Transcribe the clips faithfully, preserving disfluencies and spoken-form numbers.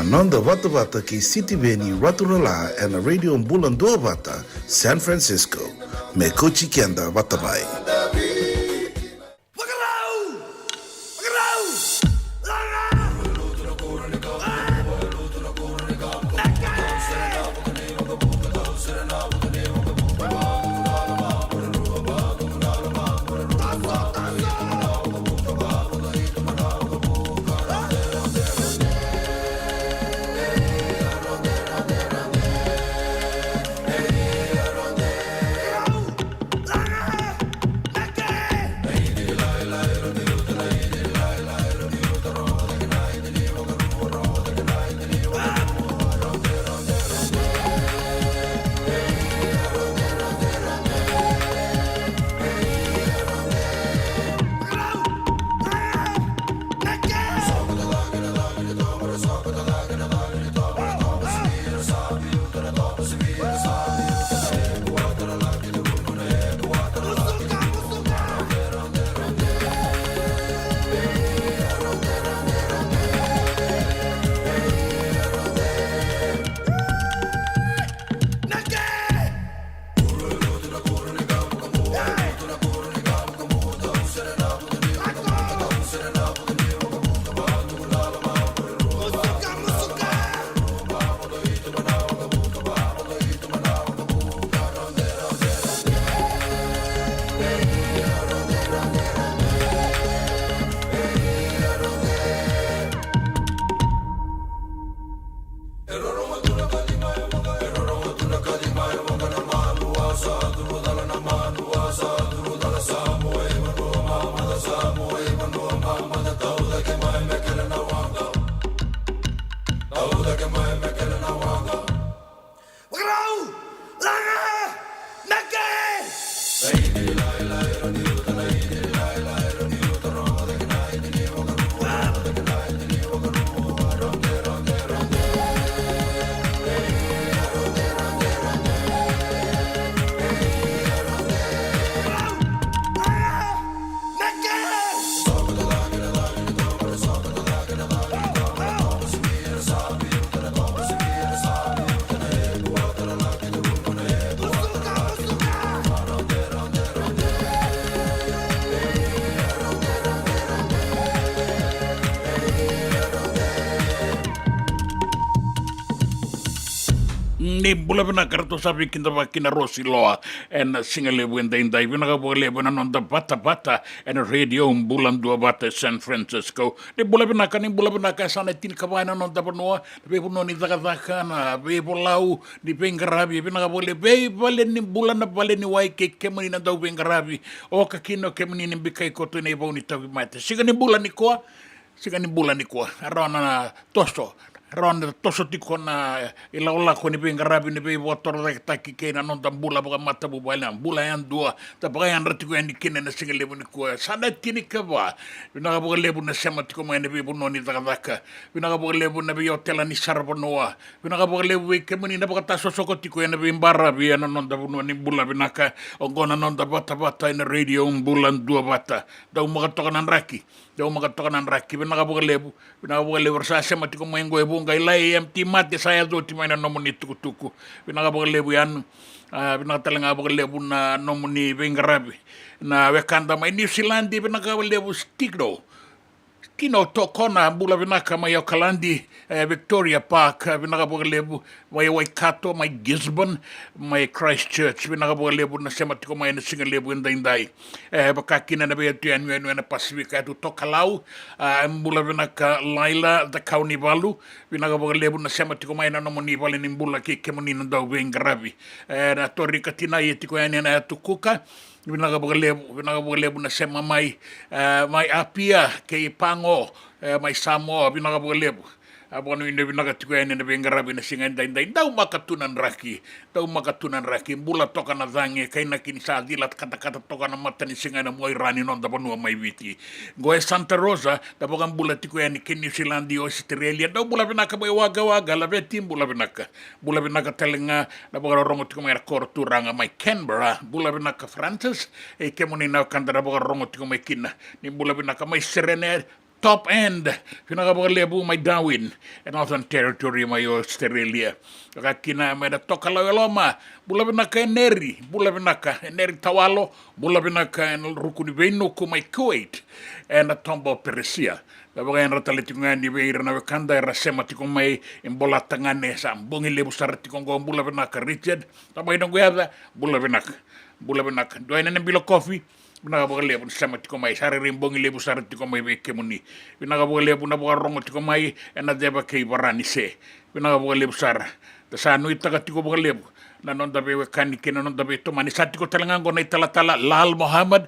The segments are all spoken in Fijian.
Noda vatavata kei Sitiveni Raturala ena Radio Bula Duavata, San Francisco. Me kauti keda vata mai. Ni bula vinaka, ratou sa veikidavaki na Rosi Loa ena siga levu edaidai. Vinaka vakalevu ena noda vatavata ena Radio Bula Duavata e San Francisco. Ni bula vinaka, ni bula vinaka, e sa na tinikava ena noda vanua, na veivanua ni cakacaka, na veivolau, ni veiqaravi. Vinaka vakalevu, veivale ni bula, na vale ni wai kei kemuni na dauveiqaravi. Oka kina o kemuni ni bikai koto ena ivau ni tauvimate. Siga ni bula nikua, siga ni bula nikua. E rawa na toso, e rawa na toso tiko na ilakolako ni veiqaravi, ni veivakatorocaketaki kei na noda bula vakamatavuvale, na bula yadua da vakayadra tiko yani kina ena siga levu nikua. Sa na tinikava. Vinaka vakalevu na sema tiko mai na veivanua ni cakacaka. Vinaka vakalevu na veiotela ni saravanua. Vinaka vakalevu vei kemuni na vakatasosoko tiko ena veibaravi ena noda vanua. Ni bula vinaka. Oqo na noda vatavata ena Radio Bula Duavata. Daumaka toka na draki. Daumaka toka na draki. Vinaka vakalevu. Vinaka vakalevu era sa sema tiko mai qo e vuqa. I lai empty mate sa yaco oti mai na nomuni tukutuku. Vinaka vakalevu yani. A, vinaka tale ga vakalevu na nomuni veiqaravi. Na wekada mai Niusiladi, vinaka vakalevu Stigno. Kino Tokona, bula vinaka mai Okaladi, e, Victoria Park, e, vinaka vakalevu, mai Waikato, mai Gisborne, mai Christchurch, vinaka vakalevu na sema tiko mai ena siga levu edaidai. E, vaka kina na veiyatu yanuyanu ena Pasifika, yatu Tokalau, a, bula vinaka Laila, Cakaunivalu, vinaka vakalevu na sema tiko mai ena nomuni vale ni bula kei kemuni na dauveiqaravi. E, na Torika Tinai e tiko yani ena yatu Kuka, vinaka vakalevu, vinaka vakalevu na sema mai, e, mai Apia kei Pago, e, mai Samoa, vinaka vakalevu. A, vakanuinui vinaka tiko yani na veiqaravi na siga edaidai. Daumaka tu na draki, daumaka tu na draki. Bula toka na cagi, kainaki ni sa cila katakata toka na mata ni siga ena muaira ni noda vanua mai Viti. Qo e Santa Rosa, da vakabula tiko yani kei Niusiladi, Ositerelia. Dau bula vinaka mai Wagga Wagga, Laveti, bula vinaka. Bula vinaka tale ga na vakarorogo tiko mai na koro turaga mai Canberra. Bula vinaka Francis, e kemuni na wekada na vakarorogo tiko mai kina. Ni bula vinaka mai Serene, Top End, vinaka vakalevu mai Darwin, e Northern Territory mai Australia. Vaka kina mai na Tokalau e Loma, bula vinaka Eneri, bula vinaka Eneri Tawalo, bula vinaka ena ruku ni veinuku mai Kuwait, ena toba o Peresia. Me vakayadra tale tiko ga yani vei ira na wekada era sema tiko mai, e Bola Tagane, sa bogi levu sara tiko oqo, bula vinaka Richard, sa mai noqu yaca, bula vinaka, bula vinaka. Dua ena na bilo kofi, vinaka vakalevu ni sema tiko mai, sa rairai bogi levu sara tiko mai vei kemuni. Vinaka vakalevu na vakarogo tiko mai ena ceva kei Varanise. Vinaka vakalevu sara. Da sa nuitaka tiko vakalevu na noda veiwekani kei na noda veitomani. Sa tiko tale ga oqo na italatala Lal Mohammed,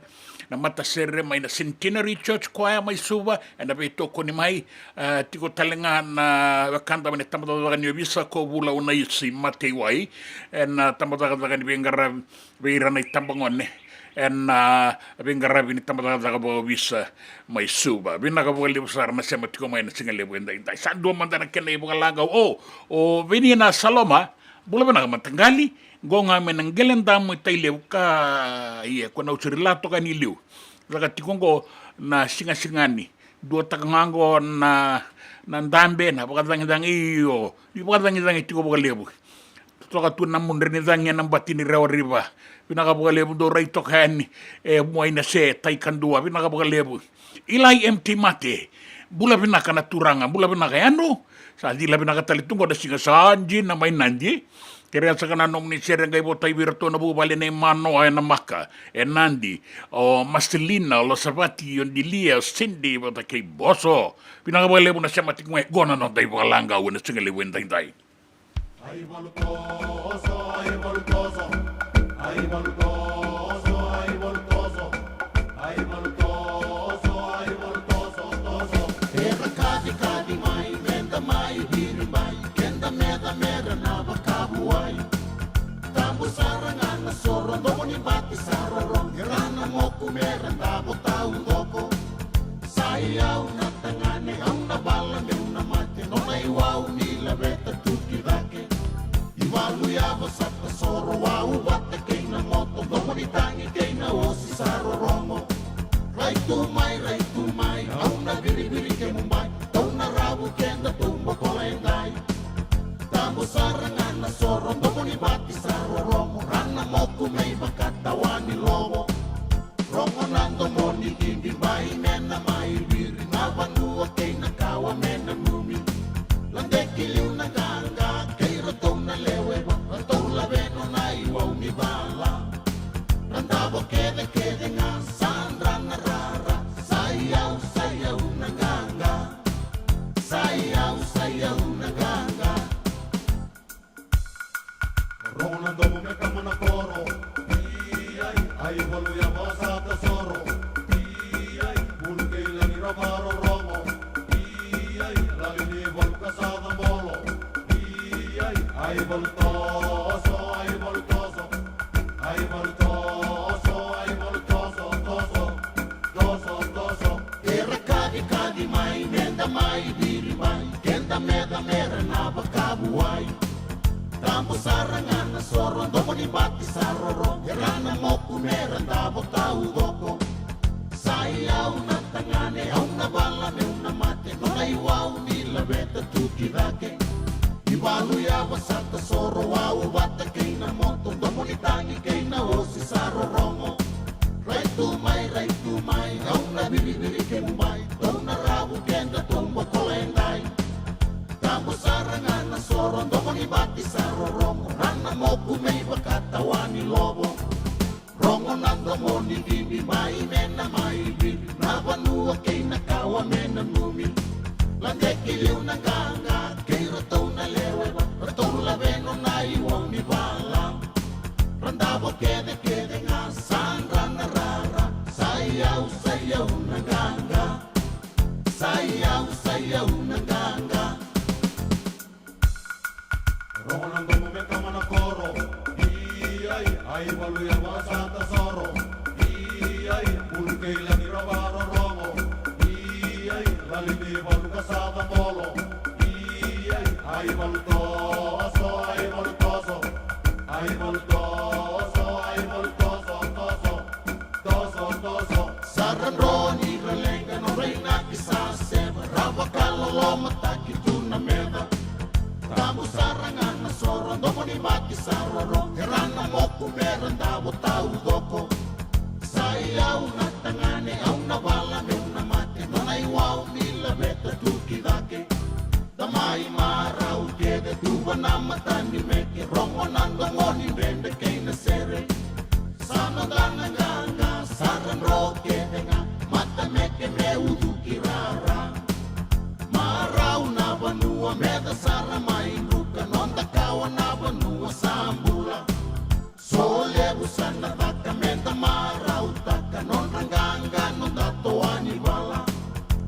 na matasere mai na Centenary Church Choir mai Suva, ena veitokoni mai. E, tiko tale ga na wekada mai na tabacakacaka ni ovisa ko Vula Unaisi Mateiwai, ena tabacakacaka ni veiqaravi vei ira na itabagone ena, a, veiqaravi ni tabacakacaka vakaovisa mai Suva. Vinaka vakalevu sara na sema tiko mai na siga levu edaidai. Sa dua mada na kena ivakalagau. O, o Veni na Saloma, bula vinaka mataqali, qo ga mai na Qeledamu i Tailevu ka, ia, ko na usiri la toka ni liu. Caka tiko qo na sigasigani. Duataka ga qo na, na dabe, na vakacagicagi, io, ni vakacagicagi tiko vakalevu. Toka tu na mudre ni cagi ena bati ni Rewa River. Vinaka vakalevu, dou rai toka yani e Muainase, tai kadua, vinaka vakalevu. Ilai M T Mate, bula vinaka na turaga, bula vinaka Yanu. Sa cila vinaka tale tu qo na siga sa dina mai Nadi. Kerea saka na nomuni sere qai votai vei iratou na vuvale nei Manoa e Namaka, e Nadi, o Marcelina, o Lasavati, o Dilia, o Cindy vata kei Boso. Vinaka vakalevu na sema tiko mai, qo na noda ivakalagau ena siga levu edaidai. Ai valu toso, ai valu toso, ai valu toso, ai valu toso, ai valu toso, ai valu toso, toso. Era kacikaci mai, meda mai viri mai, keda meca mera na vakavuai. Tabu sara ga na soro, domo ni bati sa rorogo, era na moku mera davo taucoko. Sa i au na tagane, au na vala meu na mate, nona iwau ni laveta tu ki cake. Ivalu yava sa tasoro, wau vata kei na moto, domo ni tagi kei na osi sa rorogo. Rai tu mai, rai tu mai, au na viriviri kemu bai, tou na ravu keda tou bokola edai. Tabu sara ga na soro, domo ni vati sa rorogo, ra na moku me i vakatawa ni lovo. Rogo na domo ni cibi, bai me na mai viri, na vanua kei na kawa me nanumi. Lade ki liu na qaqa, kei ratou na lewe va, ratou lave nona iwau ni vala. Ra davo kecekece ga, sa dra na rara, sa i au, sa i au na qaqa. Sa i au, sa i au na qaqa. Rogo na domo me kama na koro. Iai, ai valu yava sa tasoro. Iai, bulu kei lagi ra varorogo. Iai, lali ni valu ka sa cabolo. Iai, ai valu toso, ai valu toso. Ai valu toso, ai valu toso, toso. Toso, toso. Era kacikaci mai, meda mai viri mai, keda meca mera na vakavuai. Tabu sara ga na soro, domo ni bati sa roro, era na moku mera davo taucoko. Sa i au na tagane, au na vala meu na mate, nona iwau ni laveta tu ki cake. Ivalu yava sa tasoro, wau vata kei na moto, domo ni tagi kei na osi sa rorogo. Rai tu mai, rai tu mai, au na viriviri kemu bai, tou na ravu keda tou bokola edai. Tabu sara ga na soro, domo ni bati sa rorogo, ra na moku me i vakatawa ni lovo. Rogo na domo ni cibi, bai me na mai viri, na vanua kei na kawa me nanumi. Lade ki liu na qaqa, kei ratou na lewe va, ratou lave nona iwau ni vala. Ra davo kecekece ga, sa dra na rara, sa i au, sa i au na qaqa. Sa i au, sa i au na qaqa. Rogo na domo me kama na koro. Iai, ai valu yava sa tasoro. Iai, bulu kei lagi ra varorogo. Iai, lali ni valu ka sa cabolo. Iai, ai valu toso, ai valu toso. Ai valu toso, ai valu toso, toso. Toso, toso. Sa ra dro ni ra leqa, nodra inaki sa Lomataki tu na meca. Tabu sara ga na soro, domo ni maki sa roro. Era na moku mera davo taucoko. Sa i au na tagane, au na vala meu na mate. Nona iwau ni laveta tu ki cake. Da mai marau kece, tuva na mata ni meke. Rogo na domo ni dredre kei na sere. Sa noda na qaqa, sa ra dro kece ga. Mata meke me ucuki rara. Marau na vanua, meca sara mai druka. Noda kawa na vanua sa bula. So levu sa na caka, meda marautaka. Nodra qaqa, noda toa ni vala.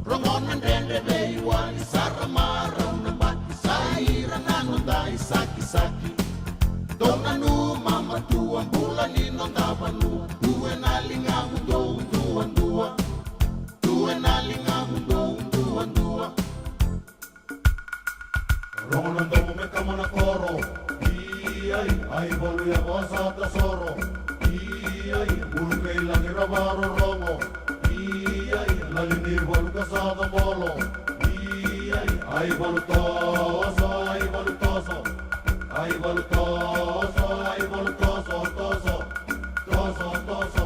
Rogo na dredre veiwali, sa ra marau na bati. Sa ira na noda isakisaki. Dou nanuma matua, bula ni noda vanua. Tu ena ligamudou duadua. Tu ena ligamudou duadua. Rogo na domo me kama na koro. Iai, ai valu ya vosa ta soro. Iai, bulu kei lagi ra varorogo. Iai, lali ni valu ka sa cabolo. Iai, ai valu toso, ai valu toso. Ai valu toso, ai valu toso, toso. Toso, toso.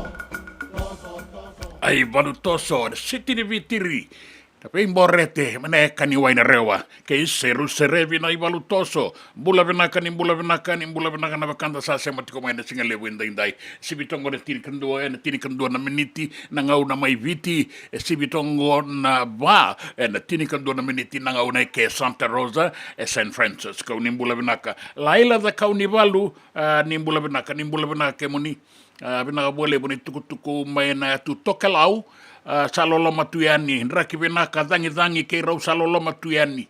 Toso, toso. Ai valu toso, na siti ni Vitiri. Na veiborete, mai na yaka ni Wainarewa. Kei Seru Serevi na i valu toso. Bula vinaka, ni bula vinaka, ni bula vinaka na wekada sa sema tiko mai na siga levu edaidai. Sivi toka oqo na tinikadua, ena tinikadua na miniti na gauna mai Viti. E sivi toka oqo na va, ena tinikadua na miniti na gauna e ke Santa Rosa, e San Francisco. Ni bula vinaka. Laila Cakaunivalu, a, ni bula vinaka, ni bula vinaka kemuni. A, vinaka vakalevu ni tukutuku mai na yatu Tokelau. A, sa loloma tu yani, draki vinaka, cagicagi kei rau sa loloma tu yani.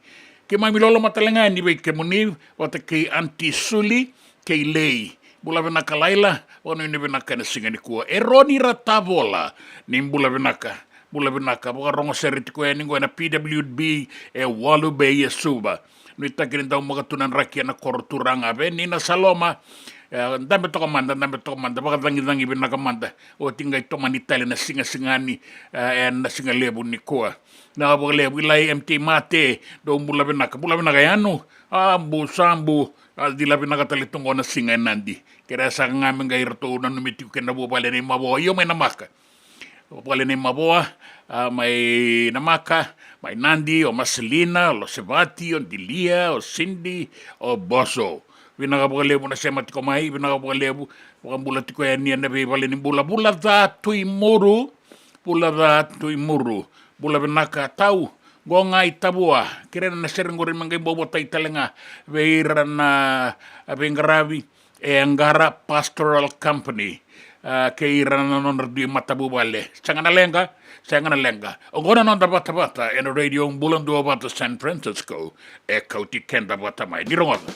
Keimami loloma tale ga yani vei kemuni, vata kei Aunty Suli kei Lei. Bula vinaka Laila, vakanuinui vinaka ena siga nikua. Eroni Ratavola, ni bula vinaka. Bula vinaka, vakarogo sere tiko yani oqo ena P W B e Walu Bay e Suva. Nuitaki ni dau maka tu na draki ena koro turaga. Vei Nina Saloma, e, dabe toka mada, dabe toka mada, vakacagicagi vinaka mada. Oti qai tomani tale na sigasigani, e, ena siga levu nikua. Na vakalevu i lai M T Mate, dou bula vinaka, bula vinaka Yanu, a bu sa bu, a cila vinaka tale tu oqo na siga e Nadi. Kerea saka ga me qai ratou nanumi tiko kei na vuvale nei Mavoa, io mai Namaka. Vale nei Mavoa, a, mai Namaka, mai Nadi, o Marcelina, o Losevati, o Dilia, o Cindy, o Boso. Vinaka vakalevu na sema tiko mai, vinaka vakalevu, vakabula tiko yani ena veivale ni bula. Bula ca Tui Muru, bula ca Tui Muru, bula vinaka Tau, qo ga i Tavua, kerea na sere qori me qai bobotai tale ga, vei ira na, a, veiqaravi, e Qara Pastoral Company, a, kei ira na nodra dui matavuvale. Sega na leqa, sega na leqa. Oqo na noda vatavata ena Radio Bula Duavata San Francisco, e kauti keda vata mai. Ni rogoca.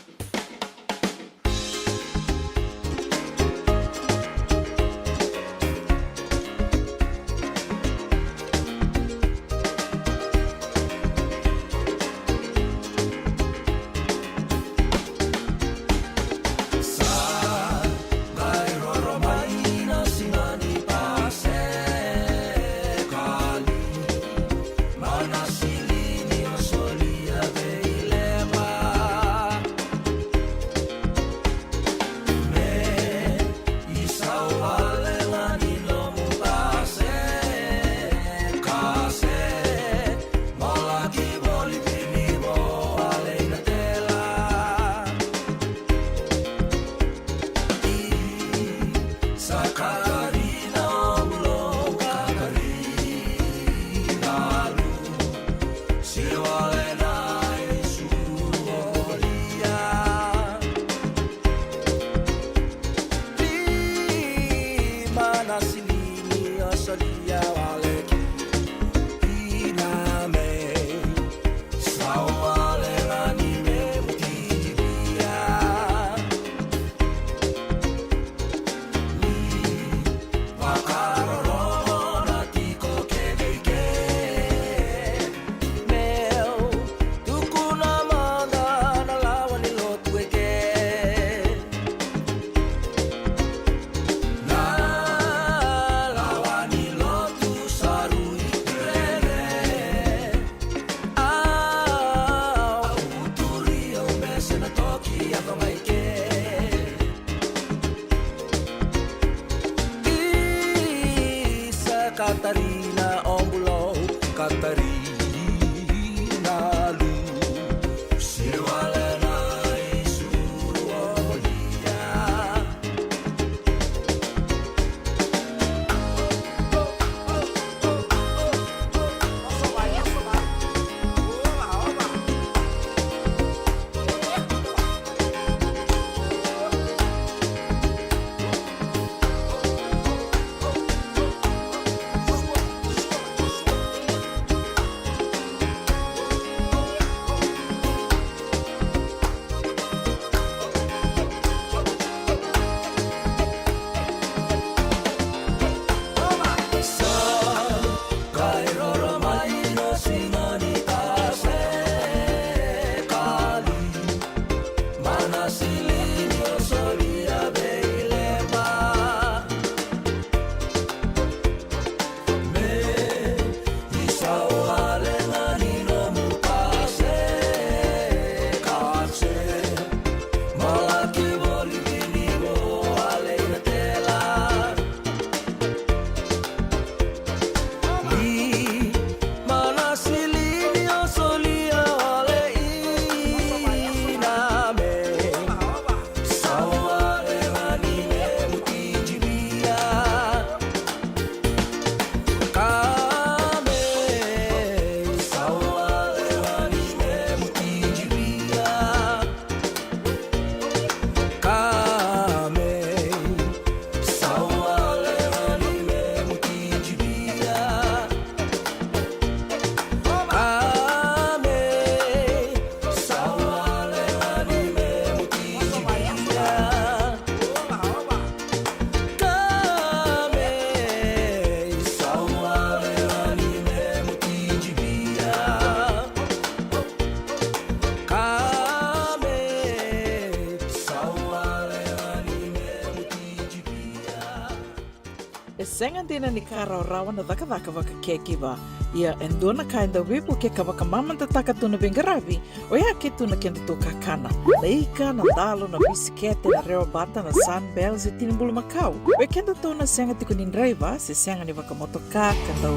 E sega dina ni ka rawarawa na cakacaka vaka caregiver. Ia e dua na ka e dau veivukei ka vakamamadataka tu na veiqaravi, oya ke tu na kedatou kakana. Na ika, na dalo, na bisikete, na rewa bata, na Sunbell, se tini bulumakau. Vei kedatou na sega tiko ni draiva, se sega ni vakamotoka, ka dau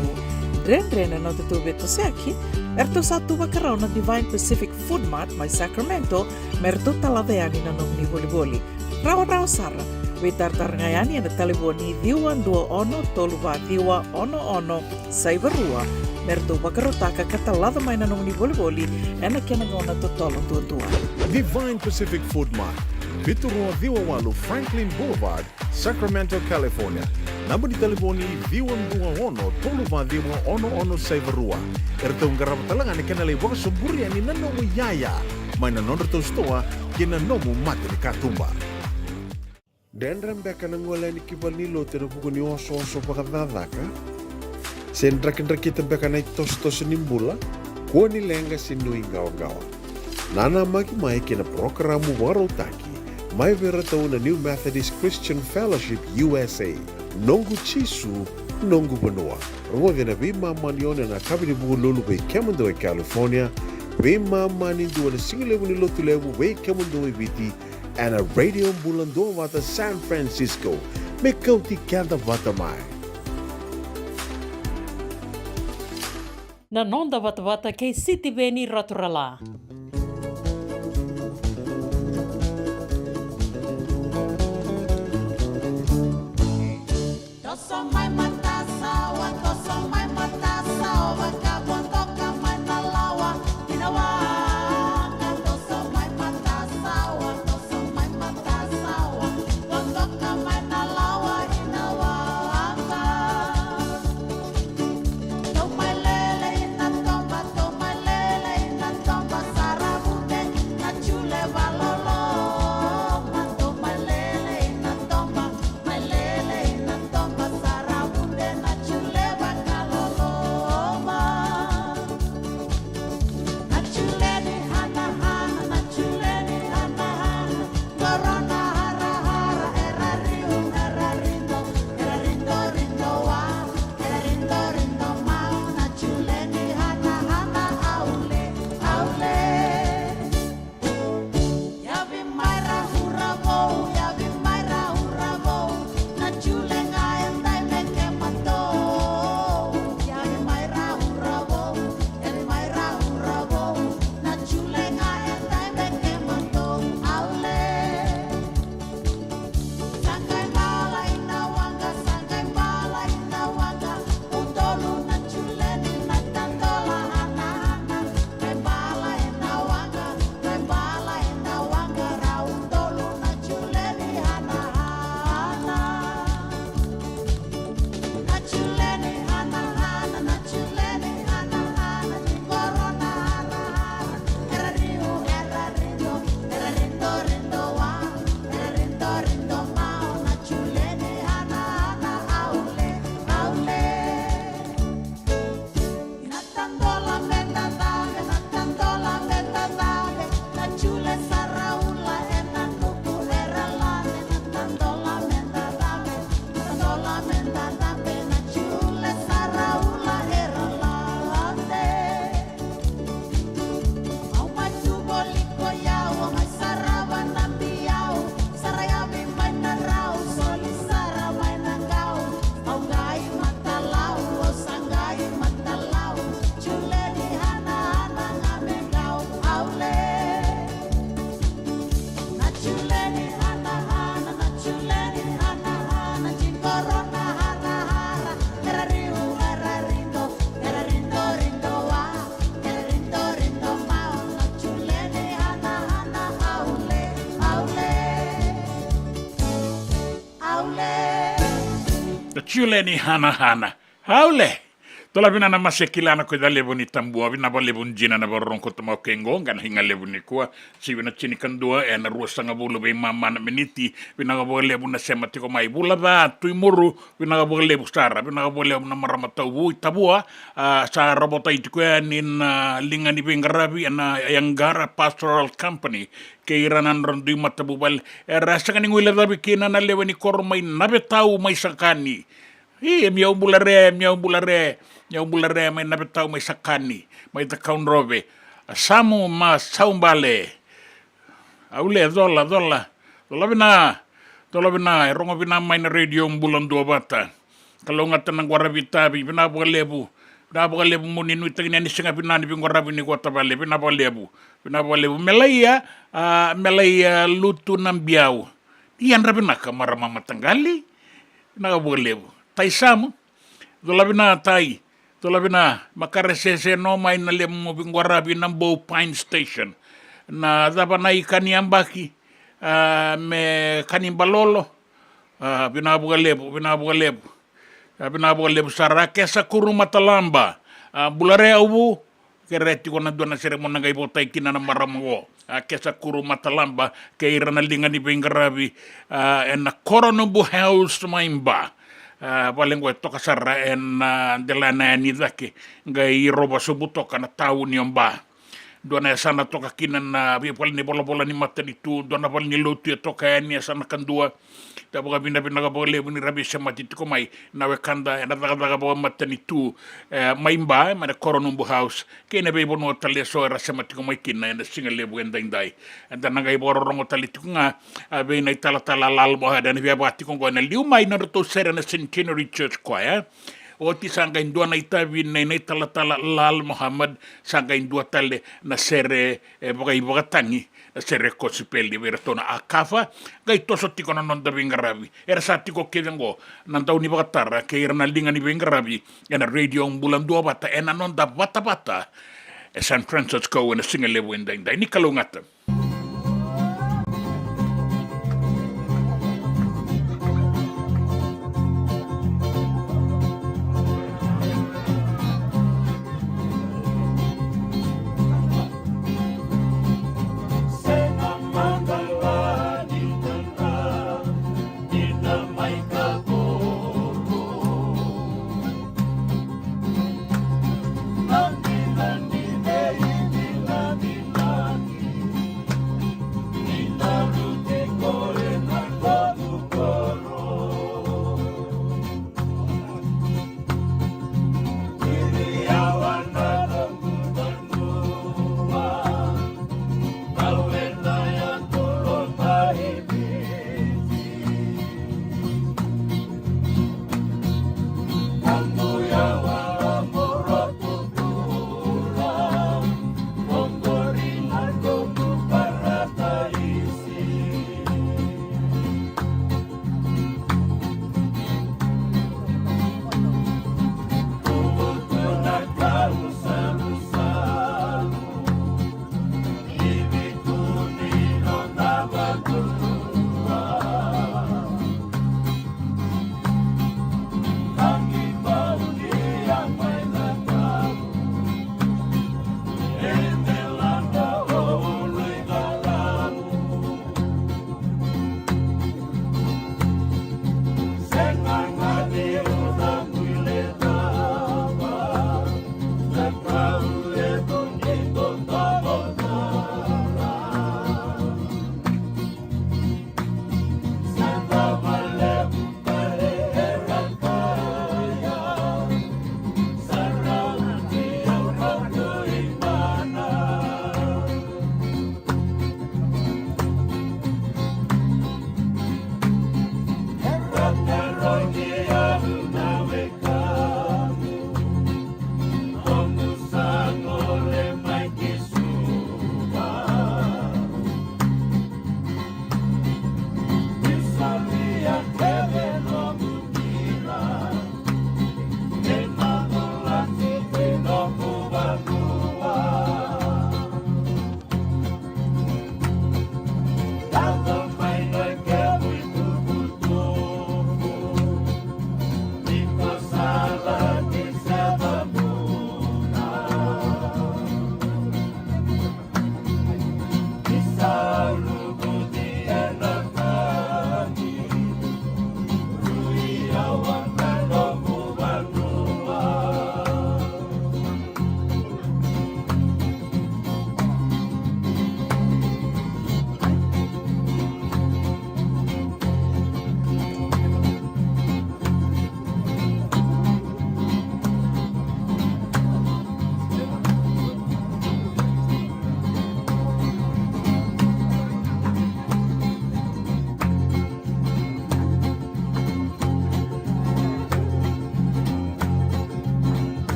dredre na nodatou veitosoyaki, eratou sa tu vakarau na Divine Pacific Food Mart mai Sacramento, me ratou talaca yani na nomuni volivoli. Rawarawa sara, veitaratara ga yani ena talevoni ciwa dua ono tolu va ciwa ono ono saiva rua, me ratou vakarautaka ka talaca mai na nomuni volivoli ena kena gauna totolo duadua. Divine Pacific Food Mart, vitu rua ciwa walu Franklin Boulevard, Sacramento, California. Naba ni talevoni ciwa dua ono tolu va ciwa ono ono saiva rua. Eratou qarava tale ga na kena lai vakasoburi yani na nomu iyaya mai na nodratou sitoa kei na nomu mata ni katuba. Dredre beka na gole yani ki valenilotu ena vuku ni osooso vakacakacaka? Se drakidrakita beka na itosotoso ni bula, kua ni leqa se nuiqawaqawa. Nanamaki mai kei na parokaramu vakarautaki mai vei iratou na New Methodist Christian Fellowship U S A, Noqu Jisu, Noqu Vanua. Rogoci ena veimama ni ono ena yakavi ni Vukelulu vei kemudou e California, veimama ni dua na sigalevu ni Lotulevu vei kemudou e Viti, ena Radio Bula Duavata San Francisco, me kauti keda vata mai. Na noda vatavata kei Sitiveni Raturala. Juleni hanahana. Aule. Tola vina na mase kila na koya levu ni tabua, vina vakalevu jina na varorogo koto mai ke qo, qai na higa levu nikua, sivi na tinikadua, ena ruasagavulu veimama na miniti, vinaka vakalevu na sema tiko mai. Vula ca, Tui Muru, vinaka vakalevu sara, vinaka vakalevu na marama tauvu i Tavua, a, sa ravotaki tiko yani na liga ni veiqaravi ena Yangara Pastoral Company, kei ira na nodra dui matavuvale, era sega ni guilecavi kina na lewe ni koro mai Navetau mai Sakani. I, e miau bula re, e miau bula re, miau bula re, mai Navetau, mai Sakani, mai Cakaudrove. A Samu ma Saubale. Aule, cola, cola. Cola vina, cola vina, e rogo vina mai na Radio Bula Duavata. Kalougata na qwaravi tavi, vina vakalevu. Vina vakalevu mo ni nuitaki ni a ni sega vina ni veiqwaravi ni kota vale, vina vakalevu. Vina vakalevu. Melaia, a, Melaia Lutu na Biau. Ni yadra vinaka marama mataqali. Vinaka vakalevu. Tai Samu. Cola vina Tai. Cola vina, makare sese no mai na lemu veiqwaravi na Bou Pine Station. Na cava na ika ni yabaki, a, me ka ni balolo. A, vinaka vakalevu, vinaka vakalevu. A, vinaka vakalevu sara, Kesa Kuru Matalaba. A, bula re au vu. Kere tiko na dua na sere mo na qai votai kina na marama qo. A, Kesa Kuru Matalaba, kei ira na liga ni veiqaravi, a, ena Koronubu House mai Ba. A, vale qo e toka sara ena, a, delana yani cake, qai rova sobu toka na tauni o Ba. Dua na yasana toka kina na veivale ni volavola ni matanitu, dua na vale ni lotu e toka yani, yasana kadua. Da vakavinavinaka vakalevu ni ra veisemati tiko mai na wekada ena cakacaka vakamatanitu, e, mai Ba, mai na Koronubu House, kei na veivanua tale eso era sema tiko mai kina ena siga levu edaidai. Eda na qai vakarorogo tale tiko ga, a, vei na italatala Lal Mohammed, ena via vaka tiko qo ena liu mai na nodratou sere na Centenary Church Choir. Oti sa qai dua na itavi nei na italatala Lal Mohammed, sa qai dua tale na sere, e, vakaivakatagi, na sere kosipeli vei iratou na Akafa, qai toso tiko na noda veiqaravi. Era sa tiko kece qo na dau ni vakatara kei ira na liga ni veiqaravi ena Radio Bula Duavata, ena noda vatavata e San Francisco ena siga levu edaidai. Ni kalougata.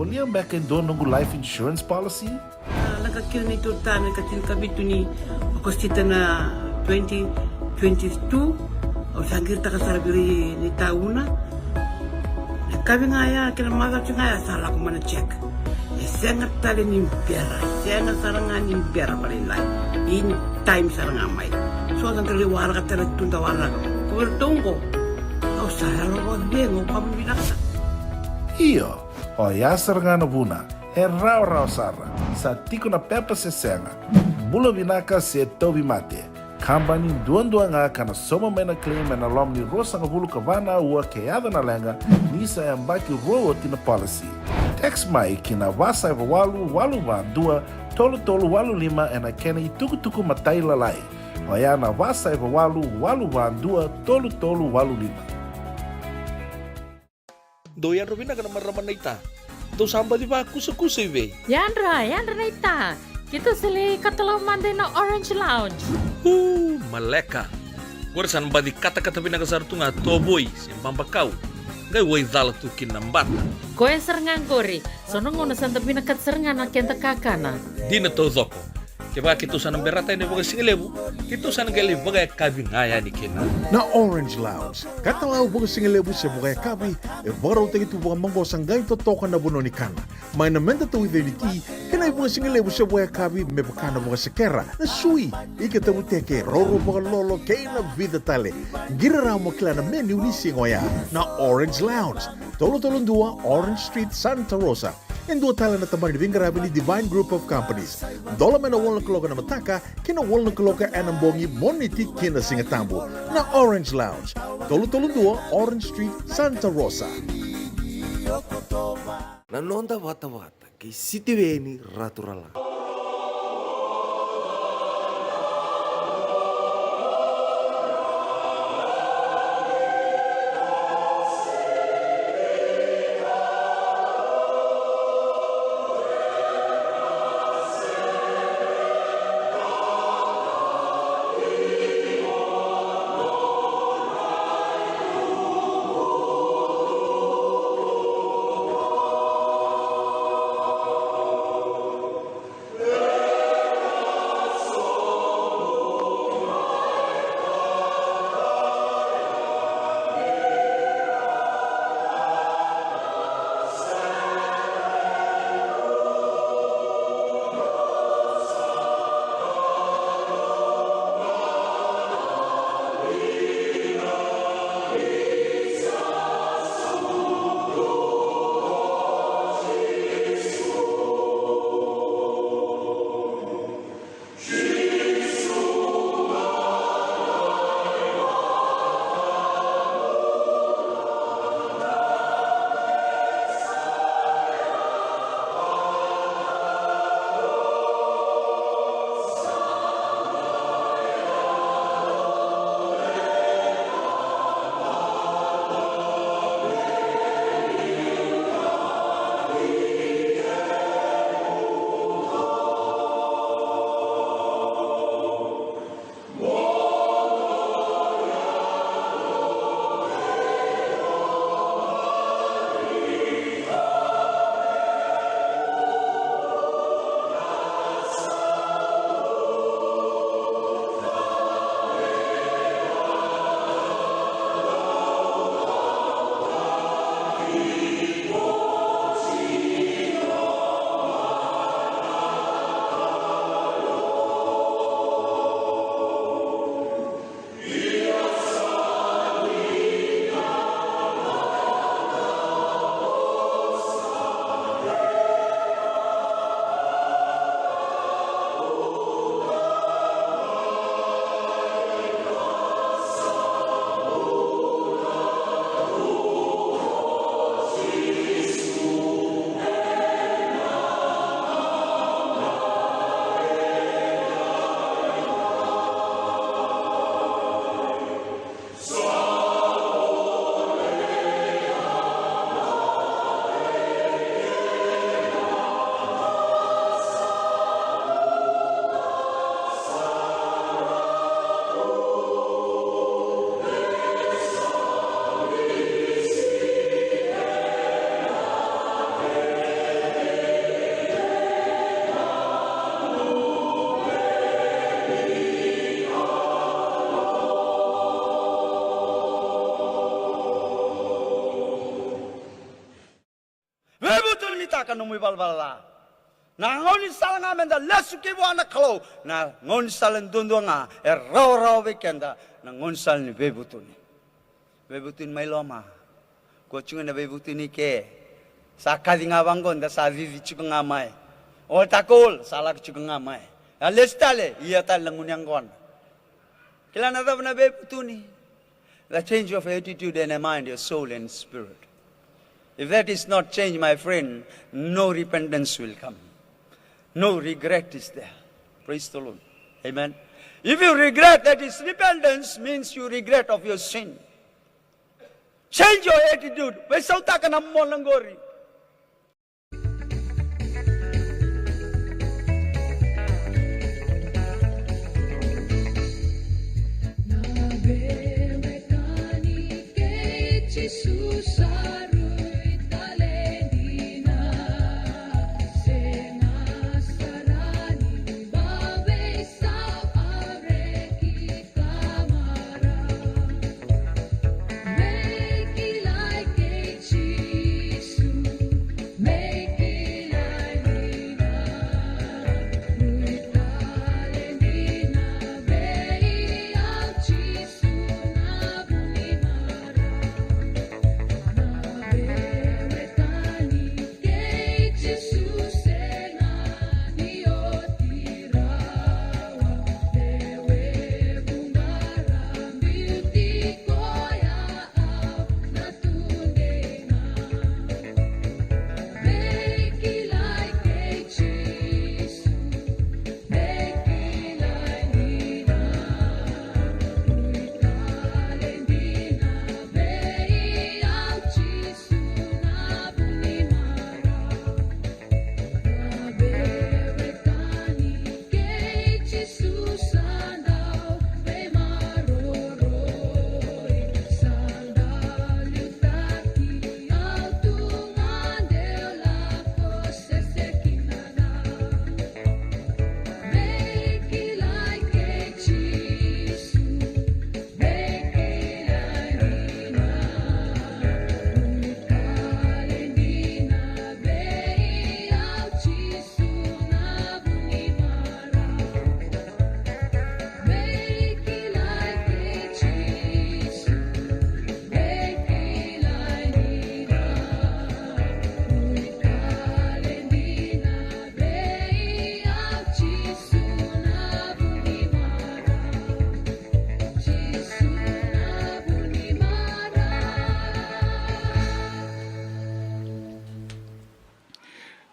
Volia beka e dua noqu life insurance policy? A, lako kina na neitou tane ka tinikavitu ni Okosita na twenty twenty-two. Au sa qiritaka sara vei ira na itauna. Na kavi ga ya kei na macawa ga ya sa lako mai na check. E sega tale ni bera, e sega sara ga ni bera vakalailai. In time sara ga mai. So da dau waraka tale tu da waraka. Ko vei ratou oqo. Au sa yalo vakacegu, au vakavinavinaka. Io, oya sara ga na vuna. E rawarawa sara. Sa tiko na pepa se sega. Bula vinaka se tauvimate. Kabani duadua ga ka na sauma mai na claim ena loma ni ruasagavulu ka va na aua ke yaco na leqa ni sa yabaki rua oti na policy. Text mai ki na va saiva walu walu va dua tolu tolu walu lima ena kena itukutuku matailalai. Oya na va saiva walu walu va dua tolu tolu walu lima. Dou yadra vinaka na marama naita. Dou sa baci vakusakusa i vei? Yadra, yadra naita. Keitou sa lai katalau mada ina Orange Lounge. Uu, maleka. Qori sa na baci katakata vinaka sara tu ga tovoi se babakau. Qai waicala tu kina na bata. Koya sara ga qori. So na gauna sa da vinakata sara ga na keda kakana. Dina taucoko. Kevaka keitou sa na berata yani vakasigalevu, keitou sa na qai lai vakayakavi ga yani kina. Na Orange Lounge, katalau vakasigalevu se vakayakavi, e vakarautaki tu vakamaqosa qai totoka na vanua ni kana. Mai na meda tauica ni ti, kei na ivakasigalevu se vakayakavi me vaka na vakasekera, na sui, ika tavuteke, roro vakalolo, kei na vica tale. Qiri rawa mo kila na menu ni siga oya. Na Orange Lounge, tolu tolu dua Orange Street, Santa Rosa. E dua tale na tabana ni veiqaravi ni Divine Group of Companies. Dola mai na walu na kaloko ena mataka ki na walu na kaloko ena bogi, Moniti ki na Sigatabu. Na Orange Lounge, tolu tolu dua Orange Street, Santa Rosa. Na noda vatavata kei Sitiveni Raturala. vakaraitaka nomu ivalavala ca. Na gaunisala ga meda lesu ki vua na Kalou, na gaunisala duadua ga e rawarawa vei keda na gaunisala ni veivutuni. Veivutuni mai loma. Ko tiko na veivutuni ke sa kaci ga vaqo da sa cici tiko ga mai. Ol takol sa lako tiko ga mai. A lesu tale ia tale na gunu yaqona. Kila na cava na veivutuni? The change of attitude and a mind, your soul and spirit. If that is not changed, my friend, no repentance will come. No regret is there. Praise the Lord. Amen. If you regret, that is repentance, means you regret of your sin. Change your attitude. Veisautaka na mona qori.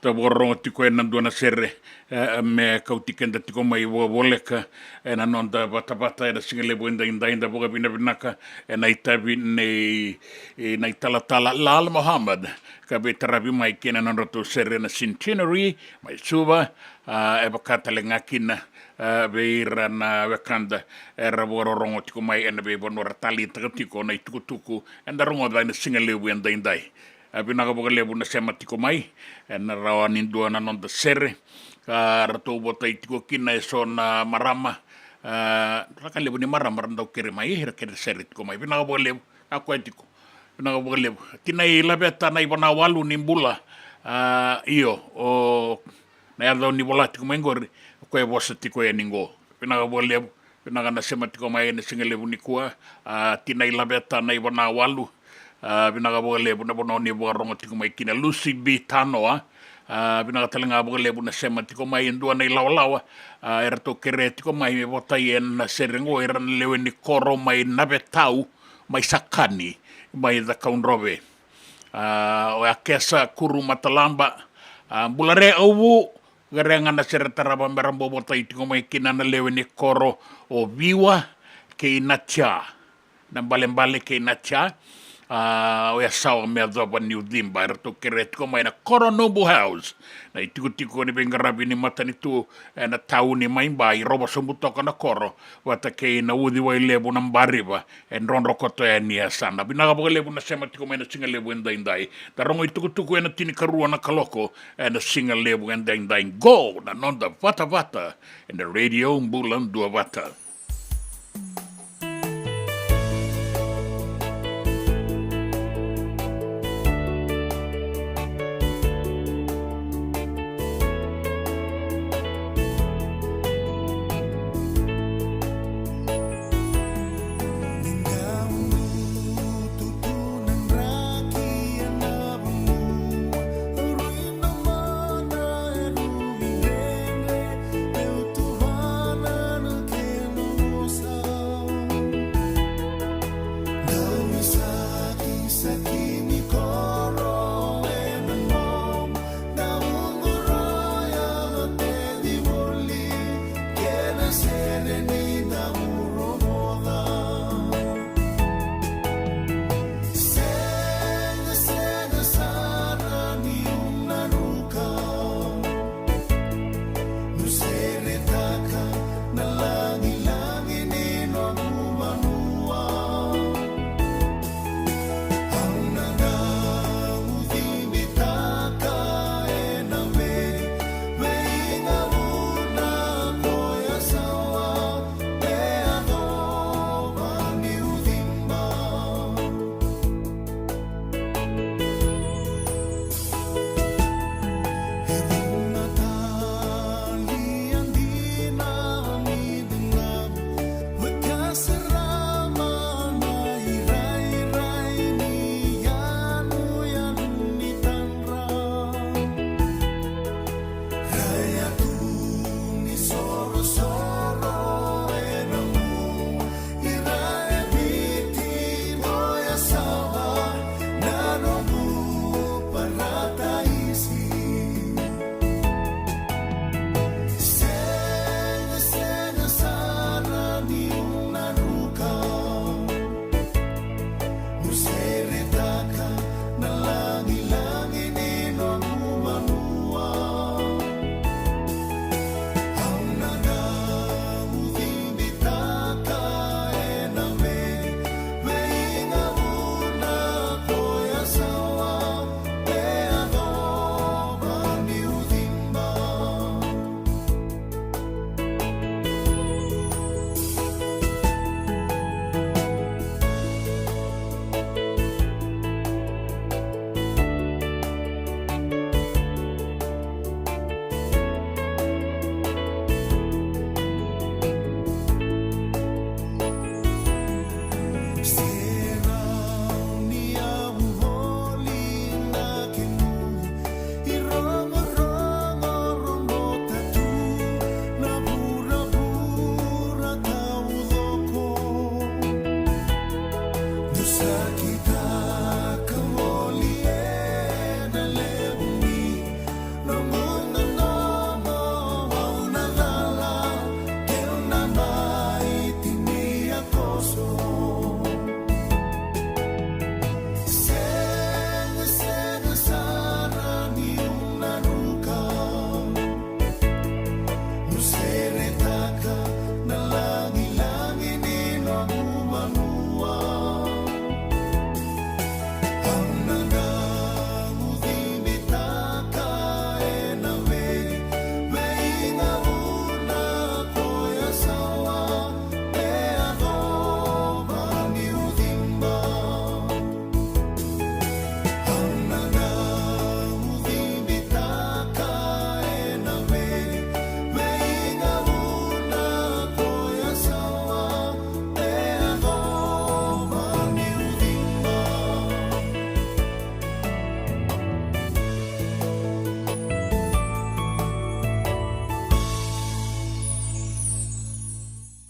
Da vakarorogo tiko ena dua na sere, e, me kauti keda tiko mai vakavoleka ena noda vatavata ena siga levu edaidai. Da vakavinavinaka ena itavi nei, e, na italatala Lal Mohammed ka veitaravi mai kina nodratou sere na Centenary mai Suva. A, e vaka tale ga kina, a, vei ira na wekada era vakarorogo tiko mai ena veivanua ra taleitaka tiko na itukutuku eda rogoca ena siga levu edaidai. A, vinaka vakalevu na sema tiko mai ena rawa ni dua na noda sere. A, ratou votai tiko kina eso na marama. A, ra ka levu ni marama ra dau kere mai, era kere sere tiko mai. Vinaka vakalevu. A koya tiko. Vinaka vakalevu. Tinai Laveta Naivanawalu ni bula. A, io, o na yaca ni vola tiko mai qori, o koya e vosa tiko yani qo. Vinaka vakalevu. Vinaka na sema tiko mai ena siga levu nikua. A, Tinai Laveta Naivanawalu. A, vinaka vakalevu na vanua ni vakarogo tiko mai kina. Lucy B Tanoa. A, vinaka tale ga vakalevu na sema tiko mai. E dua na ilawalawa, a, eratou kerea tiko mai me votai ena sere qo, era na lewe ni koro mai Navetau, mai Sakani, mai Cakaudrove. A, o Akesa Kuru Matalaba, a, Bulare Auvu, qai ra ga na sere tarava me ra bau votai tiko mai kina na lewe ni koro o Viwa kei Natia. Na Balebale kei Natia, a, o Yasawa me yacova niu ciba, eratou kerea tiko mai na koro Noble House, na itikotiko ni veiqaravi ni matanitu ena tauni mai Ba, i Rovosobu toka na koro, vata kei na Uciwai Levu na Bariva, e drodro koto yani e yasana. Vinaka vakalevu na sema tiko mai na siga levu edaidai. Da rogo itukutuku ena tinikarua na kaloko ena siga levu edaidai. Qo na noda vatavata ena Radio Bula Duavata.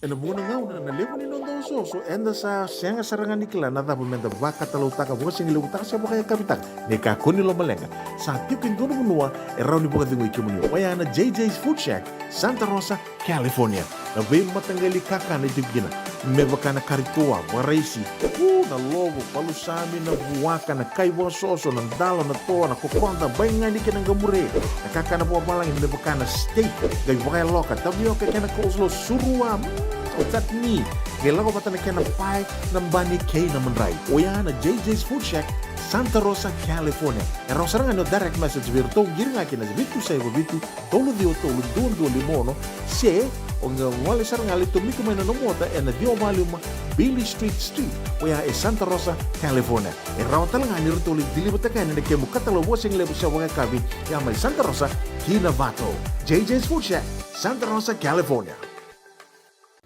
Na vuqa na gauna na levu ni noda osooso eda sa sega sara ga ni kila na cava meda vakatalautaka, vakasigalevutaka se vakayakavitaka. Ni kakua ni lomaleqa, sa tiko e dua na vanua e rawa ni vakacegui kemuni, oya na J J's Food Shack, Santa Rosa, California. Na veimataqali kakana e tiko kina, me vaka na kari toa, vakaraisi, u, na lovo, palusami, na vuaka, na kai vakasoso, na dalo, na toa, na kokoda, baigani kei na qamure, na kakana vakavalagi me vaka na steak, qai vakayaloka, tavioka kei na coleslaw, surua, mm, o chutney, qai lako vata na kena pae, na bani kei na madrai. Oya na J J's Food Shack, Santa Rosa, California. E rawa sara ga ni o direct message vei iratou, qiri ga kina vitu saiva vitu, tolu ciwa tolu, dua dua lima ono, se o qai gole sara ga, lai tomika mai na nomu ota ena ciwa va lima Beale Street Suite, oya e Santa Rosa, California. E rawa tale ga ni ratou lai deliver-taka yani na kemu katalau vakasigalevu se vakayakavi, ya mai Santa Rosa ki Novato. J J's Food Shack, Santa Rosa, California.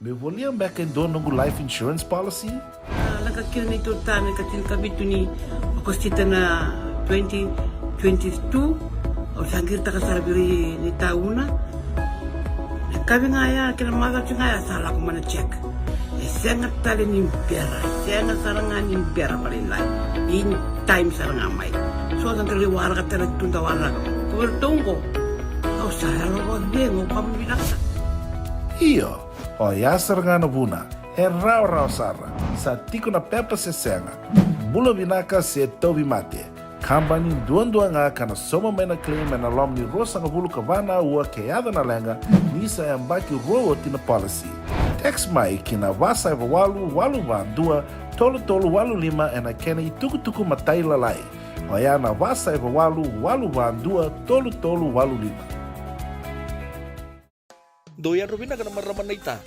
Me volia beka e dua noqu life insurance policy? A, lako kina na neitou ta na ika tinikavitu ni Okosita na twenty twenty-two. Au sa qiritaka sara vei ira na itauna. Na yakavi ga ya kei na macawa ga ya sa lako mai na check. E sega tale ni bera, e sega sara ga ni bera vakalailai. In time sara ga mai. So da qai waraka tale tu da waraka. Ko vei iratou oqo, au sa yalo vakacegu, au vakavinavinaka. Io. Oya sara ga na vuna, e rawarawa sara, sa tiko na pepa se sega, bula vinaka se tauvimate. Kabani duadua ga ka na sauma mai na claim ena loma ni ruasagavulu ka va na aua ke yaco na leqa, ni sa yabaki rua oti na policy. Text mai ki na va saiva walu, walu va dua, tolu tolu walu lima ena kena itukutuku matailalai. Oya na va saiva walu, walu va dua, tolu tolu walu lima. Dou yadra vinaka na marama naita.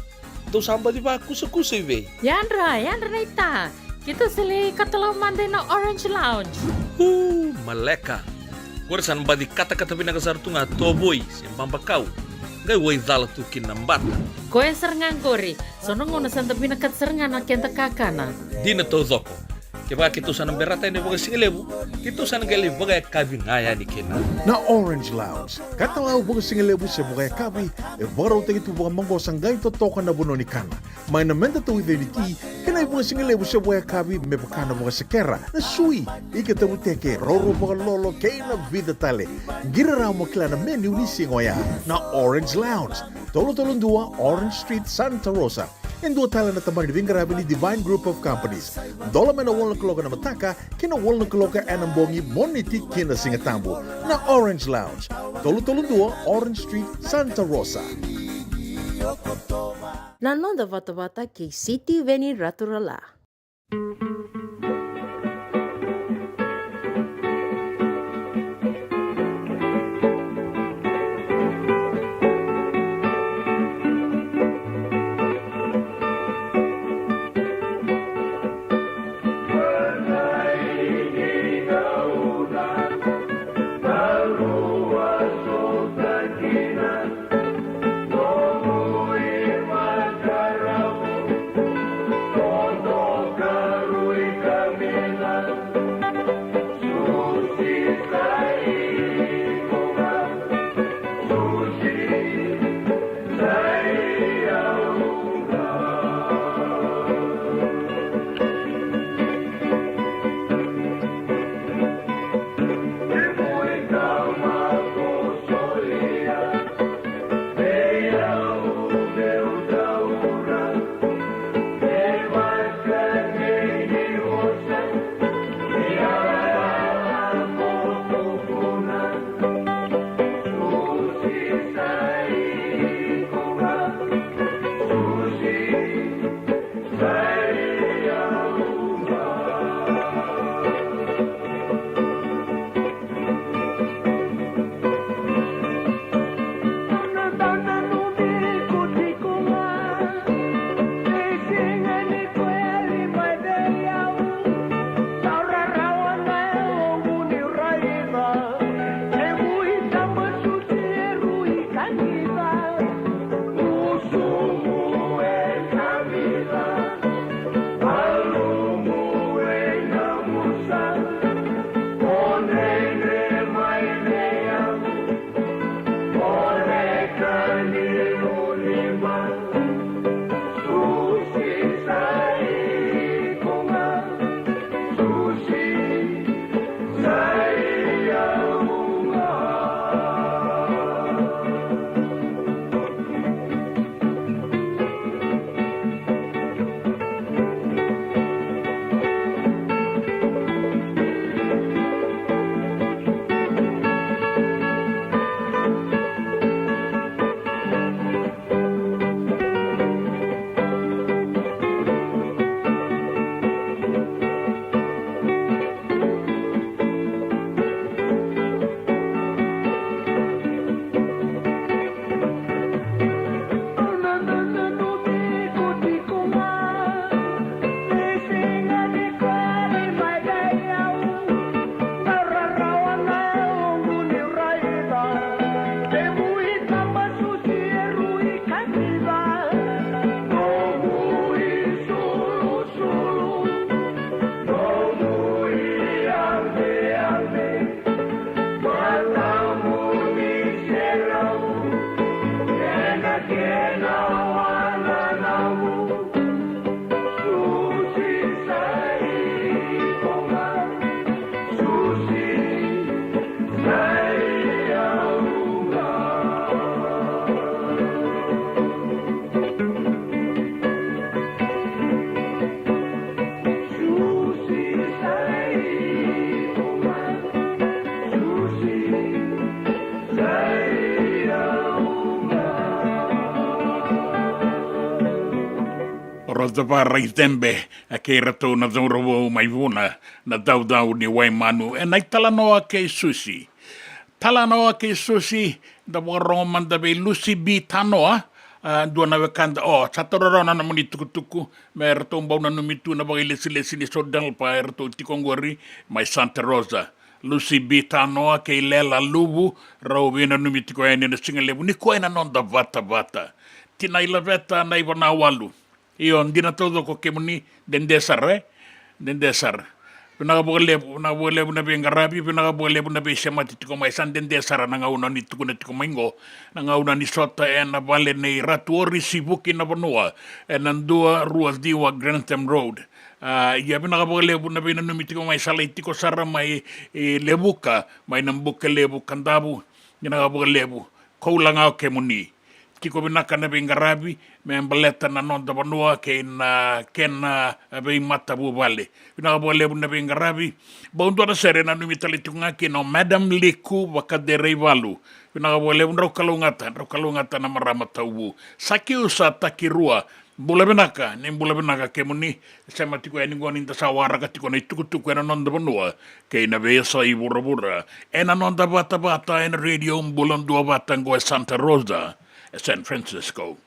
Dou sa baci vakusakusa i vei? Yadra, yadra naita. Keitou sa lai katalau mada ina Orange Lounge. Uu, maleka. Qori sa na baci katakata vinaka sara tu ga tovoi se babakau. Qai waicala tu kina na bata. Koya sara ga qori. So na gauna sa da vinakata sara ga na keda kakana. Dina taucoko. Kevaka keitou sa na berata yani vakasigalevu, keitou sa na qai lai vakayakavi ga yani kina. Na Orange Lounge, katalau vakasigalevu se vakayakavi, e vakarautaki tu vakamaqosa qai totoka na vanua ni kana. Mai na meda tauica ni ti, kei na ivakasigalevu se vakayakavi me vaka na vakasekera, na sui, ika tavuteke, roro vakalolo, kei na vica tale. Qiri rawa mo kila na menu ni siga oya. Na Orange Lounge, tolu tolu dua Orange Street, Santa Rosa. E dua tale na tabana ni veiqaravi ni Divine Group of Companies. Dola mai na walu na kaloko ena mataka ki na walu na kaloko ena bogi, Moniti ki na Sigatabu. Na Orange Lounge, tolu tolu dua Orange Street, Santa Rosa. Na noda vatavata kei Sitiveni Raturala. Rosa Vara i Cebe, a kei ratou na cauravou mai Vuna, na Daudau ni Waimanu, e na italanoa kei Susi. Talanoa kei Susi, da vakarogo mada vei Lucy B Tanoa, a, dua na wekada, o, sa taura rawa na nomuni tukutuku, me ratou bau nanumi tu na vakailesilesi ni Sodelpa, e ratou tiko oqori, mai Santa Rosa. Lucy B Tanoa kei Lela Luvu, rau veinanumi tiko yani na sigalevu nikua e na noda vatavata. Tina i Laveta na ivanawalu. Io, dina taucoko kemuni, dede sara, e? Dede sara. Vinaka vakalevu, vinaka vakalevu na veiqaravi, vinaka vakalevu na veisemati tiko mai, sa dede sara na gauna ni tukuna tiko mai qo. Na gauna ni sota e na vale nei Ratu Orisi Vuki na vanua, e na dua, rua, ciwa Grantham Road. A, ia vinaka vakalevu na veinanumi tiko mai, sa lai tiko sara mai, e, Levuka, mai na Bukelevu, Kadavu. Vinaka vakalevu, koula ga o kemuni. Tiko vinaka na veiqaravi me baleta na noda vanua kei na kena veimatavuvale. Vinaka vakalevu na veiqaravi. Bau dua na sere nanumi tale tiko ga kina o Madam Liku Vakaderei Valu. Vinaka vakalevu, drau kalougata, drau kalougata na marama Tauvu. Sakiusa Takirua, bula vinaka, ni bula vinaka kemuni. Sema tiko yani qo ni da sa waraka tiko na itukutuku e na noda vanua kei na veiyasai vuravura. E na noda vatavata e na Radio Bula Duavata qo e Santa Rosa, e San Francisco.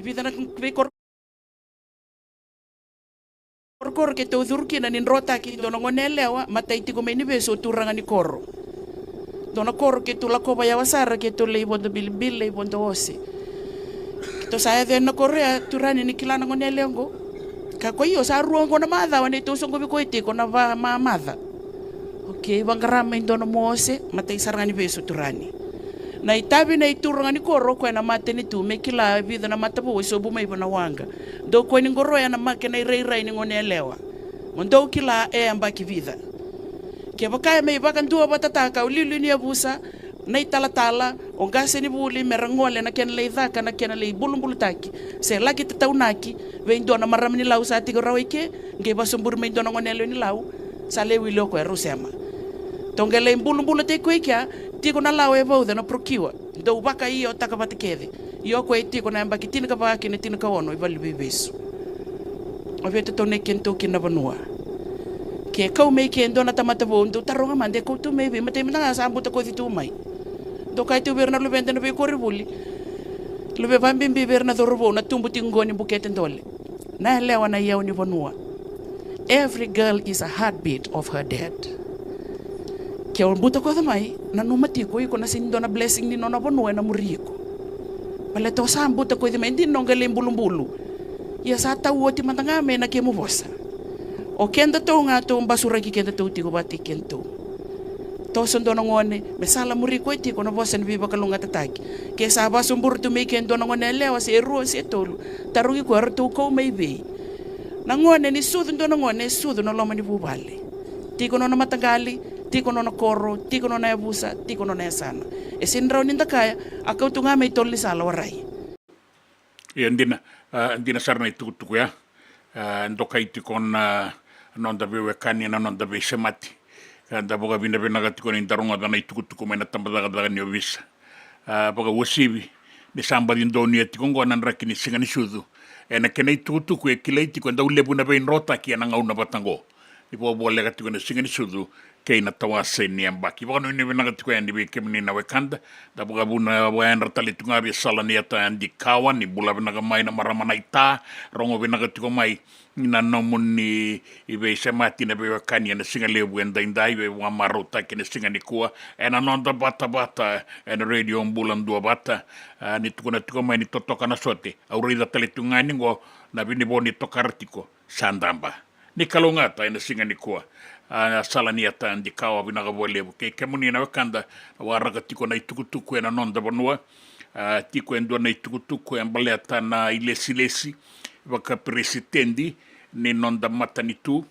vica na veikorokoro keitou curu kina ni drotaki dua na gone yalewa, matai tiko mai ni vesu, o turaga ni koro. Dua na koro keitou lakova yawa sara, keitou lai vodo bilibili, lai vodo ose. Keitou sa yaco yani na koro ya, turaga ni kila na gone yalewa oqo. Ka ko io, sa rua oqo na macawa neitou soqovi koya tiko na va mamaca. Okei, vaqara mai dua nomu ose, matai sara ga ni vesu, turaga ni. Na itavi nei turaga ni koro, o koya na matanitu, me kila e vica na matavou e sobu mai vua na waqa. Dou koya ni qoroya na make na irairai ni gone yalewa. Mo dou kila e yabaki vica. Kevaka e mai vakaduavatataka o liuliu ni yavusa, na italatala, o qasenivuli, me ra gole na kena lai caka, na kena lai bulubulutaki, se laki tataunaki vei dua na marama ni Lau sa tiko rawa i ke, qai vasoburi mai dua na gone yalewa ni Lau, sa lai wili o koya, rau sema. Tou qai lai bulubulutaki koya i kea, tiko na lawa e vauca, na procure. Dou vakaiotaka vata kece. Io, o koya e tiko na yabaki tinikava ki na tinikaono i valeniveivesu. O vei tou na kena tou kina na vanua? Ke kau mai ke dua na tamata vou, dou taroga mada, e kau tu mai vei, matai mada ga sa butakoci tu mai. Dou kaya tu vei ira na luveda na veikoronivuli, luve vabibi vei ira na cauravou, na tubu tiko qo ni bukete dole. Na yalewa na iyau ni vanua. Every girl is a heartbeat of her dad. Ke o butakoca mai, nanuma tiko iko na sega ni dua na blessing ni nona vanua ena muri iko. Baleta o sa butakoci mai, dina o qai lai bulubulu. Ia sa tau oti mada ga mai na kemu vosa. O kedatou ga tou basuraki kedatou tiko vata kei kedatou. Toso dua na gone me salamuri koya tiko na vosa ni veivakalougatataki. Ke sa vasoburi tu mai ke dua na gone yalewa se rua se tolu, tarogi koya, ratou kau mai vei? Na gone ni sucu dua na gone e sucu na loma ni vuvale. Tiko nona mataqali, tiko nona koro, tiko nona yavusa, tiko nona yasana. E sega ni rawa ni da kaya, a kau tu ga mai tolo ni sala, warai. Ia dina, a, dina sara na itukutuku ya. A, dokai tiko na noda veiwekani, na noda veisemati. A, da vakavinavinaka tiko ni da rogoca na itukutuku mai na tabacakacaka ni ovisa. A, vakauasivi ni sa baci donuya tiko oqo na draki ni Siga ni Sucu. Ena kena itukutuku e kilai tiko e dau levu na veidrotaki ena gauna vata oqo. Ni vakavoleka tiko na Siga ni Sucu kei na tawase ni yabaki. Vakanuinui vinaka tiko yani vei kemuni na wekada. Da vakavuna vakayadra tale tu ga vei Sala ni Yata Yadikawa, ni bula vinaka mai na marama na ita, rogo vinaka tiko mai na nomuni veisemati na veiwekani ena siga levu edaidai, veivakamarautaki ena siga nikua, ena noda vatavata ena Radio Bula Duavata. A, ni tukuna tiko mai ni totoka na sote, au raica tale tu ga yani oqo na vinivo ni tokara tiko, sa daba. Ni kalougata ena siga nikua. A, Sala ni Yata Yadikawa, vinaka vakalevu. Kei kemuni na wekada, waraka tiko na itukutuku ena noda vanua. A, tiko e dua na itukutuku e baleta na ilesilesi vakaperesitedi ni noda matanitu.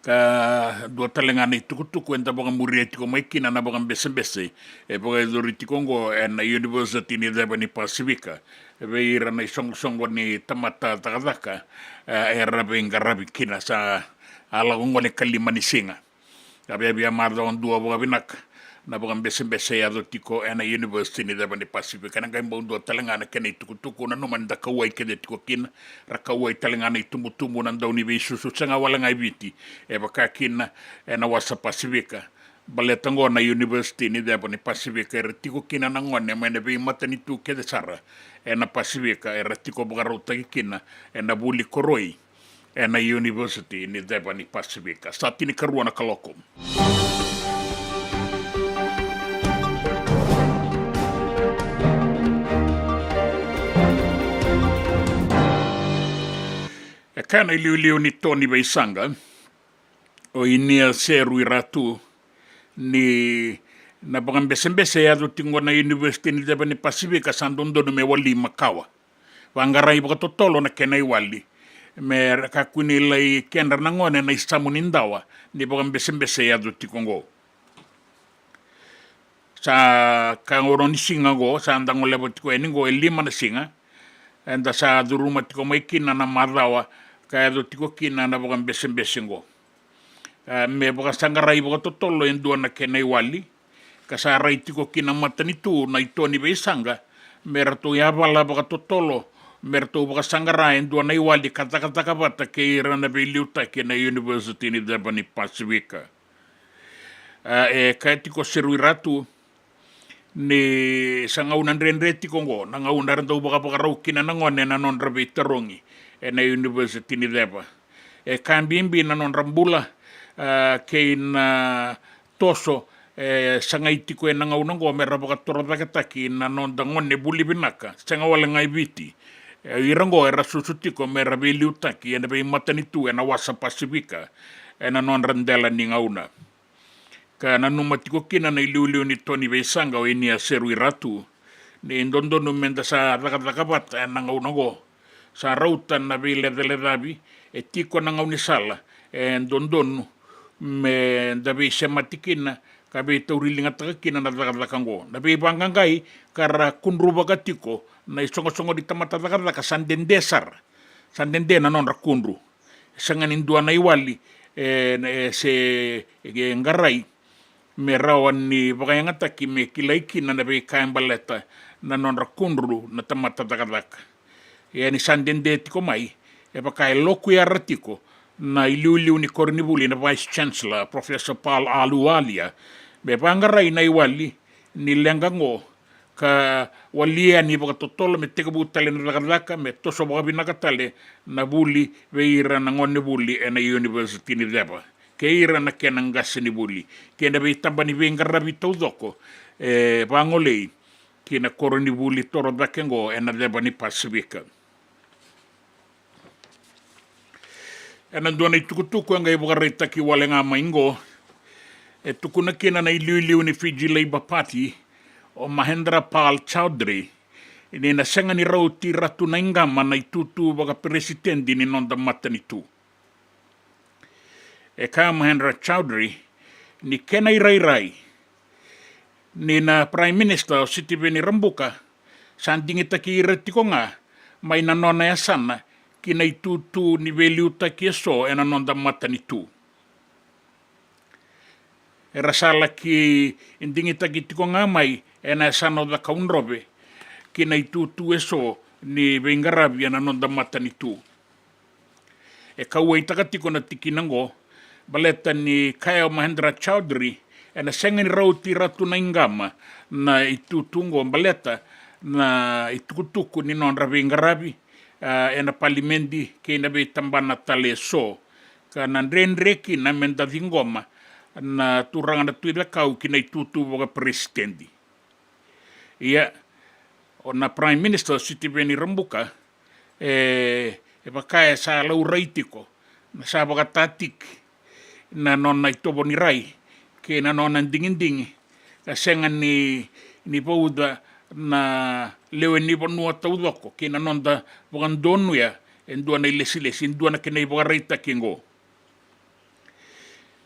Ka dua tale ga na itukutuku eda vakamuria tiko mai kina na vakabesebese e vakayacori tiko oqo ena University ni Ceva ni Pasifika. Vei ira na isoqosoqo ni tamata cakacaka, e, era veiqaravi kina, sa a lako gole ka lima ni siga. A viavia macawa dua vakavinaka na vakabesebese e yaco tiko ena University ni Ceva ni Pasifika. Ena qai bau dua tale ga na kena itukutuku, nanuma ni da kauwai kece tiko kina, ra kauwai tale ga na itubutubu, na dauniveisusu, sega wale ga i Viti, e vaka kina ena wasa Pasifika. Baleta oqo na University ni Ceva ni Pasifika, era tiko kina na gone mai na veimatanitu kece sara ena Pasifika, era tiko vakarautaki kina ena vuli koroi ena University ni Ceva ni Pasifika. Sa tinikarua na kaloko. E kaya na iliuliu ni To ni Veisaqa, o Inia Seru i Ratu, ni na vakabesebese e yaco tiko na University ni Ceva ni Pasifika sa dodonu me wali makawa. Vaqarai vakatotolo na kena iwali, me ra kakua ni lai kedra na gone na isamu ni dawa ni vakabesebese e yaco tiko oqo. Sa ka qo ni siga oqo, sa da goleva tiko yani oqo e lima na siga. Eda sa curuma tiko mai kina na macawa ka yaco tiko kina na vakabesebese oqo. E, me vakasaqarai vakatotolo e dua na kena iwali, ka sa rai tiko kina matanitu na i To ni Veisaqa, me ratou yavala vakatotolo, me ratou vakasaqara e dua na iwali ka cakacaka vata kei ira na veiliutaki ena University ni Ceva ni Pasifika. E, e kaya tiko Seru i Ratu, Ni sa gauna dredre tiko oqo, na gauna era dau vakavakarau kina na gone na nodra veitarogi ena University ni Ceva. E ka bibi na nodra bula, a, kei na toso e sagai tiko ena gauna oqo me ra vakatorocaketaki na noda gone vuli vinaka, sega wale ga i Viti. E, ira oqo era susu tiko me ra veiliutaki ena veimatanitu ena wasa Pasifika ena nodra dela ni gauna. Ka nanuma tiko kina na iliuliu ni Tony Veisaqa o Inia Seruiratu, ni dodonu me da sa cakacaka vata ena gauna oqo. Sa rauta na veilecalecavi, e tiko na gaunisala e dodonu me da veisemati kina ka veitauriligataka kina na cakacaka oqo. Na veivaqaqai ka ra kudruvaka tiko na isoqosoqo ni tamata cakacaka sa dede sara, sa dede na nodra kudru. Sega ni dua na iwali e, e se e qarai me rawa ni vakayagataki me kilai kina na veika e baleta na nodra kudru na tamata cakacaka. Ia ni sa dede tiko mai, e vaka e lokuyara tiko na iliuliu ni koronivuli na Vice Chancellor, Professor Paul Ahluwalia, me vaqarai na iwali ni leqa oqo ka wali yani vakatotolo me tekivu tale na cakacaka me toso vakavinaka tale na vuli vei ira na gone vuli ena University ni Ceva, kei ira na kena qasenivuli, kei na veitaba ni veiqaravi taucoko e vagolei ki na koronivuli torocake oqo ena Ceva ni Pasifika. Ena dua na itukutuku e qai vakaraitaki wale ga mai oqo, e tukuna kina na iliuliu ni Fiji Labour Party o Mahendra Pal Chaudhry ni na sega ni rauti Ratu Naiqama na itutu vakaperesitedi ni noda matanitu. E kaya o Mahendra Chaudhry ni kena irairai ni na Prime Minister o Sitiveni Rabuka sa digitaki ira tiko ga mai na nona yasana ki na itutu ni veiliutaki eso ena noda matanitu. Era sa laki digitaki tiko ga mai ena yasana o Cakaudrove ki na itutu eso ni veiqaravi ena noda matanitu. E kauwaitaka tiko na tikina oqo baleta ni kaya o Mahendra Chaudhry ena sega ni rauti Ratu Naiqama na itutu oqo baleta na itukutuku ni nodra veiqaravi, a, ena palimedi kei na veitabana tale eso. Ka na dredre kina me da ciqoma na turaga na Tui Cakau ki na itutu vakaperesitedi. Ia, o na Prime Minister o Sitiveni Rabuka, e, e vaka e sa laurai tiko, na sa vakatatiki na nona itovo ni rai kei na nona digidigi, ka sega ni, ni vauca na lewe ni vanua taucoko kei na noda vakadonuya e dua na ilesilesi, e dua na kena ivakaraitaki oqo.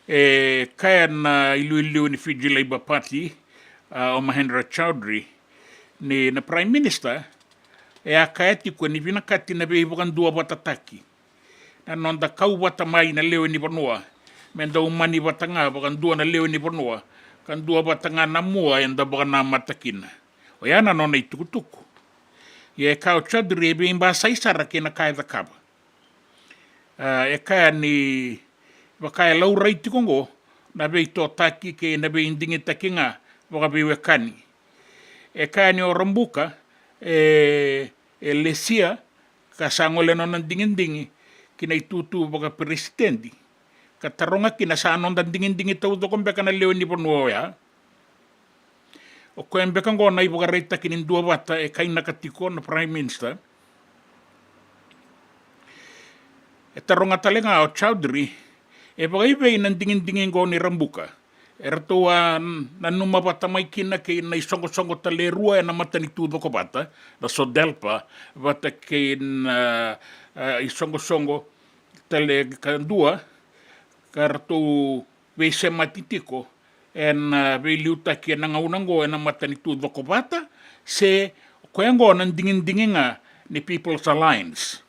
E kaya na iliuliu ni Fiji Labour Party, a, o Mahendra Chaudhry, ni na Prime Minister e a kaya tiko ni vinakati na veivakaduavatataki, na noda kau vata mai na lewe ni vanua, me da umani vata ga vakadua na lewe ni vanua, ka dua vata ga na mua eda vakanamata kina. Oya na nona itukutuku. Ia e kaya o Chaudhry e veibasai sara kei na ka e cakava. A, e kaya ni vaka e laurai tiko oqo na veitotaki kei na veidigitaki ga vakaveiwekani. E kaya ni o Rabuka e, e lesia ka sa gole nona digidigi ki na itutu vakaperesitedi, ka taroga kina sa noda digidigi taucoko beka na lewe ni vanua oya. O koya beka oqo na ivakaraitaki ni duavata e kainaka tiko na Prime Minister. E taroga tale ga o Chaudhry, e vakaivei na digidigi oqo ni Rabuka? E ratou a nanuma vata mai kina kei na isoqosoqo tale e rua ena matanitu cokovata, na SODELPA, vata kei na, a, isoqosoqo tale kadua ka ratou veisemati tiko ena, a, veiliutaki ena gauna oqo ena matanitu cokovata, se o koya oqo na digidigi ga ni People's Alliance.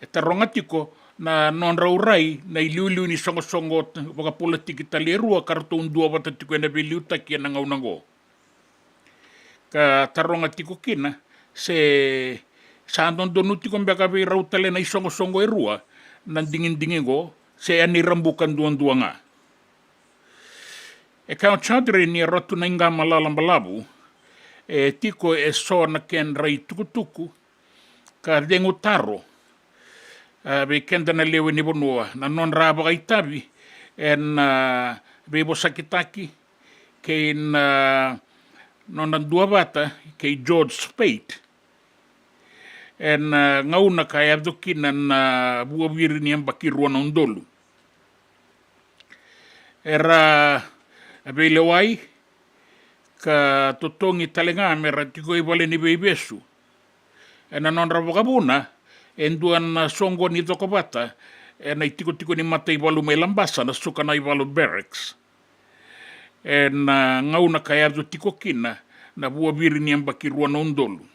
E taroga tiko na nodrau rai na iliuliu ni soqosoqo vakapolitiki tale e rua ka ratou duavata tiko ena veiliutaki ena gauna oqo. Ka taroga tiko kina se sa dodonu tiko beka vei rau tale na isoqosoqo e rua na digidigi oqo, se e a ni Rabuka duadua ga. E kaya o Chaudhry ni a Ratu Naiqa ma Lala Balavu, e tiko e so na kedra itukutuku ka cegu taro, a, vei keda na lewe ni vanua, na nodra vakaitavi ena, a, veivosakitaki kei na, a, nona duavata kei George Speight ena, a, gauna ka yaco kina na vuaviri ni yabaki rua na udolu. Era veilewai ka totogi tale ga mera tiko i vale ni veivesu. Ena nodra vakavuna, e dua na soqo ni cokovata ena itikotiko ni mataivalu mai Labasa, na Sukanaivalu Barracks, ena, a, gauna ka yaco tiko kina na vuaviri ni yabaki rua na udolu.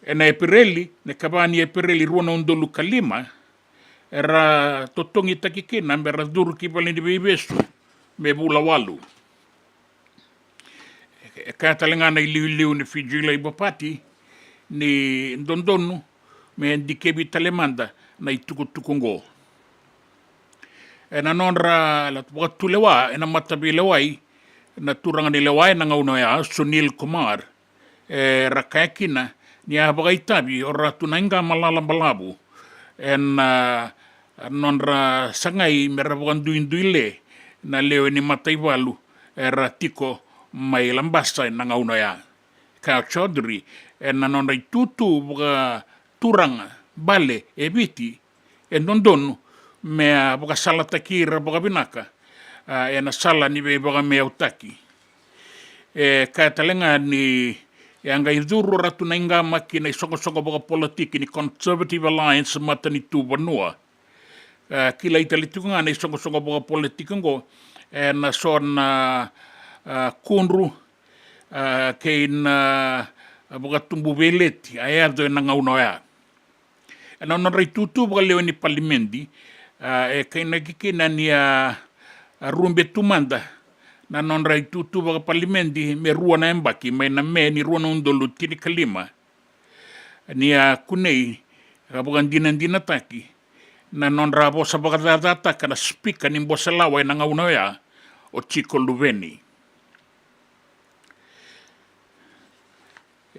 Ena Epereli, na ikava ni Epereli rua na udolu ka lima, era totogitaki kina mera curu ki vale ni veivesu me vula walu. E kaya tale ga na iliuliu ni Fiji Labour Party ni dodonu me dikevi tale mada na itukutuku oqo. Ena nodra vakatulewa ena mataveilewai na turaga ni lewa ena gauna oya, Sunil Kumar, era kaya kina ni a vakaitavi o Ratu Naiqa ma Lala Balavu ena, a, nodra sagai mera vakaduiduile na lewe ni mataivalu era tiko mai Labasa ena gauna oya. Kaya o Chaudhry, ena nodra itutu vakaturaga, bale e Viti, e dodonu me a vakasalataki ira vakavinaka, a, ena sala ni veivakameautaki. E kaya tale ga ni e a qai curu o Ratu Naiqa ma ki na isoqosoqo vakapolitiki ni Conservative Alliance Matanitu Vanua. A, kilai tale tiko ga na isoqosoqo vakapolitiki oqo ena so na, a, kudru, a, kei na vakatubu veileti a yaco ena gauna oya. Ena nodra itutu vakalewe ni palimedi, a, e kainaki kina ni a, a rube tu mada na nodra itutu vakapalimedi me rua na yabaki, mai na Me ni rua na udolu tinikalima, ni a kunei ka vakadinadinataki na nodra vosa vakacacataka na sipika ni bose lawa ena gauna oya, o Tiko Luveni.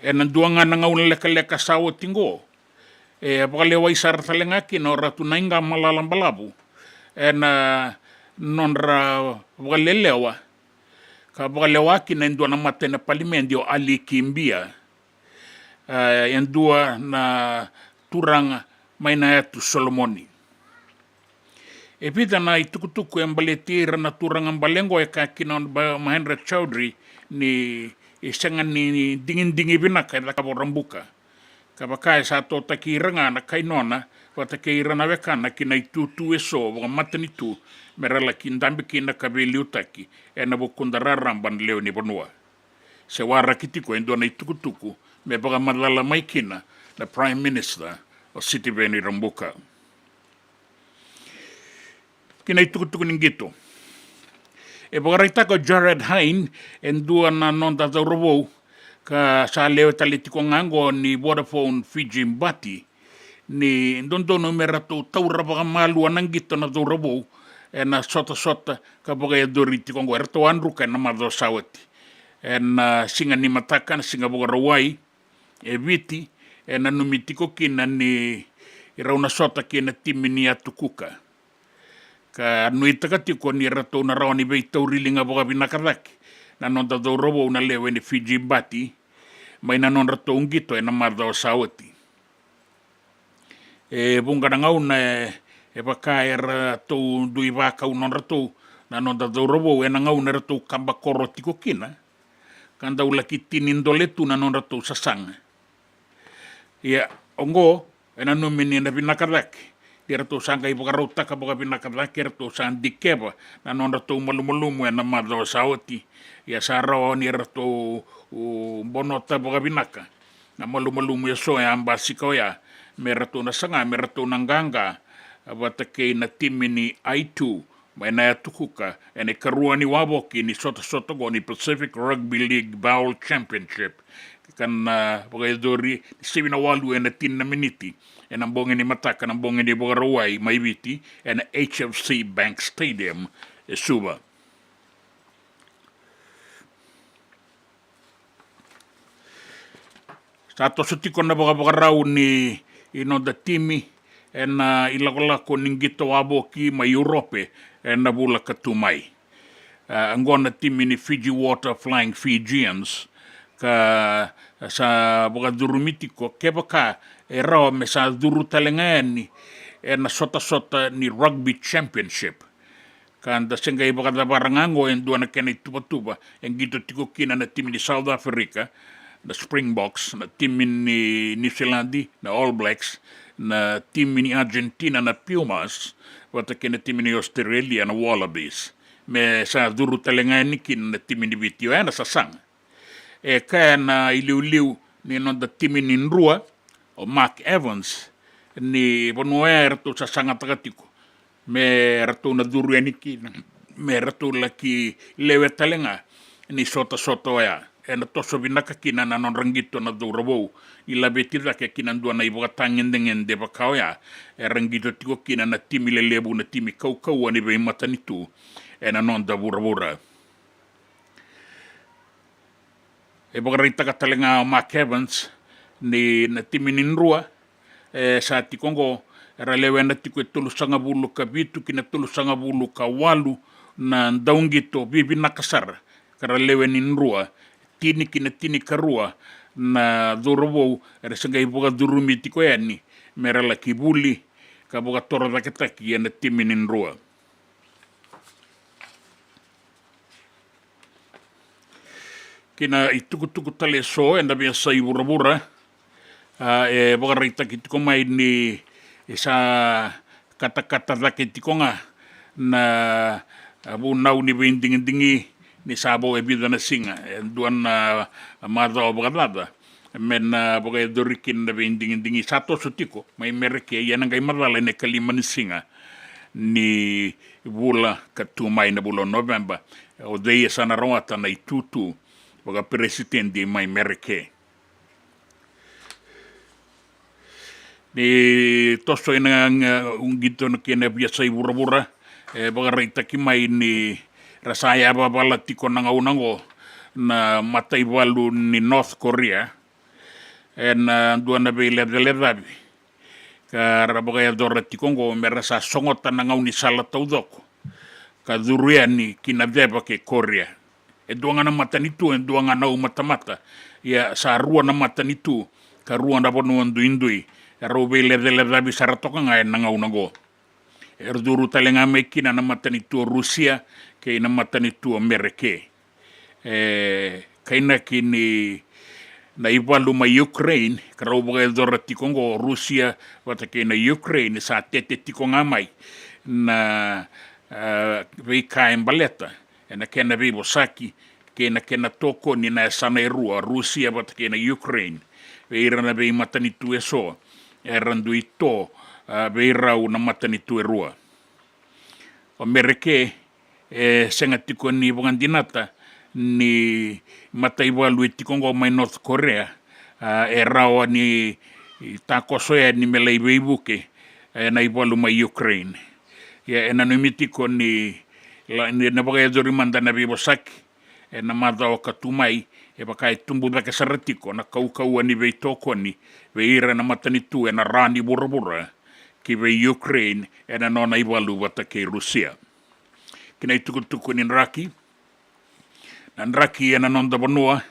Ena dua ga na gauna lekaleka sa oti oqo, e vakalewai sara tale ga kina o Ratu Naiqa ma Lala Balavu ena nodra vakalelewa ka vakalewa kina e dua na mata ena palimedi, o Ali Kibia, e, e dua na turaga mai na Yatu Solomoni. E vica na itukutuku e baleti ira na turaga bale oqo, e kaya kina o Mahendra Chaudhry ni e sega ni digidigi vinaka e cakava o Rabuka. Ka vaka e sa totaki ira ga na kai nona vata kei ira na wekana ki na itutu eso vakamatanitu mera laki dabe kina ka veiliutaki ena vukuda raraba na lewe ni vanua. Se waraki tiko e dua na itukutuku me vakamacala mai kina na Prime Minister, o Sitiveni Rabuka. Ki na itukutuku ni qito. E vakaraitaka o Jared Hein, e dua na noda cauravou ka sa lewe tale tiko ga oqo ni Vodafone Fiji Bati, ni dodonu me ratou taura vakamalua na qito na cauravou ena sotasota ka vakayacori tiko oqo, eratou a druka ena macawa sa oti. Ena siga ni mataka, na Siga Vakarauwai e Viti, e nanumi tiko kina ni rau na sota kei na timi ni Yatu Kuka. Ka nuitaka tiko ni ratou na rawa ni veitauriliga vakavinaka cake na noda cauravou na lewe ni Fiji Bati mai na nodratou qito ena macawa sa oti. E vuqa na gauna e, e vaka eratou dui vakau nodratou na noda cauravou ena gauna eratou kaba koro tiko kina ka dau laki tini dole tu na nodratou sasaga. Ia, oqo e nanumi ni na vinaka cake ni ratou sa qai vakarautaka vakavinaka cake, eratou sa dikeva na nodratou malumalumu ena macawa sa oti. Ia, sa rawa ni ratou, u, bonota vakavinaka na malumalumu eso e a basika oya me ratou na saga, me ratou na qaqa vata kei na timi ni I two mai na Yatu Kuka ena ikarua ni wavoki ni sotasota oqo ni Pacific Rugby League Bowl Championship, ka na vakayacori ni sivi na walu ena tini na miniti ena bogi ni mataka na bogi ni Vakarauwai mai Viti ena H F C Bank Stadium e Suva. Sa toso tiko na vakavakarau ni noda timi ena ilakolako ni qito wavoki mai Urope ena vula ka tu mai. A, oqo na timi ni Fiji Water Flying Fijians, ka sa vakacurumi tiko kevaka e rawa me sa curu tale ga yani ena sotasota ni Rugby Championship. Ka da se qai vakacavara ga oqo e dua na kena ituvatuva e qito tiko kina na timi ni South Africa, na Springboks, na timi ni Niusiladi, na All Blacks, na timi ni Argentina, na Pumas, vata kei na timi ni Australia, na Wallabies. Me sa curu tale ga yani kina na timi ni Viti. Oya na sasaga. E kaya na iliuliu ni noda timi ni Drua, o Mark Evans, ni vanua oya eratou sasagataka tiko me ratou na curu yani kina, me ratou laki lewe tale ga ni sotasota oya. Ena toso vinaka kina na nodra qito na cauravou ni laveti cake ki na dua na ivakatagedegede vaka oya era qito tiko kina na timi lelevu, na timi kaukauwa ni veimatanitu ena noda vuravura. E vakaraitaka tale ga o Mark Evans ni na timi ni Drua, e, sa tiko oqo, era lewena tiko e tolusagavulu ka vitu ki na tolusagavulu ka walu na dauqito vivinaka sara, ka ra lewe ni Drua, tini ki na tinikarua na cauravou era se qai vakacurumi tiko yani me ra laki vuli ka vakatorocaketaki ena timi ni Drua. Ki na itukutuku tale eso ena veiyasai vuravura, a, e vakaraitaki tiko mai ni sa katakata cake tiko ga na vunau ni veidigidigi ni sa vo e vica na siga, e dua na macawa vakacaca me na vakayacori kina na veidigidigi. Sa toso tiko mai Mereke, ia na qai macala ena ikalima ni siga ni vula ka tu mai, na vula o Noveba, o cei e sa na rawata na itutu vakaperesitedi mai Mereke. Ni toso ina, e, qito kei na veiyasai vuravura, e vakaraitaki mai ni ra sa yavavala tiko na gauna oqo na mataivalu ni North Korea ena dua na veilecalecavi ka ra vakayacora tiko oqo me ra sa sogota na gaunisala taucoko ka curu yani ki na ceva kei Korea. E dua ga na matanitu, e dua ga na umatamata, ia sa rua na matanitu ka rua na vanua duidui. E rau veilecalecavi sara toka ga ena gauna oqo. Era curu tale ga mai kina na matanitu o Rusia kei na matanitu o Mereke. E kainaki ni na ivalu mai Ukraine, ka rau vakayacora tiko oqo o Rusia vata kei na Ukraine, sa tete tiko ga mai na, e, veika e baleta ena kena veivosaki kei na kena tokoni na yasana e rua, Rusia vata kei na Ukraine, vei ira na veimatanitu eso era dui to, a, vei rau na matanitu e rua. O Mereke e sega tiko ni vakadinata ni mataivalu e tiko oqo mai North Korea, a, e rawa ni takoso yani me lai veivuke ena ivalu mai Ukraine. Ia e nanumi tiko ni la, ni na vakayacori mada na veivosaki ena macawa ka tu mai, e vaka e tubu cake sara tiko na kaukauwa ni veitokoni vei ira na matanitu ena ra ni vuravura ki vei Ukraine ena nona ivalu vata kei Rusia. Ki na itukutuku ni draki. Na draki ena noda vanua,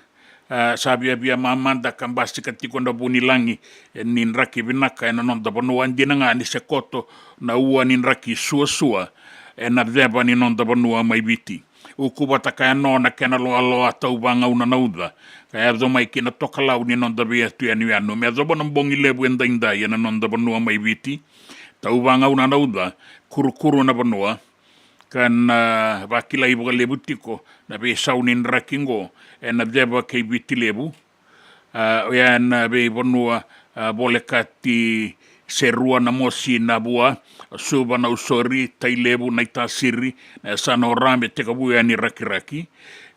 a, sa viavia mamada ka basika tiko na vunilagi, e, ni draki vinaka ena noda vanua. Dina ga ni se koto na ua ni draki suasua ena ceva ni noda vanua mai Viti. Uku vata ka yano na kena loaloa tauvagauna na uca, ka yaco mai ki na tokalau ni noda veiyatu yanuyanu. Me yacova na bogi levu edaidai ena noda vanua mai Viti, tauvagauna na uca, kurukuru na vanua, ka na vakilai vakalevu tiko na veisau ni draki oqo ena ceva kei Viti Levu. A, oya ena veivanua, a, volekati Serua, Namosi, Navua, Suva, Nausori, Tailevu, Naitasiri, na yasana o Ra me tekivu yani Rakiraki,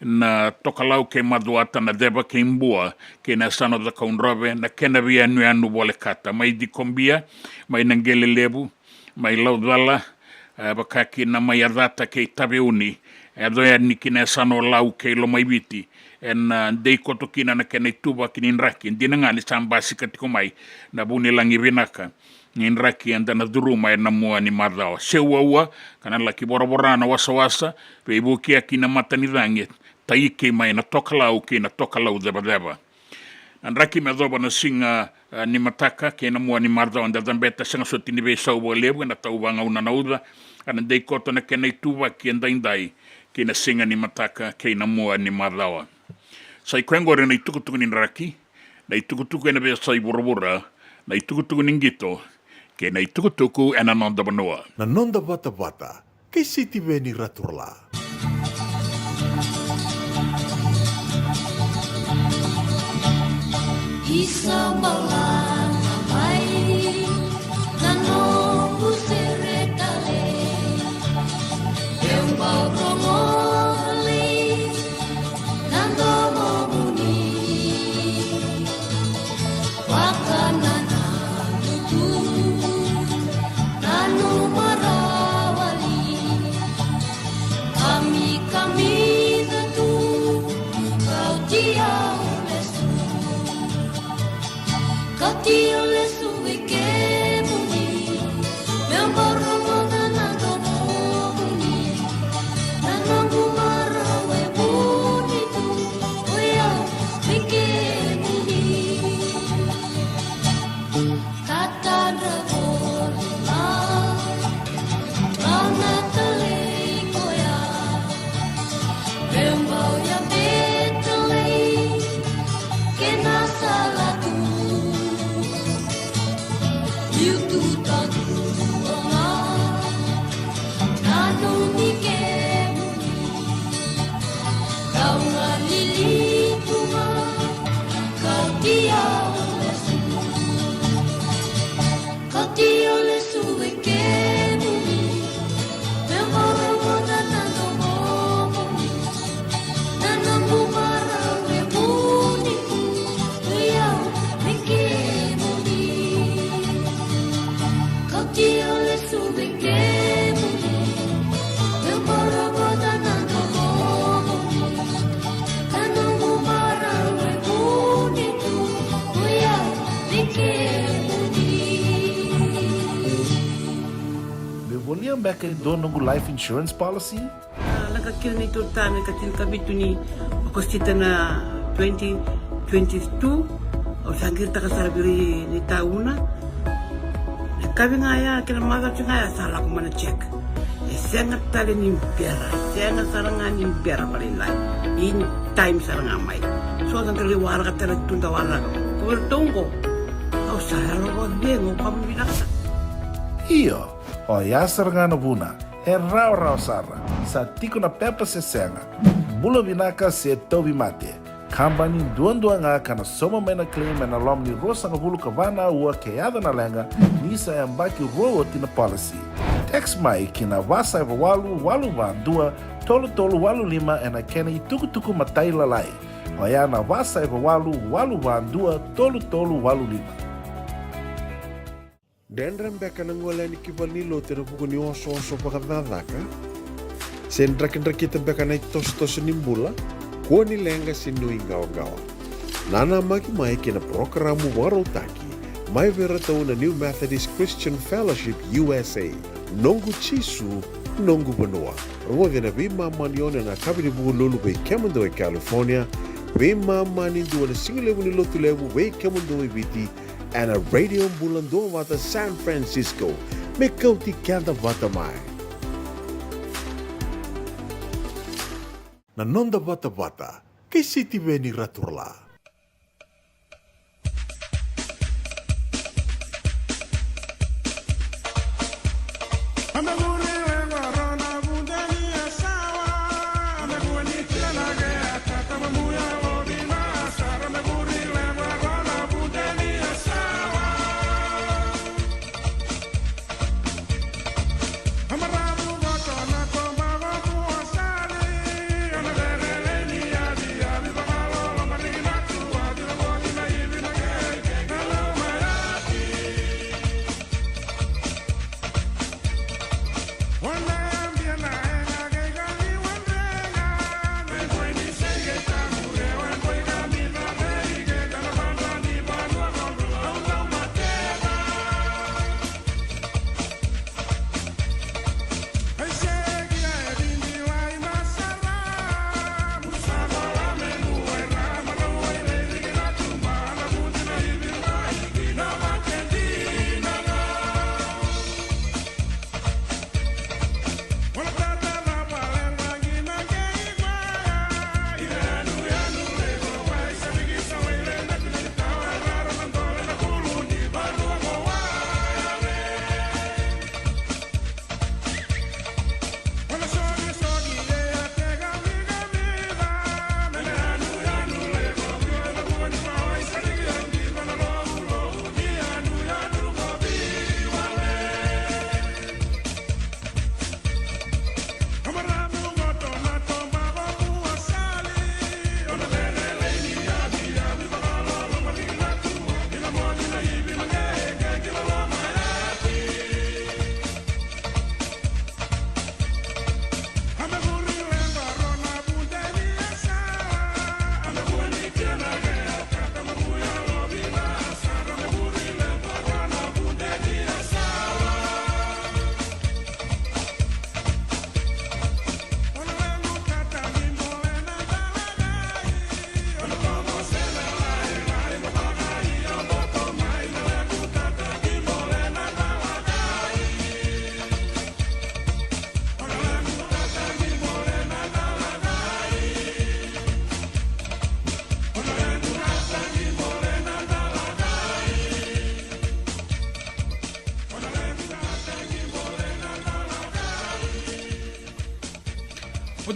na tokalau kei Macuata, na ceva kei Bua, kei na yasana o Cakaudrove, na kena veiyanuyanu volekata mai Cikobia, mai Naqelelevu, mai Laucala, e, vaka kina mai Yacata kei Taveuni, e yaco yani ki na yasana o Lau kei Lomaiviti, ena, a, dei koto kina na kena ituvaki ni draki, dina ga ni sa basika tiko mai na vunilagi vinaka ni draki eda na curuma ena mua ni macawa. Seuaua, ka na laki voravora na wasawasa, veivukiyaki na matanicagi, taiki mai na tokalau kei na tokalau cevaceva. Na draki me yacova na siga, e, ni mataka kei na mua ni macawa da cabeta, sega soti ni veisau vakalevu, ena tau vagauna na uca, a na dei koto na kena ituvaki edaidai ki na siga ni mataka kei na mua ni macawa. Sa i koya oqori na itukutuku ni draki, na itukutuku ena veiyasai vuravura, na itukutuku ni qito, kei na itukutuku ena noda vanua. Na noda vatavata kei Sitiveni Raturala. Isa bala na mai na noqu sere tale, e bau rogo tale na domomuni. Vakanananu tu, nanuma rawa li, kamikamica tu, kauti au lesu. Kauti au lesu vei kemuni, meu bau rogoca na domomuni. Na noqu marau e vuni tu, o yau vei kemuni. Ka tadra voli ga, ka na talei koya. Meu bau yabe talei kei na sala tu. Liu tu tadua ga, nanumi kemuni. Kau galili tu ga, kauti au lesu. Kauti au lesu vei kemuni. Meu bau rogoca na domomuni. Na noqu marau e vuni tu, o yau vei kemuni. Kauti au lesu vei kemuni. Meu bau rogoca na domomuni. Na noqu marau e vuni tu, o yau vei kemuni. Meu volia beka e dua noqu life insurance policy? A, lako kina neitou tama ena ika tinikavitu ni Okosita na twenty twenty-two. Au sa qiritaka sara vei ira ni tauna. Na yakavi ga ya kei na macawa ga ya sa lako mai na check. E sega tale ni bera, e sega sara ga ni bera vakalailai. In time sara ga mai. So da qai waraka tale tu da waraka. Ko vei iratou qo, au sa yalo vakacegu, au vakavinavinaka sara. Io, oya sara ga na vuna. E rawarawa sara, sa tiko na pepa se sega, bula vinaka se tauvimate. Kabani duadua ga ka na sauma mai na claim ena loma ni ruasagavulu ka va na aua ke yaco na leqa ni sa yabaki rua oti na policy. Text mai ki na va saiva walu walu va dua tolu tolu walu lima ena kena itukutuku matailalai. Oya na va saiva walu walu va dua tolu tolu walu lima. Dredre beka na gole yani ki valenilotu ena vuku ni osooso vakacakacaka? Se drakidrakita beka na itosotoso ni bula? Kua ni leqa se nuiqawaqawa. Nanamaki mai ki na parokaramu vakarautaki mai vei iratou na New Methodist Christian Fellowship U S A, Noqu Jisu, Noqu Vanua. Rogoci ena veimama ni ono ena yakavi ni Vukelulu vei kemudou e California, veimama ni dua ena sigalevu ni Lotulevu vei kemudou e Viti, ena Radio Bula Duavata San Francisco, me kauti keda vata mai. Na noda vatavata kei Sitiveni Raturala.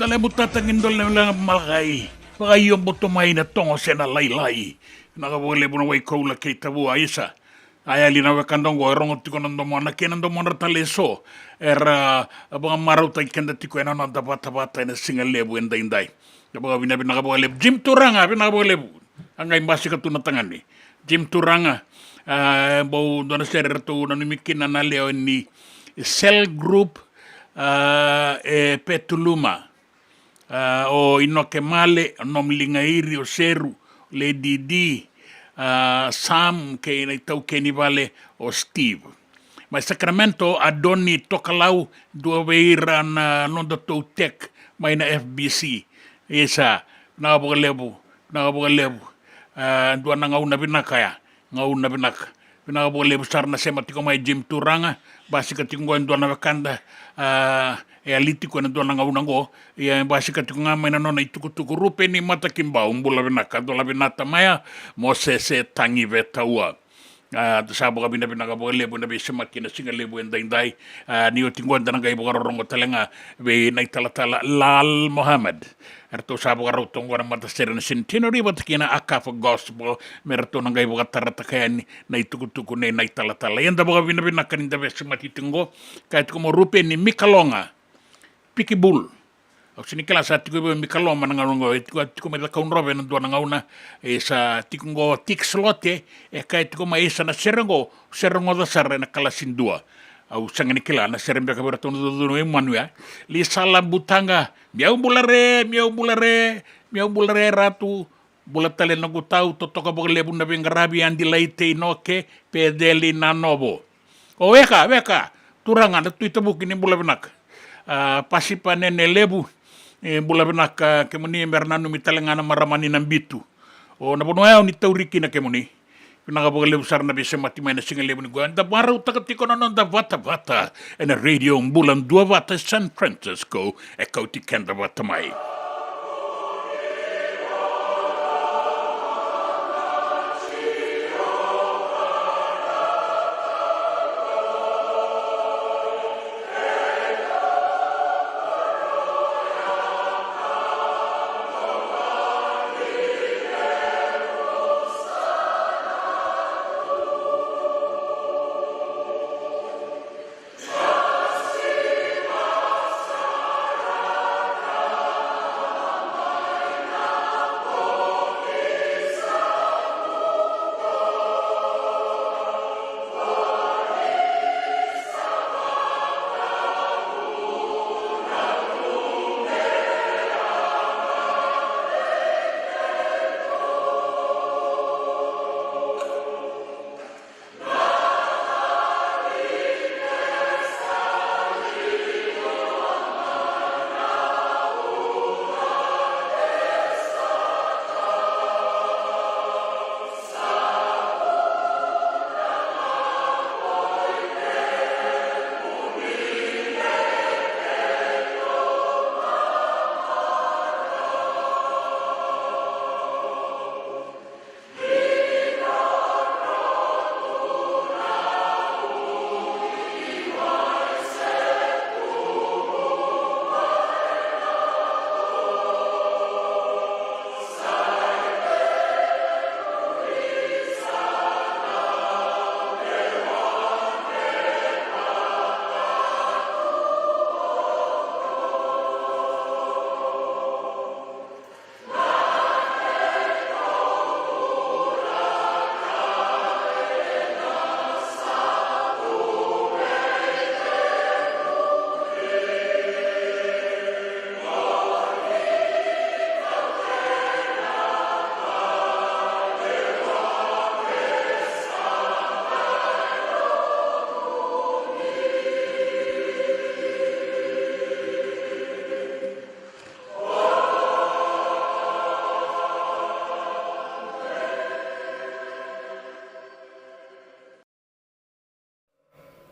Talebu tata ni dole na leqa malakai. Vakaio boto mai na togo se na lailai. Vinaka vakalevu na Waikoula kei Tavua, isa. A yali na wekada oqo e rogo tiko na domona kei na domodra tale eso. Era vakamarautaki keda tiko ena noda vatavata ena siga levu edaidai. Na vakavinavinaka vakalevu Jim Turaga, vinaka vakalevu. A qai basika tu na tagane. Jim Turaga, a, bau dua na sere ratou nanumi kina na lewe ni Cell Group, a, e Petuluma. A, o Inoke Male, o Nom Ligairi, o Seru, Lady D, a, Sam, kei na itaukei ni vale, o Steve. Mai Sacramento, Adoni Tokalau, dua vei ira na nodatou tech mai na F B C. Isa, vinaka vakalevu, vinaka vakalevu. A, dua na gauna vinaka ya, gauna vinaka. Vinaka vakalevu sara na sema tiko mai Jim Turaga, basika tiko qo e dua na wekada, a, e yali tiko ena dua na gauna qo, ia e basika tiko ga mai na nona itukutuku Rupe ni Matakibau, bula vinaka, dola vinata maya, Mosese Tagi Vetaua. A, sa vakavinavinaka vakalevu na veisemati ena siga levu edaidai. A, ni oti qo eda na qai vakarorogo tale ga vei na italatala Lal Mohammed. Eratou sa vakarauta oqo na matasere na Centenary vata kei na Akafa Gospel me ratou na qai vakatarataka yani na itukutuku nei na italatala. Ia da vakavinavinaka ni da veisemati tiko qo. Kaya tiko mo Rupe ni Mikaloga. Pikibul. Au sega ni kila sa tiko vei Mikaloga na gauna oqo, e tiko, tiko mai Cakaudrove ena dua na gauna, e sa tiko oqo Tiki Solote, e kaya tiko mai isa na sere oqo, sere rogoca sara ena kalasi dua. Au sega ni kila na sere beka vei ratou na Caucaumanu ya. Lisala Butaqa, miau bula re, miau bula re, miau bula re Ratu, bula tale na noqu tau, totoka vakalevu na veiqaravi, Adi Laite, Inoke, Peceli Nanovo. O weka, weka, turaga na Tui Tavuki ni bula vinaka. A, Pasipa Nene Levu, e, bula vinaka kemuni, me ra nanumi tale ga na marama ni Nabitu. O na vanua ya o ni tauri kina kemuni. Vinaka vakalevu sara na veisemati mai na siga levu ni qo. Eda vakarautaka tiko na noda vatavata ena Radio Bula Duavata San Francisco, e kauti keda vata mai.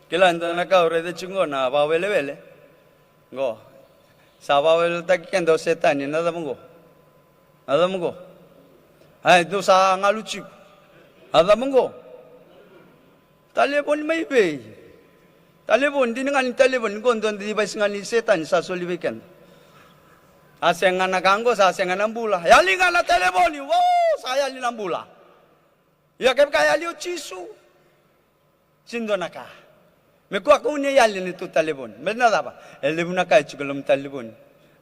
Kila, dua na ka au raica tiko qo na vakawelewele. Qo. Sa vakaweleweletaki keda o Setani, na cava qo? Na cava qo? Ai, dou sa galu tiko. Na cava qo? Talevoni mai vei? Talevoni, dina ga ni talevoni, qo dua na device ga ni Setani sa soli vei keda. A sega na ka qo, sa sega na bula. Yali ga na talevoni, wow, sa yali na bula. Ia kevaka e yali o Jisu, sega ni dua na ka. Me kua kau ni yali na neitou talevoni. Me na cava? E levu na ka e tiko e loma ni talevoni.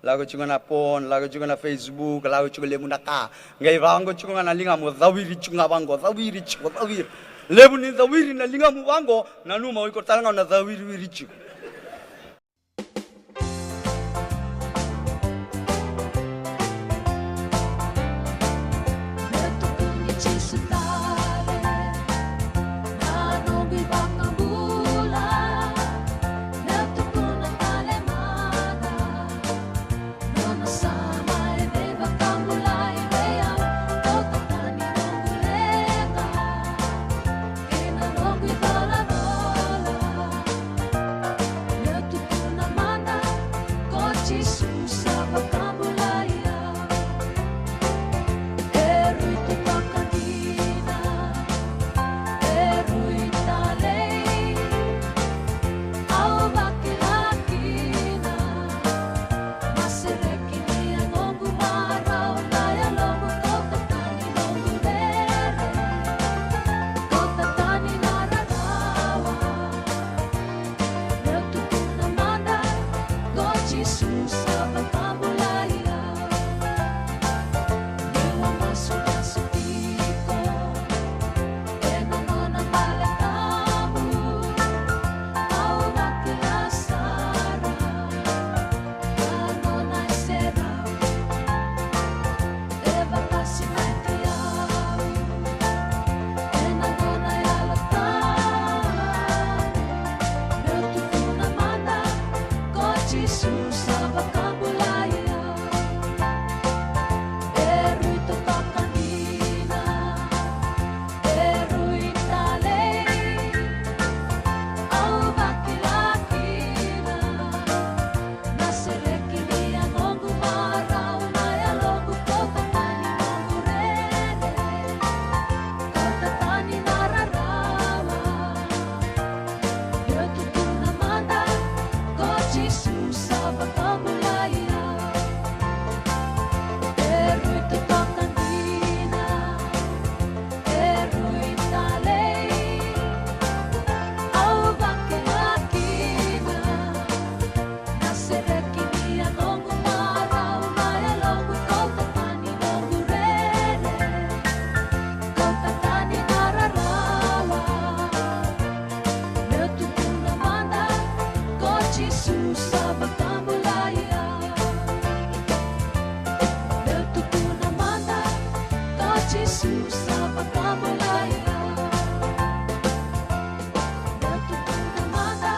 Lako tiko na phone, lako tiko na Facebook, lako tiko levu na ka. Qai vaqo tiko ga na ligamu, cawiri tiko ga vaqo, cawiri tiko, cawiri. Levu ni cawiri na ligamu vaqo, nanuma o iko tale ga o na cawiriwiri tiko. Meu tukuna mada, ko Jisu sa vakabulai au. E rui totoka dina, e rui talei, au vakila kina. Na sereki ni yagoqu marau, na yaloqu kauta tani noqu rere, kauta tani na rarawa. Meu tukuna mada, ko Jisu sa vakabulai au. Meu a masumasu tiko ena nona vale tabu, au vakila sara na nona iserau. E vakasinaiti au ena nona Yalo Tabu. Meu tukuna mada, ko Jisu sa vakabulai au. E rui totoka dina, e rui talei, au vakila kina. Na sereki ni yagoqu marau, na yaloqu kauta tani noqu rere, kauta tani na rarawa. Meu tukuna mada, ko Jisu sa vakabulai au. E rui totoka dina, e rui talei, au vakila kina. Na sereki ni yagoqu marau, na yaloqu kauta tani noqu rere, kauta tani na rarawa. Meu tukuna mada, ko Jisu sa vakabulai au. Meu tukuna mada, ko Jisu sa vakabulai au. Meu tukuna mada,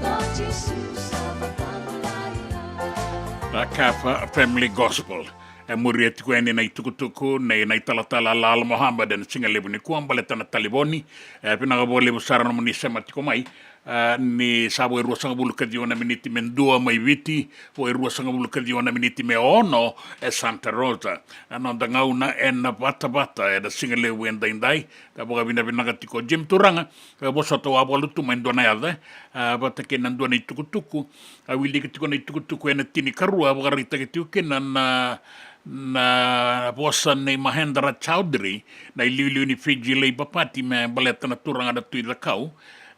ko Jisu sa vakabulai au. Na Kafa Family Gospel. E muria tiko yani na itukutuku nei na italatala Lal Mohammed ena siga levu nikua baleta na talevoni. E vinaka vakalevu sara nomuni sema tiko mai. A, ni sa vo e ruasagavulu ka ciwa na miniti me dua mai Viti, vo e ruasagavulu ka ciwa na miniti me ono e Santa Rosa. A, noda gauna ena vatavata ena siga levu edaidai. Ka vakavinavinaka tiko Jim Turaga, ka vosota wavola tu mai dua na yaca, a, vata kei na dua na itukutuku. A wiliki tiko na itukutuku ena tinikarua, a vakaraitaki tiko kina na, na vosa nei Mahendra Chaudhry, na iliuliu ni Fiji Labour Party me baleta na turaga na Tui Cakau.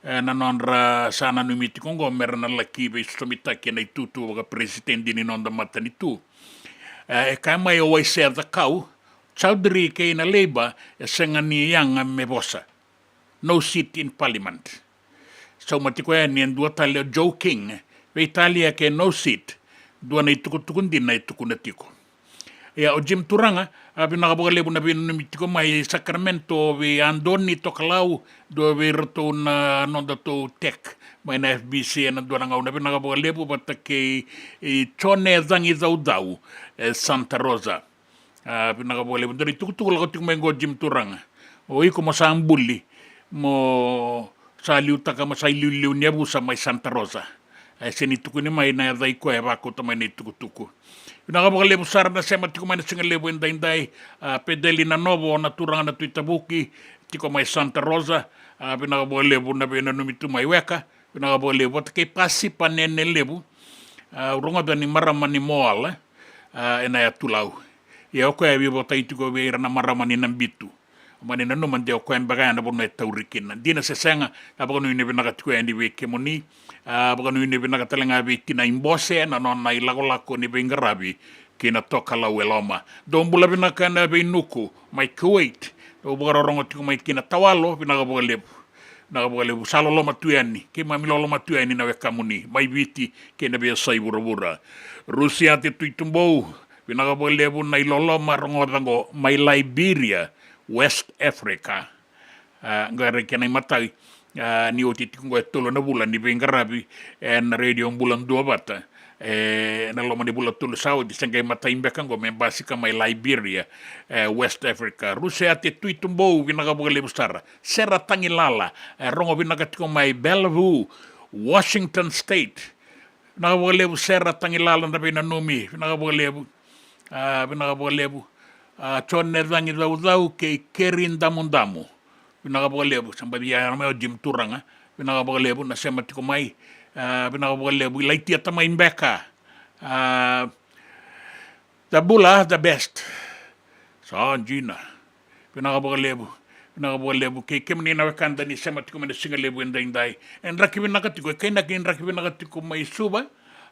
E, na nodra sa nanumi tiko oqo me ra na laki veisosomitaki ena itutu vakaperesitedi ni noda matanitu. E, e kaya mai o Waisea Cakau, Chaudhry kei na Labour e sega ni yaga me vosa. No seat in parliament. Sauma tiko yani e dua tale o Joe King, veitalia ke no seat, dua na itukutuku dina e tukuna tiko. Ia o Jim Turaga, a vinaka vakalevu na veinanumi tiko mai Sacramento, vei Adoni Tokalau, dua vei iratou na nodatou tech mai na F B C ena dua na gauna, vinaka vakalevu vata kei, e, Jone Cagi Caucau, e, Santa Rosa. A, vinaka vakalevu. Dua na itukutuku lako tiko mai qo Jim Turaga. O iko mo sa buli, mo sa liutaka mo sa iliuliu ni yavusa mai Santa Rosa. E sega ni tukuni mai na yaca i koya e vakauta mai na itukutuku. Vinaka vakalevu sara na sema tiko mai na siga levu edaidai. A, Pedeli na Novo, na turaga na Tui Tavuki, tiko mai Santa Rosa. A, vinaka vakalevu na veinanumi tu mai weka. Vinaka vakalevu vata kei Pasipa Nene Levu. A, au rogoca ni marama ni Moala. a, ena yatu Lau. Ia o koya e veivakatai tiko vei ira na marama ni Nabitu. Mani nanuma de o koya beka ya na vanua e tauri kina. Dina se sega, na vakanuinui vinaka tiko yani vei kemuni. A, vakanuinui vinaka tale ga vei tinai Bose, na nona ilakolako ni veiqaravi ki na tokalau e loma. Dou bula vinaka na veinuku mai Kuwait. Dou vakarorogo tiko mai ki na Tawalo, vinaka vakalevu. Vinaka vakalevu, sa loloma tu yani, keimami loloma tu yani na wekamuni mai Viti kei na veiyasai vuravura. Rusiate Tuitubou, vinaka vakalevu na iloloma rogoca qo mai Liberia, West Africa. A, qo e rai kena imatai, a, ni oti tiko qo e tolu na vula ni veiqaravi ena Radio Bula Duavata. E, na loma ni vula tolu sa oti, se qai matai beka qo me basika mai Liberia, e, West Africa. Rusiate Tuitubou, vinaka vakalevu sara. Sera Tagilala, e, rogo vinaka tiko mai Bellevue, Washington State. Vinaka vakalevu Sera Tagilala, na veinanumi, vinaka vakalevu. A, vinaka vakalevu. A, John Necagi Caucau kei Keri Damudamu. Vinaka vakalevu, sa baci ya mai o Jim Turaga. Vinaka vakalevu na sema tiko mai. A, vinaka vakalevu, Ilaitia Tamai Beka. A, Tabula, the best. Sa dina. Vinaka vakalevu. Vinaka vakalevu. Kei kemuni na wekada ni sema tiko mai na siga levu edaidai. E draki vinaka tiko, e kainaki ni draki vinaka tiko mai Suva.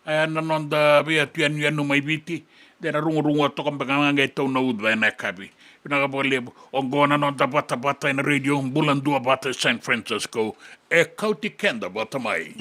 E, na noda veiyatu yanuyanu mai Viti. De na rugurugu toka beka ga qai tau na uca ena yakavi. Vinaka vakalevu. Oqo na noda vatavata ena Radio Bula Duavata San Francisco. E kauti keda vata mai.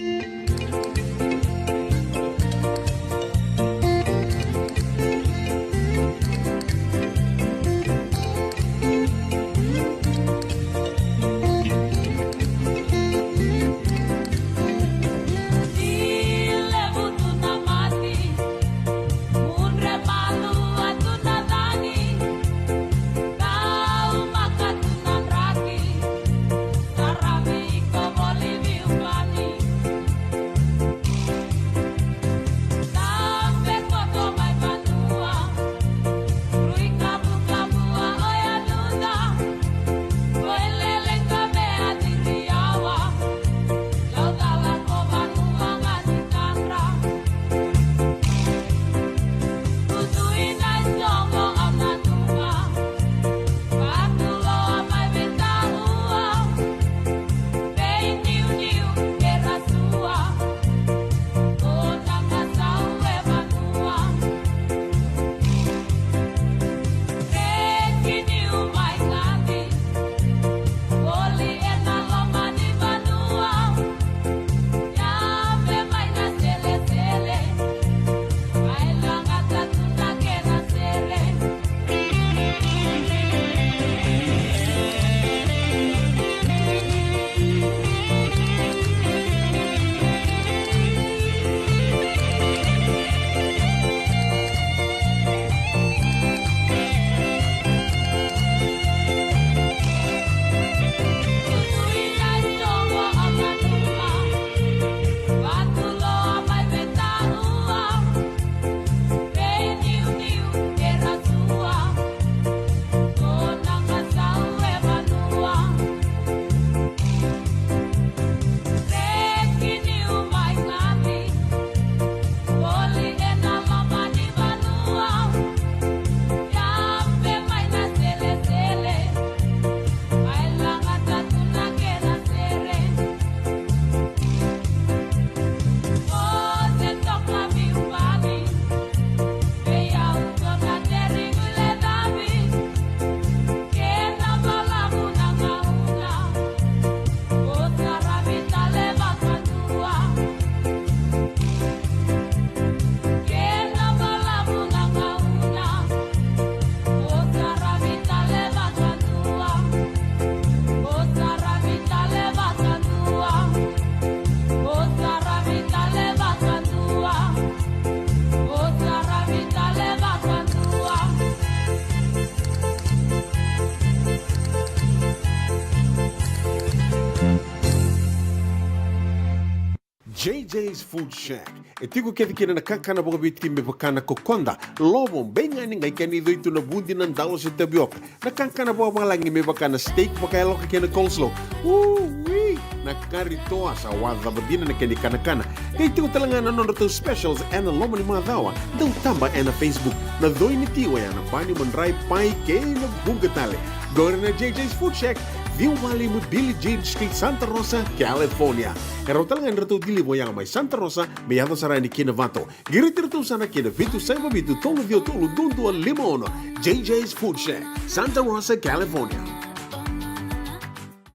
J J's Food Shack. E tiko kece kina na kakana vakaviti me vaka na kokoda, lovo, beigani, qai kena icoi tu na vudi, na dalo se tavioka. Na kakana vakavalagi me vaka na steak, vakayaloka kei na coleslaw. Ui! Na kari toa sa waca vacina na kena ikanakana. Kei tiko tale ga na nodratou specials ena loma ni macawa. Dau taba ena Facebook. Na coi ni tiko ya na bani madrai pai kei na buka tale. Qori na J J's Food Shack, ciwa walu lima Billie Jean Street, Santa Rosa, California. E rau tale ga ni ratou deliver ya mai Santa Rosa me yaco sara yani kina vato. Qiriti ratou sara kina vitu saiva vitu tolu ciwa tolu dua dua lima ono. J J's Food Shack, Santa Rosa, California.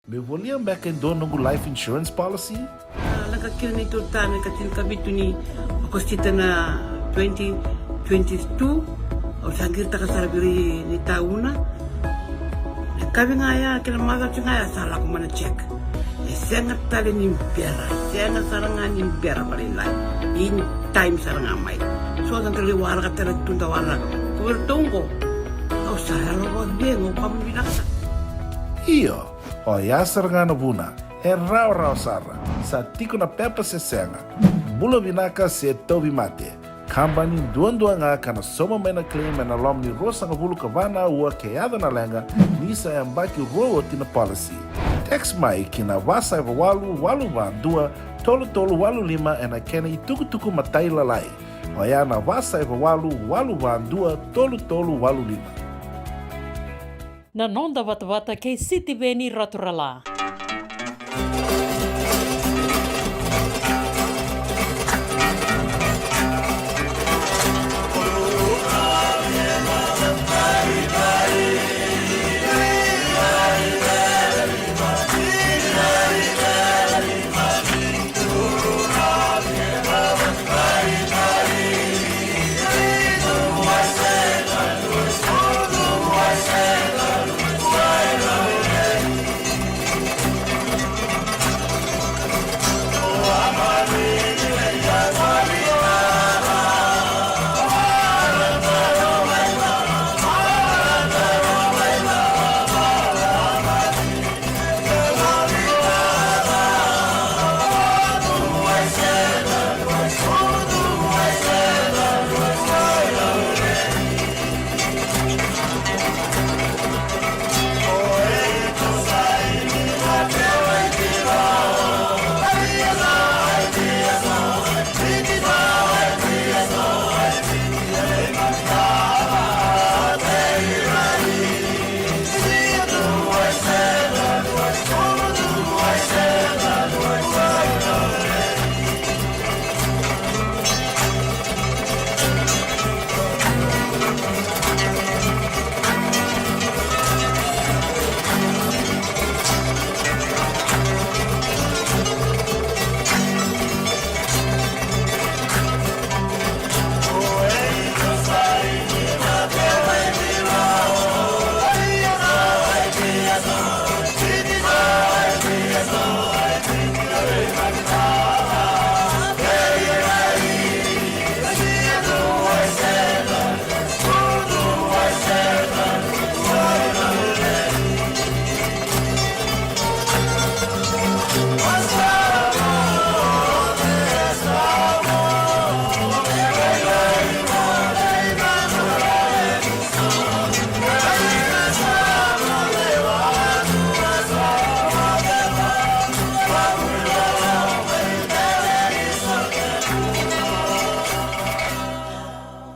Me volia beka e dua noqu life insurance policy? A, lako kina neitou tane ka tinikavitu ni Okosita na twenty twenty-two. Au sa qiritaka sara vei ira ni tauna. Na kavi ga ya kei na macawa ga ya sa lako mai na check. E sega tale ni bera, e sega sara ga ni bera vakalailai. In time sara ga mai. So da qai waraka tale tu da waraka. Ko vei ratou oqo. Au sa yalo vakacegu, au kama vinaka sara. Io. Oya sara ga na vuna, e rawarawa sara, sa tiko na pepa se sega. Bula vinaka se tauvimate. Kabani duadua ga ka na sauma mai na claim ena loma ni ruasagavulu ka va na aua ke yaco na leqa, ni sa yabaki rua oti na policy. Text mai ki na va saiva walu walu va dua tolu tolu walu lima ena kena itukutuku matailalai. Oya na va saiva walu walu va dua tolu tolu walu lima. Na noda vatavata kei Sitiveni Raturala.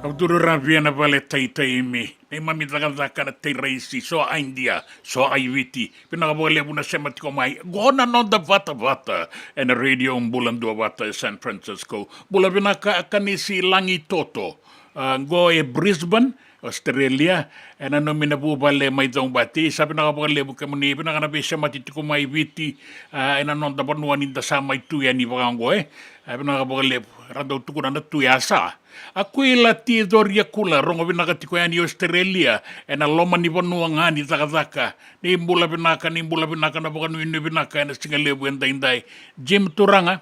Au turu ravia na vale taitai mi. Neimami cakacaka na teiraisi, so a Idia, so a i Viti. Vinaka vakalevu na sema tiko mai. Qo na noda vatavata ena Radio Bula Duavata e San Francisco. Bula vinaka Kanisi Lagitoto. A, qo e Brisbane, Australia. E nanumi na vuvale mai Caubati. Sa vinaka vakalevu kemuni, vinaka na veisemati tiko mai Viti. A, ena noda vanua ni da sa mai tu yani vaka oqo, e. A, vinaka vakalevu. Ra dau tukuna na tu ya sa. A kuila ti cori a kula, rogo vinaka tiko yani Australia, ena loma ni vanua ga ni cakacaka. Ni bula vinaka, ni bula vinaka na vakanuinui vinaka ena siga levu edaidai. Jim Turaga,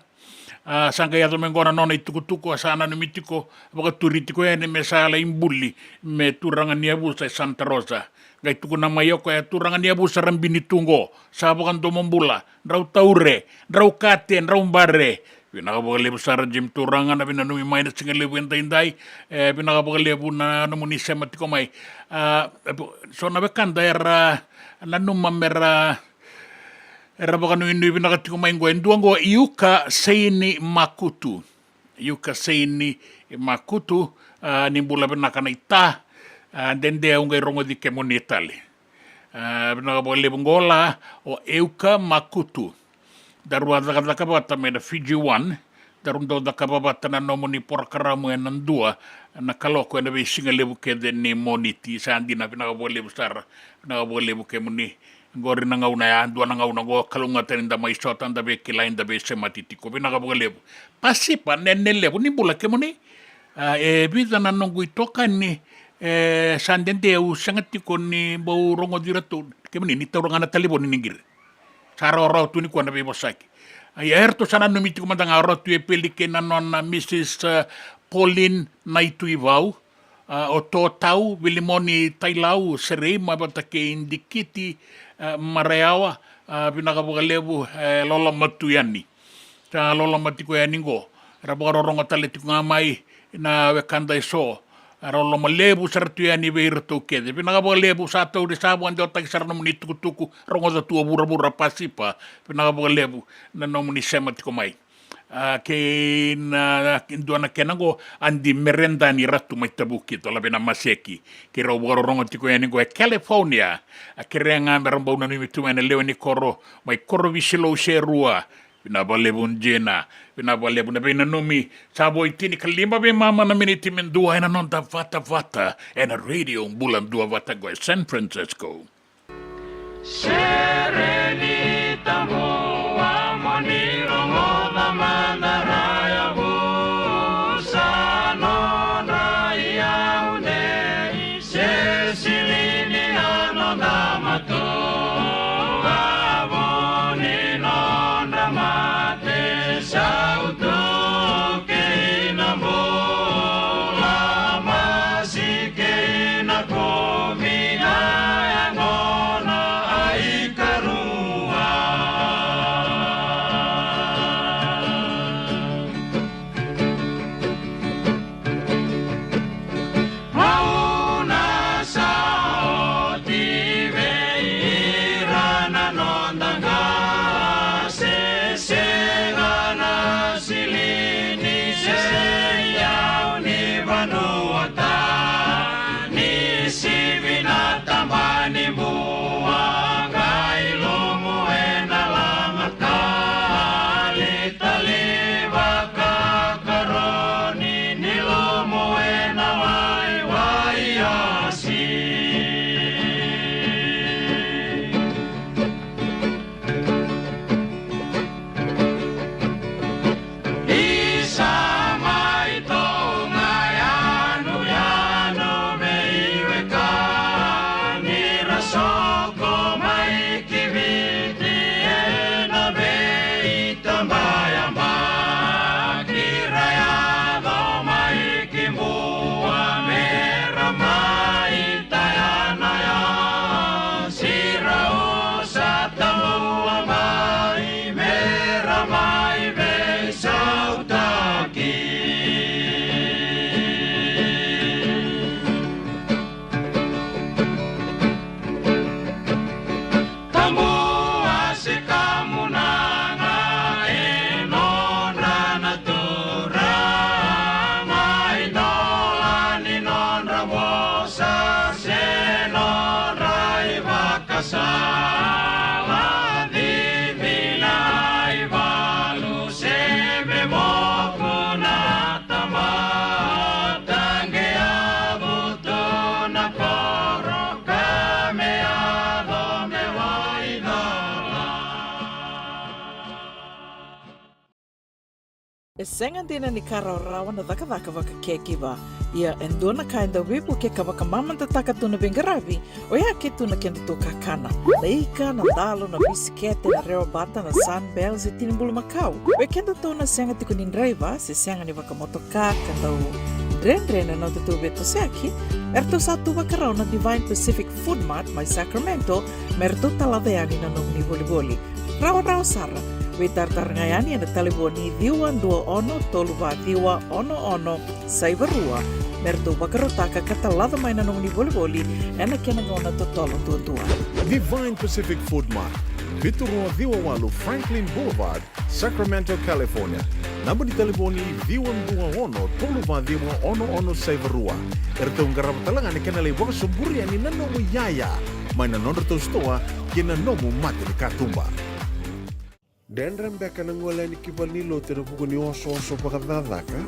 a, sa qai yaco mai qo na nona itukutuku, a sa nanumi tiko, vakaturi tiko yani me sa lai buli, me turaga ni yavusa e Santa Rosa. Qai tukuna mai o koya, turaga ni yavusa ra bini tu qo, sa vakadomobula, drau taure, drau kate, drau bare. Vinaka vakalevu sara Jim Turaga na vinanumi mai na siga levu edaidai. E, vinaka vakalevu na nomuni sema tiko mai. A, e, so na wekada era nanuma mera Era vakanuinui vinaka tiko mai qo e dua qo, Iuka Seini Makutu. Iuka Seini Makutu, a, ni bula vinaka naita, a, dede au qai rogoci kemuni tale. A, vinaka vakalevu qo la o Iuka Makutu. Daru a cakacaka vata mai na Fiji One, daru dau cakava vata na nomuni porokaramu ena dua na kaloko ena veisiga levu kece ni Moniti. Sa dina, vinaka vakalevu sara, vinaka vakalevu kemuni. Qori na gauna ya, dua na gauna qo kalougata ni da mai sota, da veikilai, da veisemati tiko. Vinaka vakalevu. Pasipa Nene Levu, ni bula kemuni. A, e vica na noqu itokani, e, sa dede au sega tiko ni bau rogoci iratou. Kemuni ni taura ga na talevoni ni qiri. Sa rawarawa tu nikua na veivosaki. Ia, eratou sa nanumi tiko mada ga o Ratu Epeli kei na nona Mrs, a, Pauline Naituivau, a, o Totau, Vilimoni Tailau, Serei, me vata kei Dikiti, a, Marayawa, a, vinaka vakalevu, e, loloma tu yani. Sa loloma tiko yani qo. Era vakarorogo tale tiko ga mai na wekada eso. Era loloma levu sara tu yani vei iratou kece. Vinaka vakalevu, sa tauri, sa vakadewataki sara nomuni tukutuku. Rogoca tu o vuravura, Pasipa. Vinaka vakalevu na nomuni sema tiko mai. A, kei na dua na kena qo, Adi Meredani Ratu mai Tavuki, Tolavena Maseki. Keirau vakarorogo tiko yani qo e California. A, kerea ga me ra bau nanumi tu mai na lewe ni koro, mai Korovisilou Serua. Vinaka vakalevu Jina, vinaka vakalevu na veinanumi. Sa vo e tinikalima veimama na miniti me dua ena noda vatavata ena Radio Bula Duavata qo e San Francisco. Sereni tabu, a, mo ni rogoca mada na yavusa nodra iyau nei se silini na noda matua, vo ni nodra mate, sautu kei na bula, masi kei na kumi, na yagona a ikarua. Gauna sa oti vei ira na noda qase, sega na silini se iyau ni vanua ta, ni sivi na taba ni bua, qai lumu ena lama tali, tali vakakaroni, ni lumu ena waiwai asi. Isa mai Tonga yanuyanu veiwekani ra soko mai ki Viti ena veitabayabaki, ra yaco mai ki Bua me ra mai taya na yasi, ra usa tamuabai me ra mai veisautaki. Tabua se kamunaga e nodra na turaga, idola ni nodra vosa se nodra ivakasala, cici na ivalu se me moku na tamata, qai yavu tu na koro ka me yaco me waicala. E sega dina ni ka rawarawa na cakacaka vakacaregiver. Ia e dua na ka e dau veivukei ka vakamamadataka tu na veiqaravi, oya ke tu na kedatou kakana. Na ika, na dalo, na bisikete, na rewa bata, na Sunbell, se tini bulumakau. Vei kedatou na sega tiko ni draiva, se sega ni vakamotoka, ka dau dredre na nodatou veitosoyaki, eratou sa tu vakarau na Divine Pacific Food Mart mai Sacramento, me ratou talaca yani na nomuni volivoli. Rawarawa sara, veitaratara ga yani ena talevoni ciwa dua ono tolu va ciwa ono ono saiva rua, me ratou vakarautaka ka talaca mai na nomuni volivoli ena kena gauna totolo duadua. Divine Pacific Food Mart, Vitu rua ciwa walu Franklin Boulevard, Sacramento, California. Naba ni talevoni ciwa dua ono tolu va ciwa ono ono saiva rua. Eratou qarava tale ga na kena lai vakasoburi yani na nomu iyaya mai na nodratou sitoa kei na nomu mata ni katuba. Dredre beka na gole yani ki valenilotu ena vuku ni osooso vakacakacaka?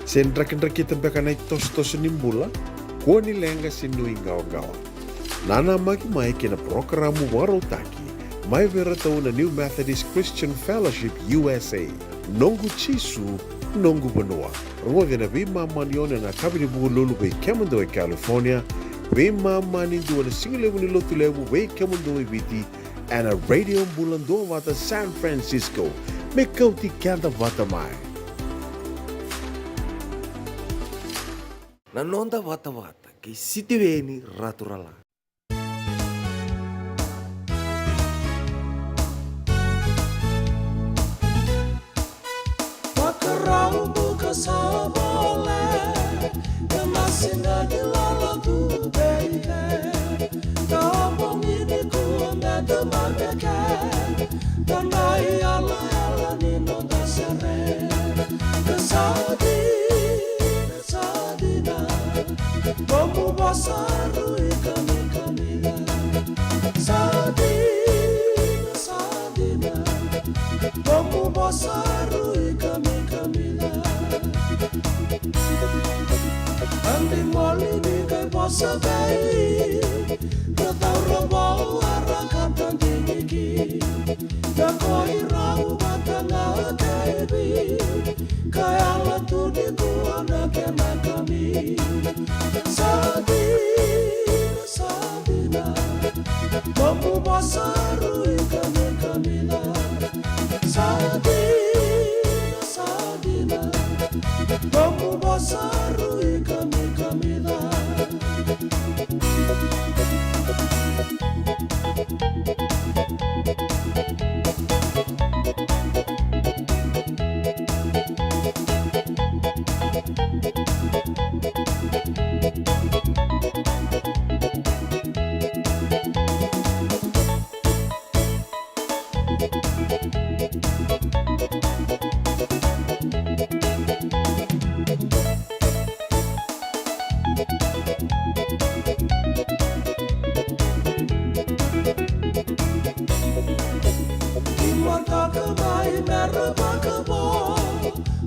Se drakidrakita beka na itosotoso ni bula? Kua ni leqa se nuiqawaqawa. Nanamaki mai ki na parokaramu vakarautaki mai vei iratou na New Methodist Christian Fellowship U S A. Noqu Jisu, noqu vanua. Rogoci ena veimama ni ono ena yakavi ni Vukelulu vei kemudou e California, veimama ni dua na sigalevu ni Lotulevu vei kemudou e Viti, ena Radio Bula Duavata San Francisco. Me kauti keda vata mai. Na noda vatavata kei Sitiveni Raturala. Vakarau buka sa vole, e masina ni lala tu vei ke. Ka omo ni ni kua me ta maveke, ta na i ala ala ni noda sere. Ka sa di Sa dina, nomu vosa rui kamikamica. Sa dina, sa dina, nomu vosa rui kamikamica. Andi moli ni kai vosa vei, ka taura vou ara ka tadiniki. Na ko i rau vata na kaivi, ka yala tu ni kua na kena kami. Sa dina, sa dina, nomu vosa rui kamikamica. Sa dina, sa dina, nomu vosa rui kamikamica. Ni mataka mai me ra vakavo,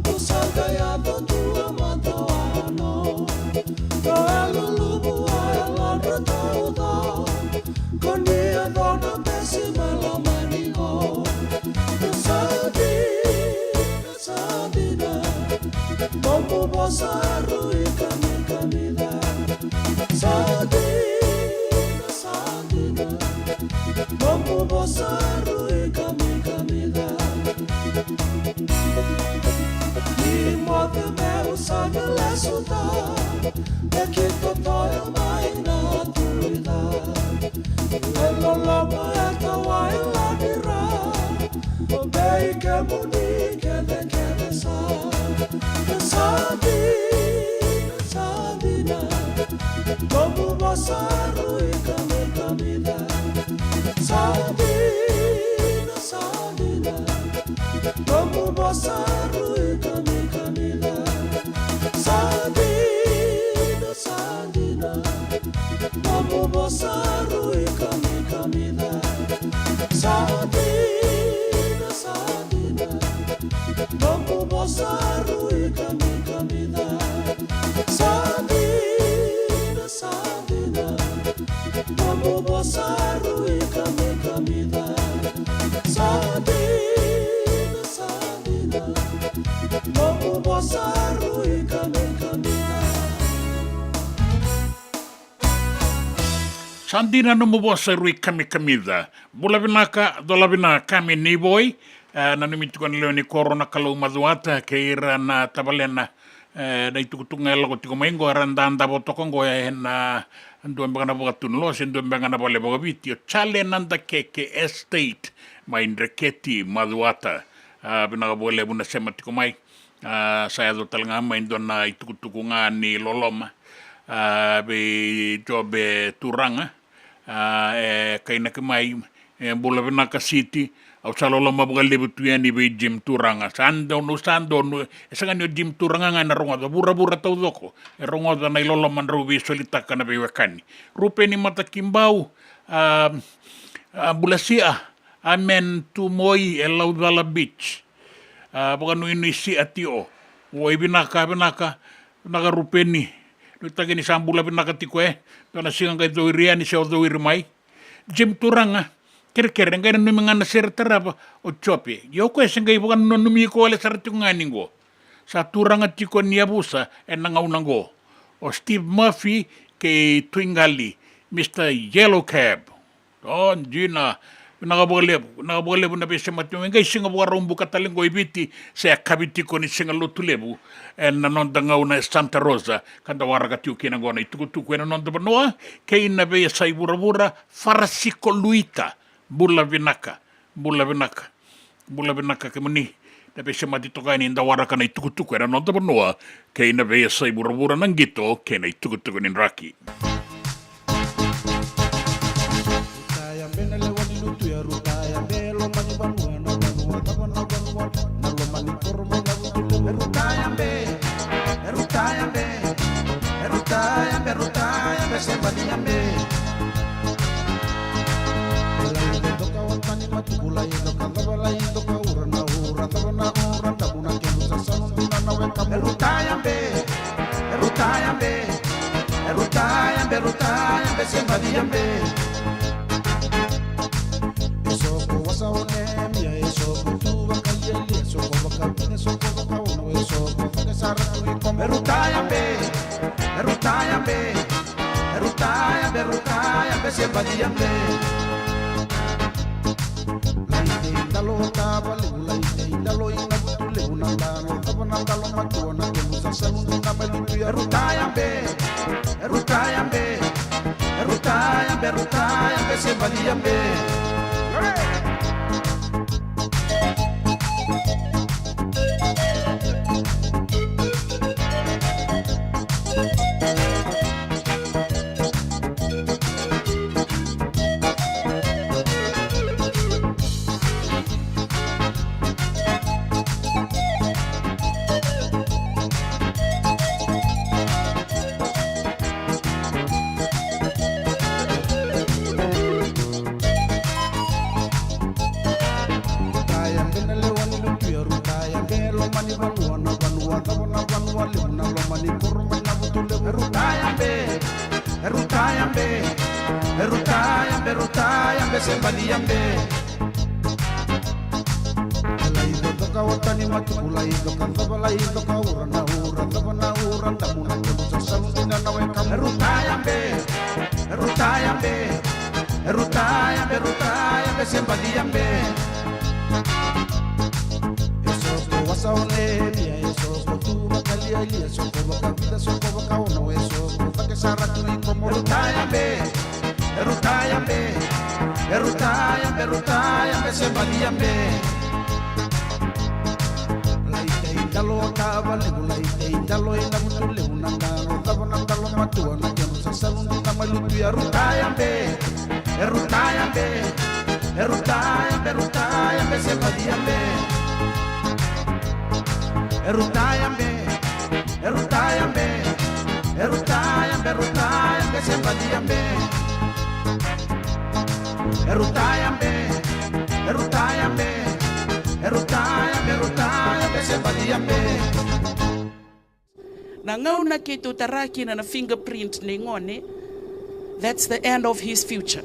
ko sa qai yaco tu a mataono. Ko e luluvu a e ladra tauca, ko ni yaco na besi me lomani ko. Ko sa dina, sa dina, nomu vosa rui kamikamica. Sa dina, sa dina, nomu vosa rui kamikamica. Ni moce meu sa na lesuta, e ki totoya mai na tuica. E loloma e tawai ladira, o vei kemuni kecekece sa. Sa dina, sa dina, nomu vosa rui kamikamica. Sa dina, sa dina, nomu vosa rui kamikamica. Sa dina, sa dina, nomu vosa rui kamikamica. Sa dina, sa dina, nomu vosa rui kamikamica. Sa dina, sa dina, nomu vosa rui kamikamica. Sa dina, sa dina, nomu vosa rui kamikamica. Sa dina nomu vosa rui kamikamica. Bula vinaka, cola vinaka me ni voi. E, nanumi tiko na lewe ni koro na Kalou Macuata kei ira na tavalena. E, na itukutuku ga e lako tiko mai qo era dadavo toka qo ena dua beka na vakatunuloa se dua beka na vale vakaviti, o Jale Nadakeke Estate mai Dreketi, Macuata. A, vinaka vakalevu na sema tiko mai. A, sa yaco tale ga mai dua na itukutuku ga ni loloma, a, vei Jobe Turaga. A, e kainaki mai, E bula vinaka Siti, au sa loloma vakalevu tu yani vei Jim Turaga. Sa donu, sa donu, e sega ni o Jim Turaga ga ena rogoca, vuravura taucoko e rogoca na iloloma drau veisolitaka na veiwekani. Rupeni Matakibau, a, a, bula Sia, amen tu Moi e Laucala Beach. A, vakanuinui Sia tio. Oi vinaka, vinaka, vinaka Rupeni. Nuitaki ni sa bula vinaka tiko e. Dua na siga qai cowiri yani se o cowiri mai. Jim Turaga, kerekere, qai nanumi ga na sere tarava o Jope. Ia o koya se qai vakananumi iko wale sara tiko ga ni qo. Sa turaga tiko ni yavusa ena gauna qo. O Steve Murphy kei Twingali, Mister Yellow Cab. O, dina, vinaka vakalevu, vinaka vakalevu na veisemati. E qai siga Vakaraubuka tale qo i Viti, se yakavi tiko ni siga Lotulevu ena noda gauna e Santa Rosa, ka da waraka tiko kina qo na itukutuku ena noda vanua kei na veiyasai vuravura. Farasiko Luita, bula vinaka, bula vinaka, bula vinaka kemuni na veisemati toka yani, da waraka na itukutuku ena noda vanua kei na veiyasai vuravura, na qito kei na itukutuku ni draki. Rutaya be na lewe ni lutu ya, rutaya be loma ni vanua, na vanua, na vanua, na loma ni koro mai na vutu levu. Rutaya be, rutaya be, rutaya be, rutaya be, se badia be. Lai doka o tani matuku, lai doka cava, lai doka ura na ura, cava na ura, damu na kemu sa sanu dina na weka. Rutaya be, rutaya be. E rutaya be, rutaya be, se badia be. E soko wasa o Nemia, e soko tu vakalialia, soko vakavina, soko vakaono, e soko cake sara tu i komo. E rutaya be, e rutaya be, e rutaya be, rutaya be, se badia be. Lai tei dalo o tavalevu, lai tei dalo i na vutu levu, na dalo cava, na dalo matua, na kemu sa sanu dina mai lutu ya. E rutaya be, e rutaya be, e rutaya be, e rutaya be, se badia be. Rutaya be na lewa ni lutu ya, rutaya be loma ni vanua, na vanua, na vanua, na vanua levu, na loma ni koro mai na vutu levu. Rutaya be. E rutaya be, e rutaya be, rutaya be, se badia be. Lai doka o tani matuku, lai doka cava, lai doka ura na ura, cava na ura, damu na kemu sa sanu dina na weka. E rutaya be, e rutaya be, e rutaya be, rutaya be, se badia be. E soko wasa o Nemia, e soko tu vakalialia, soko vakavica, soko vakaono, e soko cake sara tu i komo. E rutaya be, e rutaya be, e rutaya be, rutaya be, se badia be. Lai tei dalo o tavalevu, lai tei dalo i na vutu levu, na dalo cava, na dalo matua, na kemu sa sanu dina mai lutu ya. Rutaya be. E rutaya be, e rutaya be, rutaya be, se badia be. E rutaya be, e rutaya be, e rutaya be, rutaya be, se badia be. E rutaya be, e rutaya be, e rutaya be, rutaya be, se badia be. Na gauna keitou tara kina na fingerprint nei gone, that's the end of his future.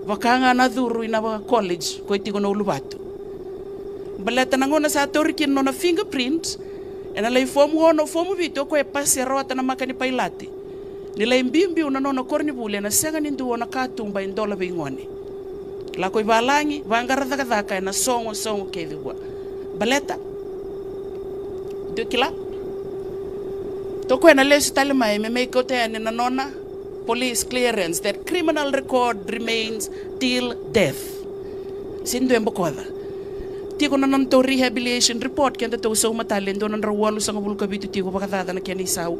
Vaka ga na curu ina vaka college ko e tiko na uluvatu. Baleta na gauna sa tauri kina nona fingerprint, ena lai fomu ono, fomu vitu, o koya e pasi, e rawata na maka ni pailate. Ni lai biubiu na nona koronivuli, ena sega ni dua na katuba e dola vei gone. Lako i valagi, vaqara cakacaka ena sogo, sogo kece vua. Baleta? Dou kila? Toka ena lesu tale mai me mai kauta yani na nona police clearance, that criminal record remains till death. Sega ni dua e bokoca. Tiko na nodatou rehabilitation report kedatou sauma tale, e dua na drau walusagavulu ka vitu tiko vakacaca na kena isau.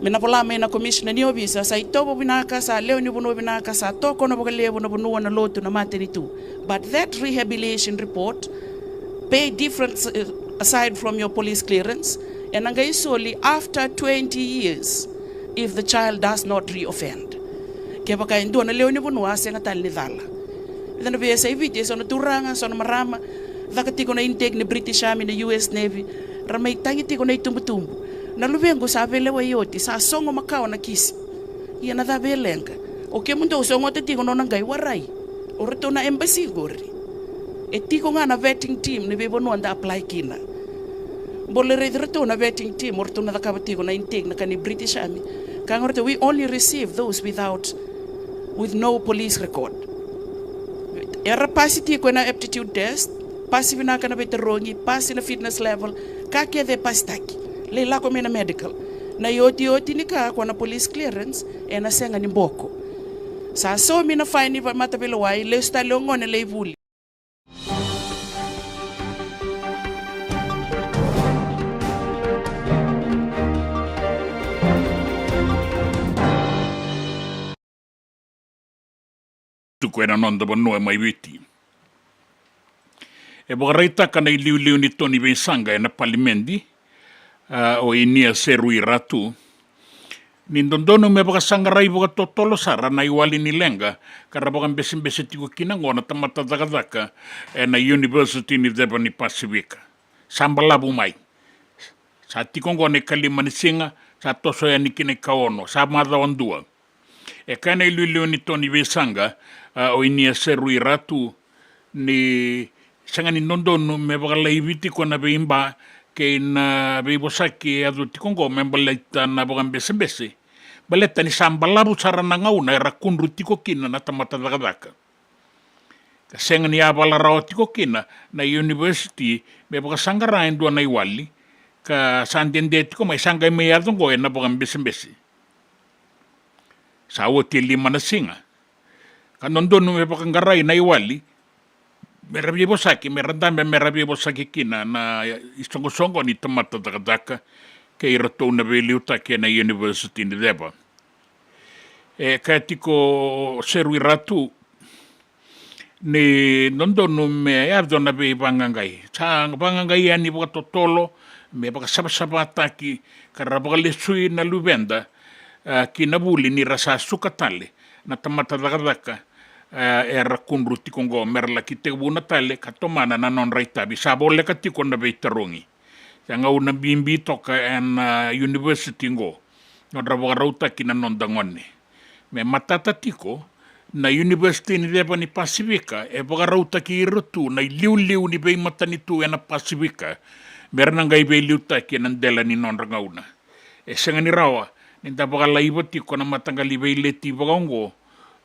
Me na vola mai na commissioner ni ovisa, sa itovo vinaka, sa lewe ni vanua vinaka, sa tokona vakalevu na vanua, na lotu, na matanitu. But that rehabilitation report, pay difference, uh, aside from your police clearance, ena qai soli after twenty years if the child does not reoffend. Kevaka e dua na lewe ni vanua a sega tale ni cala. Eda na veiyasai Viti, e so na turaga, so na marama, caka tiko na intake ni British Army, na U S Navy, ra mai tagi tiko na itubutubu. Na luvequ sa veilewai oti, sa sogo makawa na kisi. Ia na cava e leqa? O kemudou sogota tiko nona qai warai. O ratou na embassy qori. E tiko ga na vetting team ni veivanua da apply kina. Bole raici ratou na vetting team, o ratou na cakava tiko na intake na ka ni British Army. Ka ga ratou, we only receive those without, with no police record. Era pasi tiko ena aptitude test, pasi vinaka na veitarogi, pasi na fitness level, ka kece e pasitaki. Lai lako mai na medical. Na iotioti ni ka, ko na police clearance, ena sega ni boko. Sa saumi na faini vakamataveilawa, lesu tale o gone lai vuli. Tiko ena noda vanua mai Viti. E vakaraitaka na iliuliu ni to ni veisaqa ena palimedi, a, o Inia Serui Ratu, ni dodonu me vakasaqarai vakatotolo sara na iwali ni leqa ka ra vakabesebese tiko kina oqo na tamata cakacaka ena University ni Ceva ni Pasifika. Sa balavu mai. Sa tiko oqo na ikalima ni siga, sa toso yani ki na ikaono, sa macawa dua. E kaya na iliuliu ni to ni veisaqa, a, o Inia Serui Ratu, ni sega ni dodonu me vakalaivi tiko na veiba kei na veivosaki e yaco tiko oqo me baleta na vakabesebese. Baleta ni sa balavu sara na gauna era kudru tiko kina na tamata cakacaka. Ka sega ni yavala rawa tiko kina na university me vakasaqara e dua na iwali, ka sa dede tiko mai, sa qai mai yaco oqo ena vakabesebese. Sa oti e lima na siga. Ka dodonu me vakaqarai na iwali me ra veivosaki, me ra dabe, me ra veivosaki kina na isoqosoqo ni tamata cakacaka kei iratou na veiliutaki ena University ni Ceva. E kaya tiko o Serui Ratu ni dodonu me yaco na veivaqaqai. Sa vaqaqai yani vakatotolo me vakasavasavataki ka ra vakalesui na luveda, a, ki na vuli ni ra sa suka tale na tamata cakacaka, a, era kudru tiko oqo me ra laki tekivuna tale ka tomana na nodra itavi. Sa voleka tiko na veitarogi. Sa gauna bibi toka ena, a, university oqo, nodra vakarautaki na noda gone. Me matata tiko, na University ni Ceva ni Pasifika e vakarautaki ira tu na iliuliu ni veimatanitu ena Pasifika me ra na qai veiliutaki ena dela ni nodra gauna. E sega ni rawa ni da vakalaiva tiko na mataqali veileti vakaoqo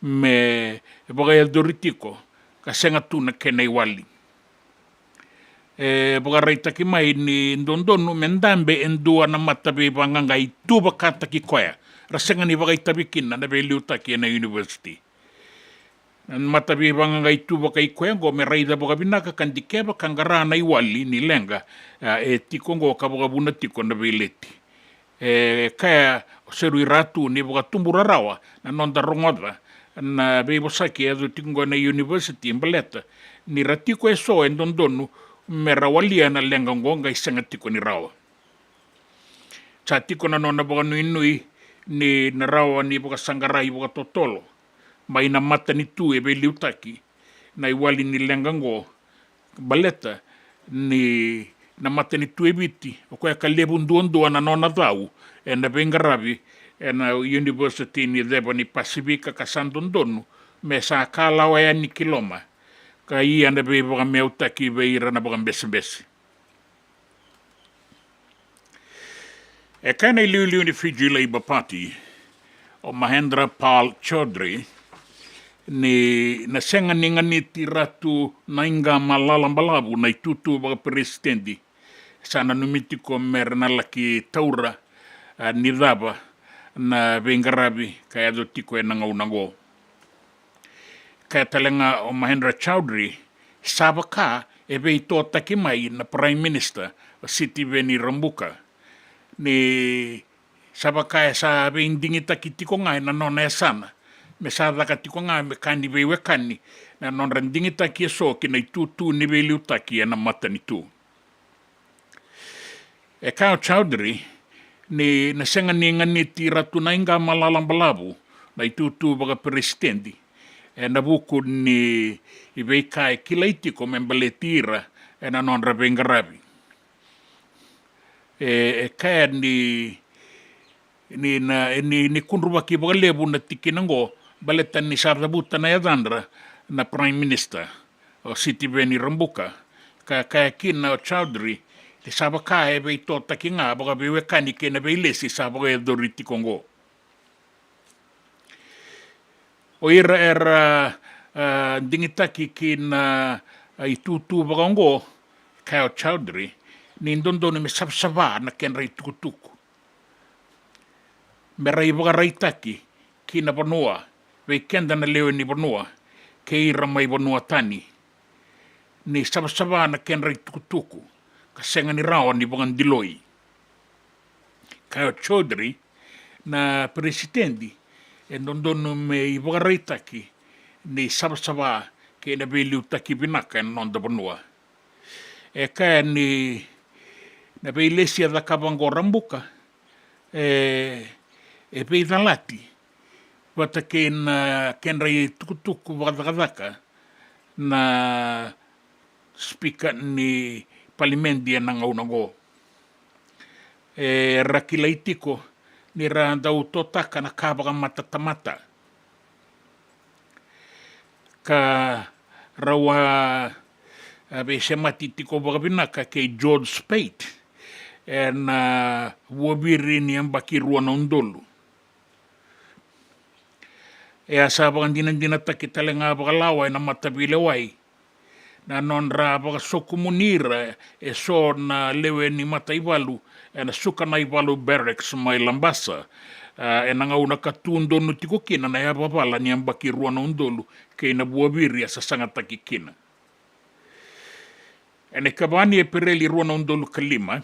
me vakayacori tiko ka sega tu na kena iwali. E vakaraitaki mai ni dodonu me dabe e dua na mataveivaqaqai tu vakataki koya, ra sega ni vakaitavi kina na veiliutaki ena university. Na mataveivaqaqai tu vakai koya oqo me raica vakavinaka ka dikeva ka qara na iwali ni leqa, a, e tiko oqo ka vakavuna tiko na veileti. E kaya o Serui Ratu ni vakatubura rawa na noda rogoca na veivosaki e yaco tiko oqo ena university baleta ni ra tiko e so e dodonu me ra walia na leqa oqo qai sega tiko ni rawa. Sa tiko na nona vakanuinui ni na rawa ni vakasaqarai vakatotolo mai na matanitu e veiliutaki na iwali ni leqa oqo, baleta ni na matanitu e Viti, o koya ka levu duadua na nona cau ena veiqaravi ena University ni Ceva ni Pasifika, ka sa dodonu me sa kalawa yani ki loma ka ia na veivakameautaki vei ira na vakabesebese. E kaya na iliuliu ni Fiji Labour Party, o Mahendra Pal Chaudhry, ni na sega ni ganiti Ratu Naiqama Lalabalavu na itutu vakaperesitedi. Sa nanumi tiko me ra na laki taura, a, ni cava na veiqaravi ka yaco tiko ena gauna oqo. Kaya tale ga o Mahendra Chaudhry, sa vaka e veitotaki mai na Prime Minister o Sitiveni Rabuka ni sa vaka e sa veidigitaki tiko ga ena nona yasana, me sa caka tiko ga me ka ni veiwekani na nodra digitaki eso ki na itutu ni veiliutaki ena matanitu. E kaya o Chaudhry ni na sega ni ganiti Ratu Naiqama Lalabalavu na itutu vakaperesitedi ena vuku ni veika e kilai tiko me baleti ira ena nodra veiqaravi. E, e kaya ni ni na, ni, ni kudruvaki vakalevu na tikina oqo, baleta ni sa cavuta na yacadra na Prime Minister, o Sitiveni Rabuka. Ka kaya kina o Chaudhry ni sa vaka e veitotaki ga vakaveiwekani kei na veilesi sa vakayacori tiko oqo. O ira era, a, digitaki ki na, a, itutu vakaoqo, kaya o Chaudhry, ni dodonu me savasava na kedra itukutuku me ra ivakaraitaki ki na vanua, vei keda na lewe ni vanua kei ira mai vanua tani, ni savasava na kedra itukutuku ka sega ni rawa ni vakadiloi. Kaya o Chaudhry, na peresitedi e dodonu me ivakaraitaki ni savasava kei na veiliutaki vinaka ena noda vanua. E kaya ni na veilesi e cakava oqo Rabuka e, e veicalati vata kei na kedra itukutuku vakacakacaka na sipika ni palimedi ena gauna oqo. E, ra kilai tiko ni ra dau totaka na ka vakamatatamata ka rau a, a veisemati tiko vakavinaka kei George Speight ena vuaviri ni yabaki rua na udolu. E a sa vakadinadinataki tale ga vakalawa ena mataveilewai na nodra vakasokumuni ira eso na lewe ni mataivalu ena Sukanaivalu Barracks mai Labasa, a, ena gauna ka tu donu tiko kina na yavavala ni yabaki rua na udolu kei na vuaviri a sasagataki kina. Ena ikava ni Epereli rua na udolu ka lima,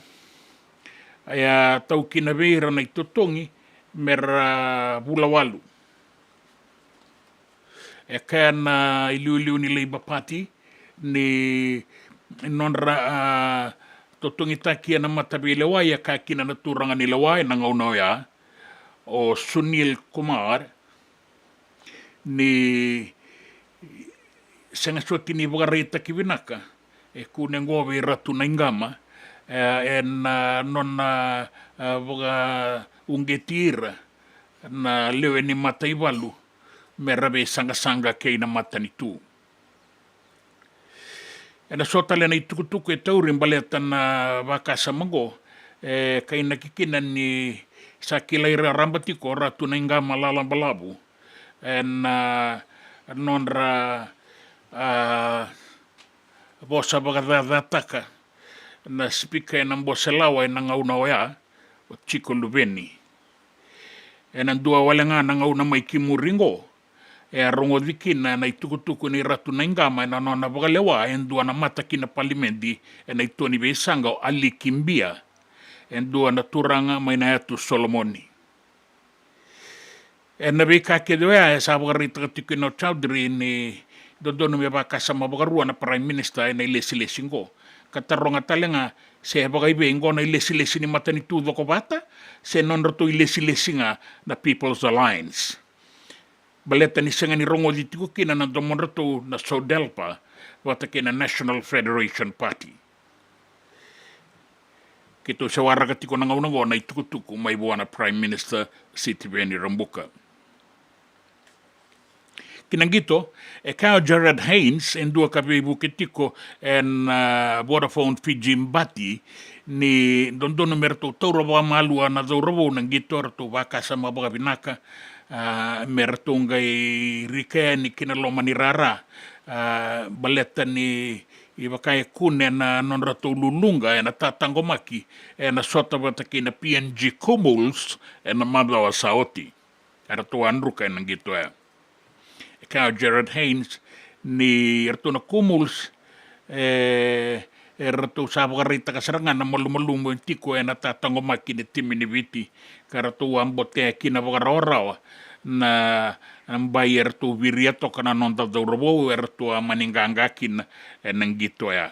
e a taukina vei ira na itotogi me ra vula walu. E kaya na iliuliu ni Labour Party ni nodra, a, totogitaki ena mataveilewai, e kaya kina na turaga ni lewa ena gauna oya, o Sunil Kumar, ni sega soti ni vakaraitaki vinaka e kune oqo vei Ratu Naiqama, e, ena, a, nona, a, vakauqeti ira na lewe ni mataivalu me ra veisaqasaqa kei na matanitu. Ena so tale na itukutuku e tauri baleta na vakasama oqo, e kainaki kina ni sa kilai raraba tiko o Ratu Naiqama Lalabalavu ena, a, nodra, a, vosa vakacacataka na sipika ena bose lawa ena gauna oya, o Jiko Luveni. Ena dua wale ga na gauna mai ki muri oqo, e a rogoci kina na itukutuku ni Ratu Naiqama ena nona vakalewa e dua na mata ki na palimedi ena ito ni veisaqa, o Aliki Bia, e dua na turaga mai na yatu Solomoni. Ena veika kece oya e sa vakaraitaka tiko kina o Chaudhry ni dodonu me vakasama vakarua na Prime Minister ena ilesilesi oqo, ka taroga tale ga se vakaivei oqo, na ilesilesi ni matanitu cokovata se nodratou ilesilesi ga na People's Alliance. Baleta ni sega ni rogoci tiko kina na domodratou na SODELPA vata kei na National Federation Party. Keitou se waraka tiko na gauna oqo na itukutuku mai vua na Prime Minister Sitiveni Rabuka. Ki na qito, e kaya o Jarryd Haynes, e dua ka veivuke tiko ena, a, Vodafone Fiji Bati, ni dodonu me ratou taura vakamalua na cauravou na qito, ratou vakasama vakavinaka, a, me ratou qai rika yani ki na loma ni rara, a, baleta ni i vaka e kune na nodratou luluqa ena tataqomaki ena sota vata kei na P N G Kumuls ena macawa sa oti. Eratou a druka ena qito oya. E kaya o Jarryd Haynes ni eratou na Kumuls, e, E ratou sa vakaraitaka sara ga na malumalumu e tiko ena tataqomaki ni timi ni Viti, ka ratou a botea kina vakarawarawa na, na bai e ratou viria toka na noda cauravou e ratou a mani qaqa kina ena qito oya.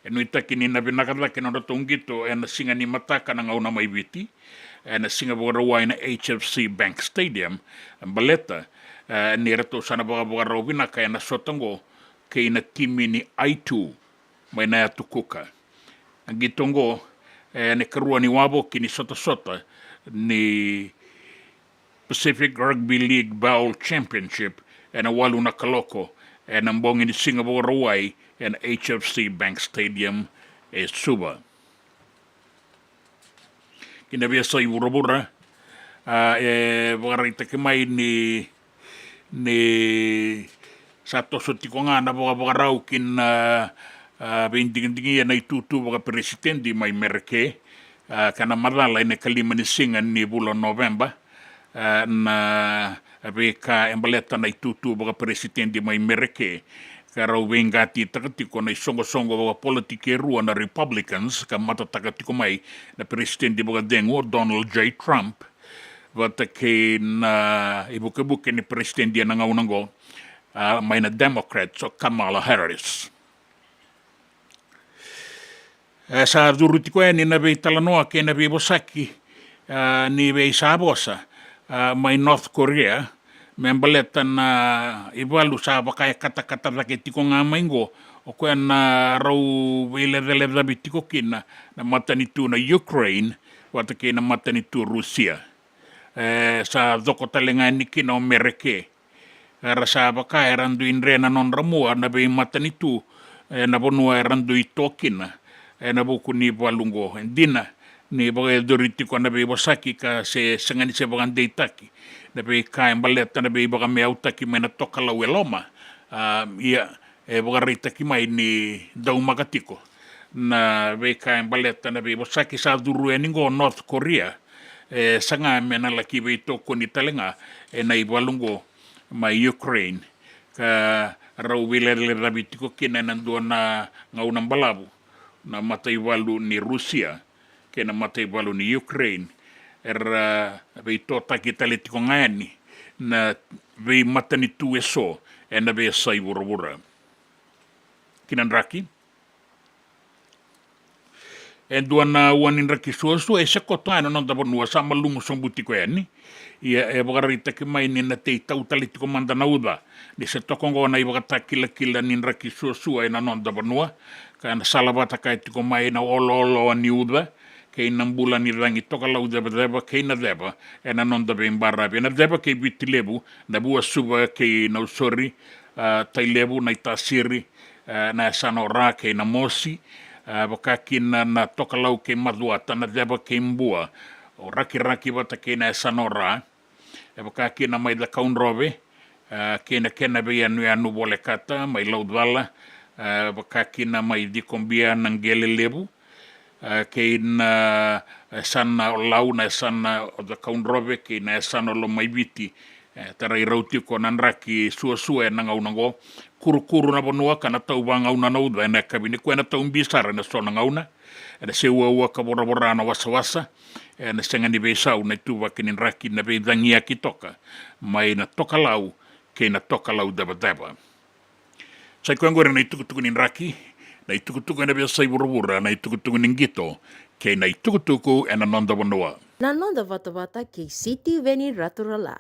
E nuitaki ni na vinaka cake na nodratou qito ena siga ni mataka na gauna mai Viti, ena siga Vakarauwai na H F C Bank Stadium, baleta, e, ni ratou sa na vakavakarau vinaka ena sota oqo kei na timi ni I two mai na yatu Kuka. Na qito oqo, e, na ikarua ni wavoki ni sotasota ni Pacific Rugby League Bowl Championship ena walu na kaloko ena bogi ni siga Vakarauwai ena H F C Bank Stadium e Suva. Ki na veiyasai vuravura, a, e vakaraitaki mai ni, ni sa toso tiko ga na vakavakarau ki na, a, veidigidigi ena itutu vakaperesitedi mai Mereke, a, ka na macala ena ikalima ni siga ni vula o Noveba, a, na veika e baleta na itutu vakaperesitedi mai Mereke, ka rau veiqatitaka tiko na isoqosoqo vakapolitiki e rua na Republicans, ka matataka tiko mai na peresitedi vakacegu o Donald J Trump, vata kei na ivukevuke ni peresitedi ena gauna oqo, a, mai na Democrats o Kamala Harris. E sa curu tiko yani na veitalanoa kei na veivosaki, a, ni veisavosa, a, mai North Korea, me baleta na ivalu sa vaka e katakata cake tiko ga mai qo, o koya na rau veilecalecavi tiko kina na matanitu na Ukraine vata kei na matanitu Rusia. E sa coko tale ga yani kina o Mereke. Era sa vaka era dui dre na nodra mua na veimatanitu, e, na vanua era dui to kina ena vuku ni valu oqo. E dina ni vakayacori tiko na veivosaki ka se sega ni se vakadeitaki na veika e baleta na veivakameautaki mai na tokalau e loma. A, ia, e vakaraitaki mai ni daumaka tiko na veika e baleta na veivosaki sa curu yani qo North Korea, e saga me na laki veitokoni tale ga ena ivalu oqo mai Ukraine, ka rau veilecalecavi tiko kina ena dua na gauna balavu na mataivalu ni Rusia kei na mataivalu ni Ukraine. Era veitotaki tale tiko ga yani na veimatanitu eso ena veiyasai vuravura. Ki na draki. E dua na ua ni draki suasua e se koto ga ena noda vanua, sa malumu sobu tiko yani. Ia e vakaraitaki mai ni na tei tau tale tiko mada na uca ni se toka oqo na ivakatakilakila ni draki suasua ena noda vanua, ka na salavata kaya tiko mai na olooloa ni uca kei na bula ni cagi tokalau cevaceva kei na ceva ena noda veibaravi. Ena ceva kei Viti Levu, na Vuasuva kei Nausori, a, Tailevu, Naitasiri, e, na yasana o Ra kei Namosi, e, vaka kina na Tokalau kei Macuata, na Ceva kei Bua, o Rakiraki vata kei na yasana o Ra, e, vaka kina mai Cakaudrove, e, kei na kena veiyanuyanu volekata mai Laucala, e, vaka kina mai Cikobia, Naqele Levu, e, kei na, e, yasana o Lau, na yasana o Cakaudrove kei na yasana o Lomaiviti, e, tarai rau tiko na draki suasua ena gauna oqo. Kurukuru na vanua ka na tau vagauna na uca ena yakavi nikua, ena tau bi sara ena so na gauna. Ena se uaua ka voravora na wasawasa, ena sega ni veisau na ituvaki ni draki, na veicagiyaki toka mai na Tokalau kei na Tokalau cevaceva. Sa i koya oqori na itukutuku ni draki, na itukutuku ena veiyasai vuravura, na itukutuku ni qito kei na itukutuku ena noda vanua. Na noda vatavata kei Sitiveni Raturala.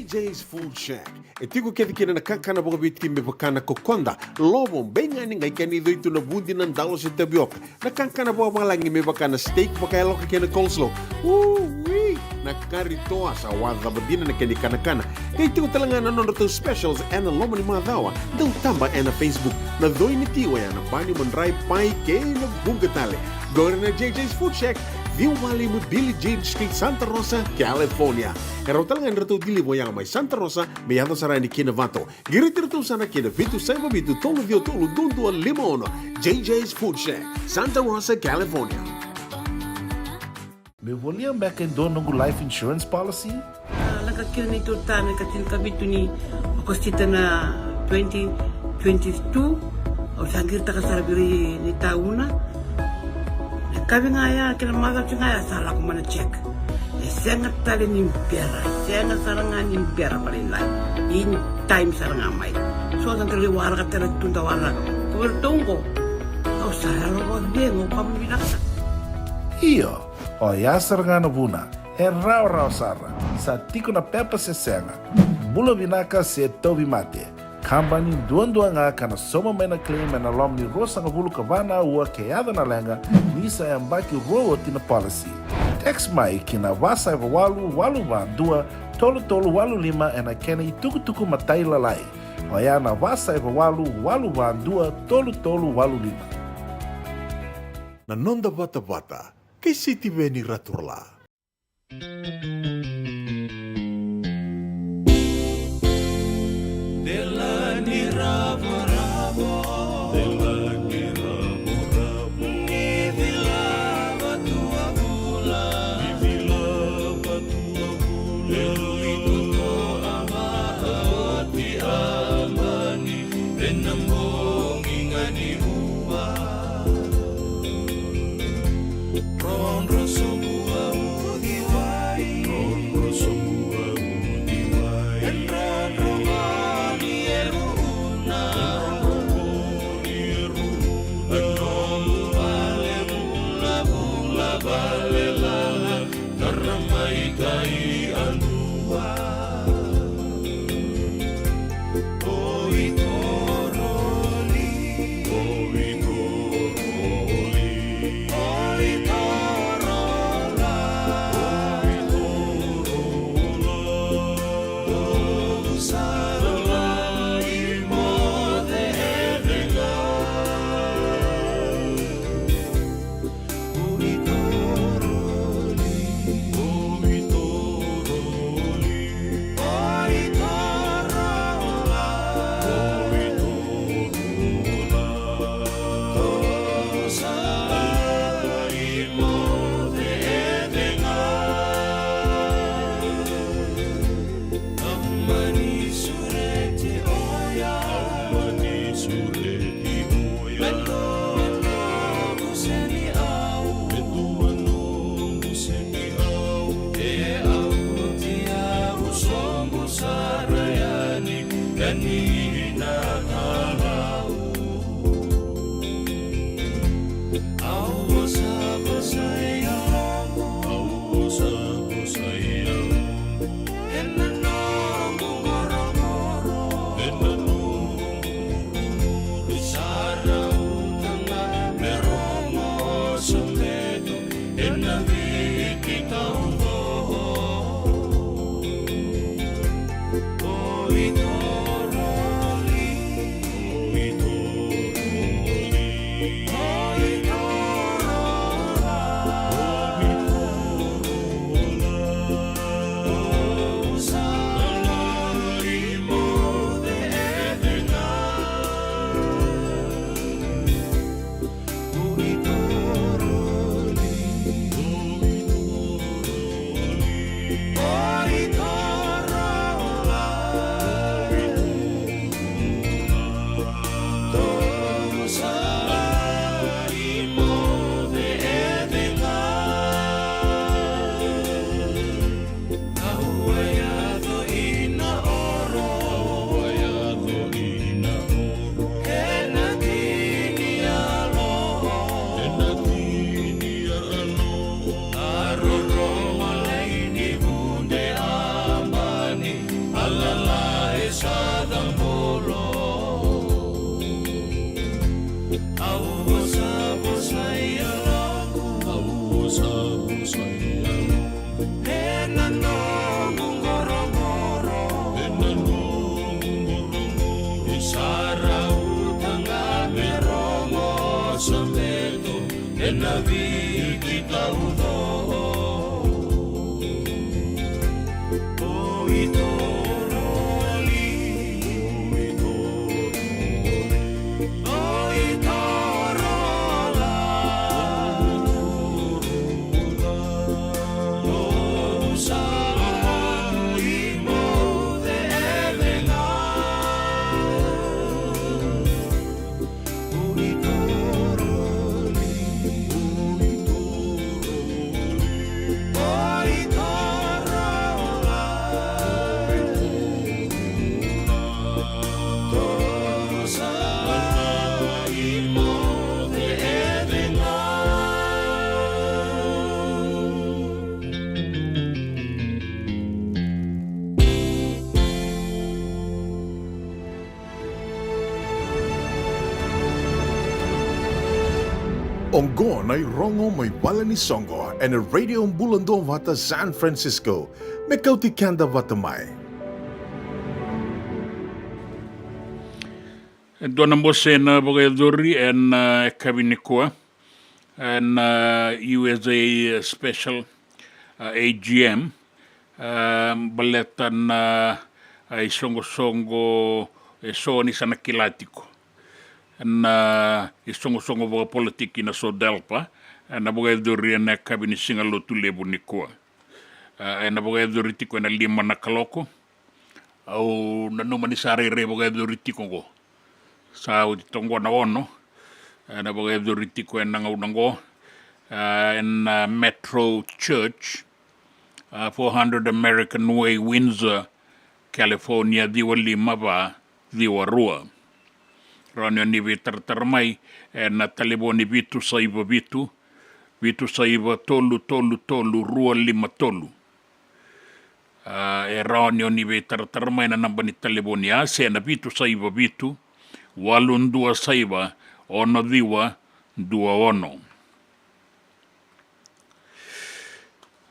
Jay's Food Shack. E tiko kece kina na kakana vakaviti me vaka na kokoda, lovo, beigani, qai kena icoi tu na vudi, na dalo se tavioka. Na kakana vakavalagi me vaka na steak vakayaloka kei na coleslaw. Ui! Na kari toa sa wacava dina na kena ikanakana. Qai tiko tale ga na nodratou specials ena loma ni macawa. Dau taba ena Facebook. Na coi ni ti oya na bani, madrai, pai kei na vuqa tale. Qori na Jay's Food Shack, ciwa walu lima Billie Jean Street, Santa Rosa, California. E rawa tale ga ni ratou deliver oya mai Santa Rosa me yaco sara yani ki Novato. Qiriti iratou sara ki na vitu saiva vitu tolu ciwa tolu dua dua lima ono. Jay's Food Shack, Santa Rosa, California. Meu volia beka e dua noqu life insurance policy? A, lako kina neitou ta me ka tinikavitu ni Okosita na twenty twenty-two. Au sa qiritaka sara vei ira ni tauna. Na yakavi ga ya kei na macawa ga ya sa lako mai na check. E sega tale ni bera, sega sara ga ni bera vakalailai. In time sara ga mai. So da qai waraka tale tu da waraka. Ko iratou qo, au sa yalo vakacegu, au vakavinavinaka sara. Io, oya sara ga na vuna. E rawarawa sara. Sa tiko na pepa se sega. Bula vinaka se tauvimate. Kabani duadua ga ka na sauma mai na claim ena loma ni ruasagavulu ka va na aua ke yaco na leqa, ni sa yabaki rua oti na policy. Text mai ki na va saiva walu walu va dua tolu tolu walu lima ena kena itukutuku matailalai. Oya na va saiva walu walu va dua tolu tolu walu lima. Na noda vatavata kei Sitiveni Raturala. Delani ravoravo. Delani ravoravo. Ni vilava tu a vula. Ni vilava tu a vula. Ni tutu a vaoti a mani. Ena bogi ga ni rua. Drodro sobu a uciwai. Drodro sobu a uciwai. E drodro voli e ruuna. E drodro voli e ruuna. E nomu vale vulavula vale lala. Tara mai kai a dua. Oi toroli. Oi toroli. Oi torola. Oi torola. Tou sa lala i moce e cega. Au mani sureti oya. Au mani sureti oya. Me dua noqu seni au. Me dua noqu seni au. E au oti au sobu sara yani. Yani na Kalou. Au vosa vosa i au. Au vosa vosa i au. Ena noqu qorokoro. Ena noqu qorokoro. Au vosa, vosa i yaloqu. Au vosa, vosa i yaloqu. Ena noqu qoroqoro. Ena noqu qoroqoro. Sa rauta ga me rogo sa beto. Ena viki tauco. Oqo na irogo mai vale ni soqo ena Radio Bula Duavata San Francisco. Me kauti keda vata mai. E dua na bose na vakayacori ena, e, yakavi nikua ena, e, U S A special, e, A G M, e, baleta na, e, isoqosoqo eso ni sa na kila tiko. Na isoqosoqo vakapolitiki na SODELPA, e, na vakayacori ena yakavi ni siga Lotulevu nikua. E, ena vakayacori tiko ena lima na kaloko. Au nanuma ni sa rairai vakayacori tiko oqo. Sa oti toqo na ono. E, na vakayacori tiko ena gauna oqo. E, ena, e, Metro Church, e, four hundred American Way, Windsor, California, ciwa lima va, ciwa rua. Rawa ni o ni veitaratara mai ena talevoni vitu saiva vitu, vitu saiva tolu tolu tolu, rua lima tolu. A, e rawa ni o ni veitaratara mai na naba ni talevoni a se na vitu saiva vitu, walu dua saiva, ono ciwa, dua ono.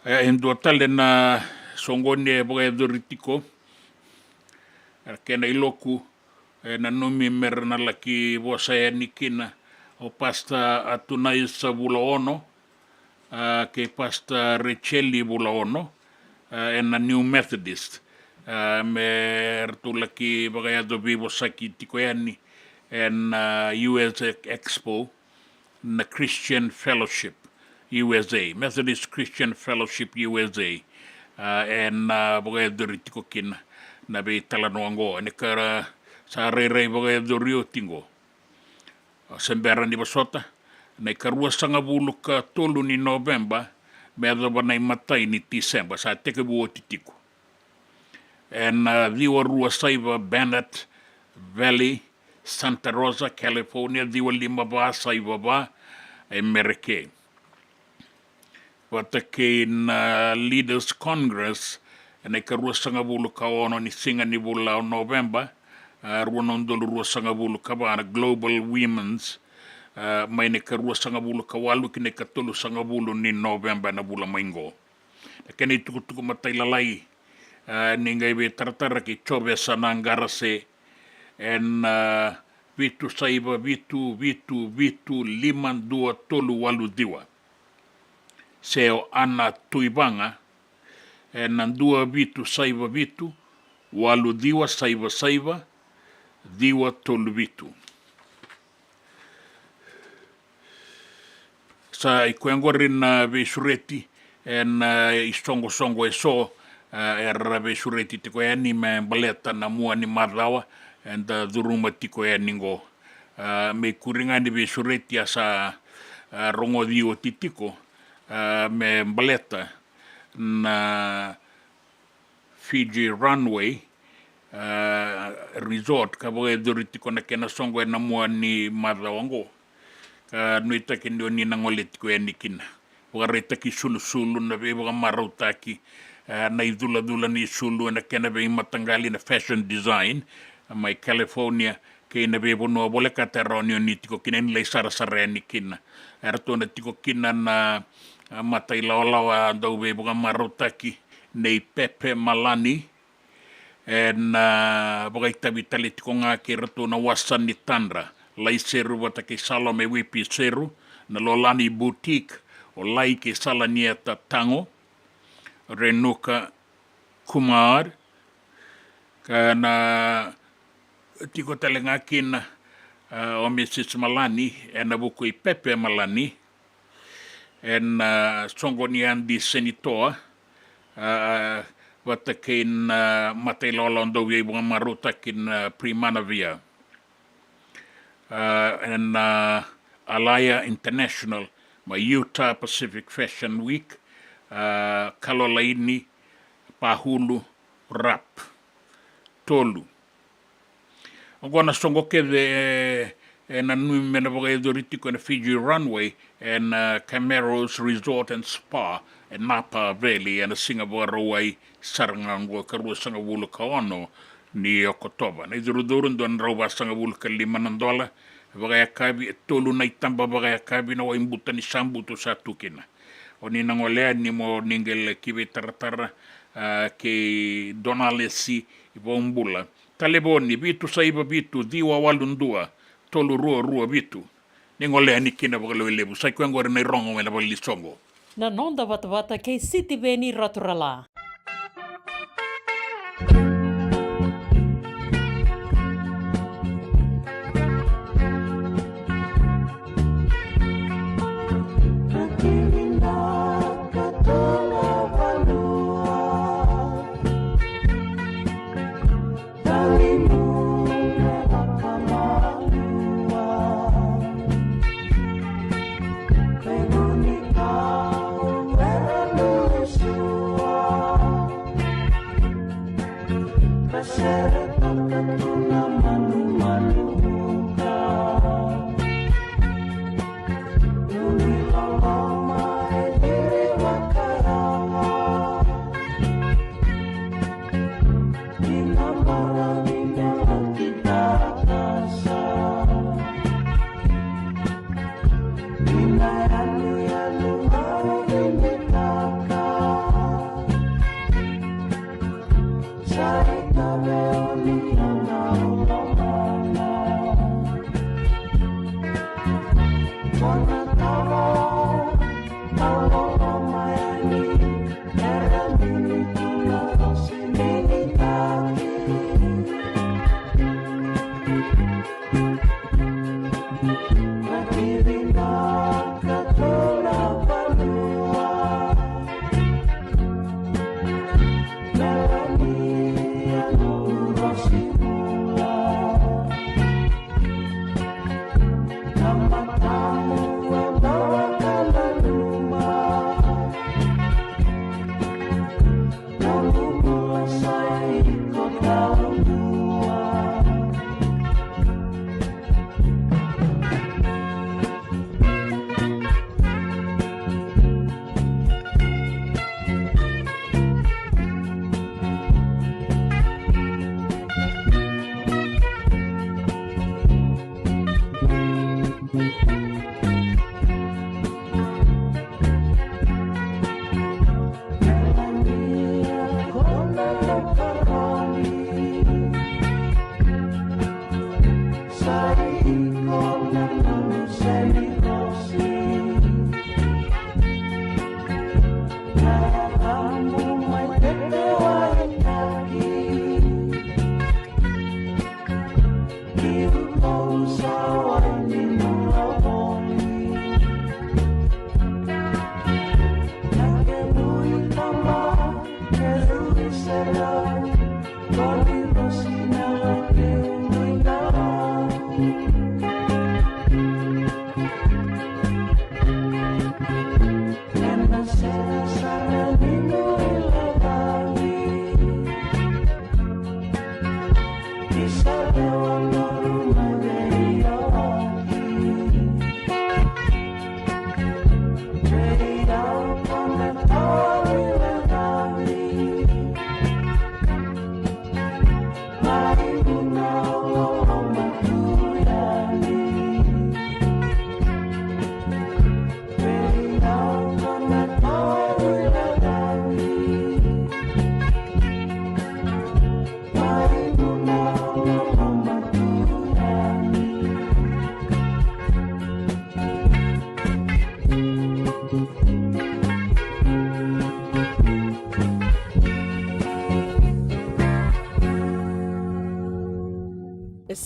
E, e dua tale na soqoni e vakayacori tiko. E, kena iloku, e, nanumi me ra na laki vosa yani kina o Pastor Atunaisa Vulaono, a, kei Pastor Racheli Vulaono, a, ena New Methodist. A, me ratou laki vakayaco veivosaki tiko yani ena, a, U S Expo, na Christian Fellowship U S A, Methodist Christian Fellowship U S A, a, ena, a, vakayacori tiko kina na veitalanoa oqo. Ena ka ra sa rairai vakayacori oti oqo. A, se bera ni vosota, na ikaruasagavulu ka tolu ni Noveba me yacova na imatai ni Tiseba, sa tekivu oti tiko. Ena, a, ciwa rua saiva Bennett Valley, Santa Rosa, California, ciwa lima va saiva va, e Mereke. Vata kei na Leaders Congress, ena ikaruasagavulu ka ono ni siga ni vula o Noveba, a, rua na udolu ruasagavulu ka va, na Global Women's, a, mai na ikaruasagavulu ka walu ki na ikatolusagavulu ni Noveba ena vula mai qo. Na kena itukutuku matailalai, a, ni qai veitaratara kei Jovesa Naqarase ena, a, vitu saiva vitu vitu vitu lima dua tolu walu ciwa. Se o Ana Tuivaqa ena dua vitu saiva vitu, walu ciwa saiva saiva, ciwa tolu vitu. Sa i koya oqori na veisureti ena, a, isoqosoqo eso, a, era veisureti tiko yani me baleta na mua ni macawa eda curuma tiko yani oqo. A, me ikuri ga ni veisureti a sa, a, rogoci oti tiko, a, me baleta na Fiji Runway, a, Resort, ka vakayacori tiko na kena soqo ena mua ni macawa oqo. Ka nuitaki ni o ni na gole tiko yani kina. Vakaraitaki sulusulu, na veivakamarautaki, a, na iculacula ni sulu ena kena veimataqali, na fashion design, a, mai California, kei na veivanua volekata e rawa ni oni tiko kina, ni lai sarasara yani kina. Eratou na tiko kina na, a, matailawalawa dau veivakamarautaki nei Pepe Malani, ena, a, vakaitavi tale tiko ga kei iratou na Wasa ni Tadra, Laiseru vata kei Salome Wipiseru, na Lolani Boutique, o Lai kei Salanieta Tago, Renuka Kumar, ka na tiko tale ga kina, a, o Misis Malani, ena vuku i Pepe Malani, ena, a, soqo ni Adi Senitoa, a, vata kei na, a, matailawalawa dau veivakamarautaki na Primanavia, a, ena, a, Alaya International, mai Utah Pacific Fashion Week, a, Kalolaini Pahulu Rap. Tolu. Oqo na soqo kece e, e nanumi me na vakayacori tiko ena Fiji Runway, ena, a, Camaros Resort and Spa, e Napa Valley, ena siga Vakarauwai sara ga oqo, ka ruasagavulu ka ono ni Okotova. Na icurucuru, dua na drau vasagavulu ka lima na dola vakayakavi, e tolu na itaba vakayakavi, na waibuta ni sabutu sa tu kina. Oni na gole yani mo ni qai lai veitaratara, a, kei Donalesi Vaubula. Talevoni vitu saiva vitu, ciwa walu dua, tolu rua rua vitu. Ni gole yani kina vakalevu. Sa i koya oqori na irogo mai na valenisoqo. Na noda vatavata kei Sitiveni Raturala.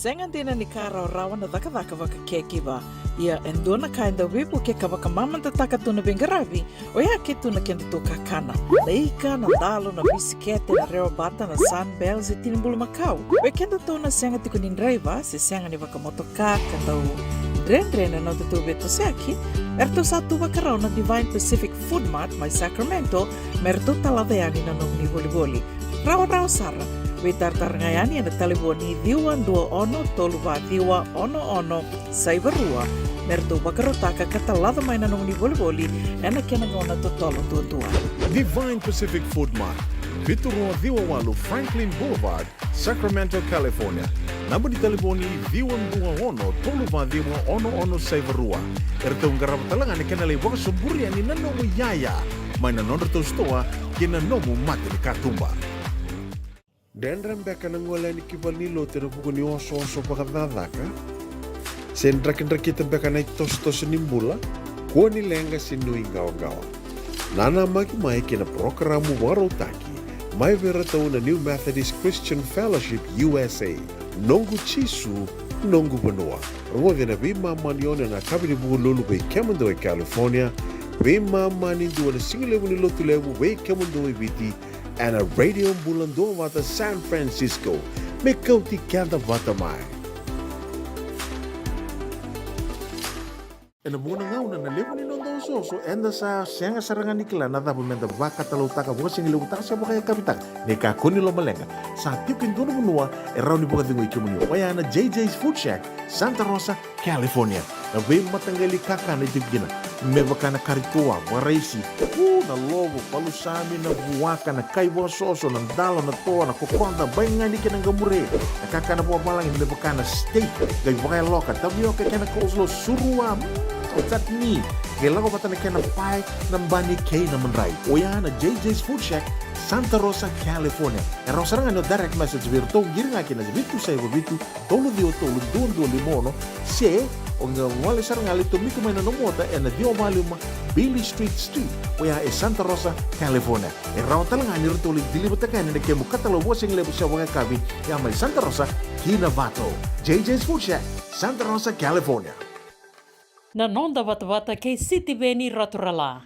Sega dina ni ka rawarawa na cakacaka vaka caregiver. Ia e dua na ka e dau veivuke ka vakamamadataka tu na veiqaravi, oya ke tu na kedatou kakana. Na ika, na dalo, na bisikete, na rewa bata, na Sunbell se tini bulumakau. Vei kedatou na sega tiko ni draiva se sega ni vakamotoka ka dau dredre na nodatou veitosoyaki, eratou sa tu vakarau na Divine Pacific Food Mart mai Sacramento me ratou talaca yani na nomuni volivoli. Rawarawa sara. Veitaratara ga yani ena talevoni ciwa dua ono tolu va ciwa ono ono saiva rua me ratou vakarautaka ka talaca mai na nomuni volivoli ena kena gauna totolo duadua. Divine Pacific Food Mart, vitu rua ciwa walu Franklin Boulevard, Sacramento, California. Naba ni talevoni ciwa dua ono tolu va ciwa ono ono saiva rua. Eratou qarava tale ga na kena lai vakasoburi yani na nomu iyaya mai na nodratou sitoa ki na nomu mata ni katuba. Dredre beka na gole yani ki valenilotu ena vuku ni osooso vakacakacaka? Se drakidrakita beka na itosotoso ni bula? Kua ni leqa se nuiqawaqawa. Nanamaki mai ki na parokaramu vakarautaki mai vei iratou na New Methodist Christian Fellowship U S A, Noqu Jisu, Noqu Vanua. Rogoci ena veimama ni ono ena yakavi ni Vukelulu vei kemudou e California, veimama ni dua na sigalevu ni Lotulevu vei kemudou e Viti, ena Radio Bula Duavata San Francisco. Me kauti keda vata mai. Ena vuqa na gauna na levu ni noda osooso, eda sa sega sara ga ni kila na cava meda vakatalautaka, vakasigalevutaka se vakayakavitaka. Ni kakua ni lomaleqa, sa tiko e dua na vanua e rawa ni vakacegui kemuni, oya na J J's Food Shack, Santa Rosa, California. Na veimataqali kakana e tiko kina, me vaka na kari toa, vakaraisi, u, na lovo, palusami, na vuaka, na kai vakasoso, na dalo, na toa, na kokoda, baigani kei na qamure. Na kakana vakavalagi me vaka na steak, qai vakayaloka, tavioka kei na coleslaw, surua, mm, chutney, qai lako vata na kena pae, na bani kei na madrai. Oya na J J's Food Shack, Santa Rosa, California. E rawa sara ga ni o direct message vei iratou, qiri ga ki na vitu saiva vitu, tolu ciwa tolu dua dua lima ono, se o qai gole sara ga, lai tomika mai na nomu ota ena ciwa va lima Beale Street Suite, oya e Santa Rosa, California. E rawa tale ga ni ratou lai deliver-taka yani na kemu katalau vakasigalevu se vakayakavi, ya mai Santa Rosa ki Novato. J J's Food Shack, Santa Rosa, California. Na noda vatavata kei Sitiveni Raturala.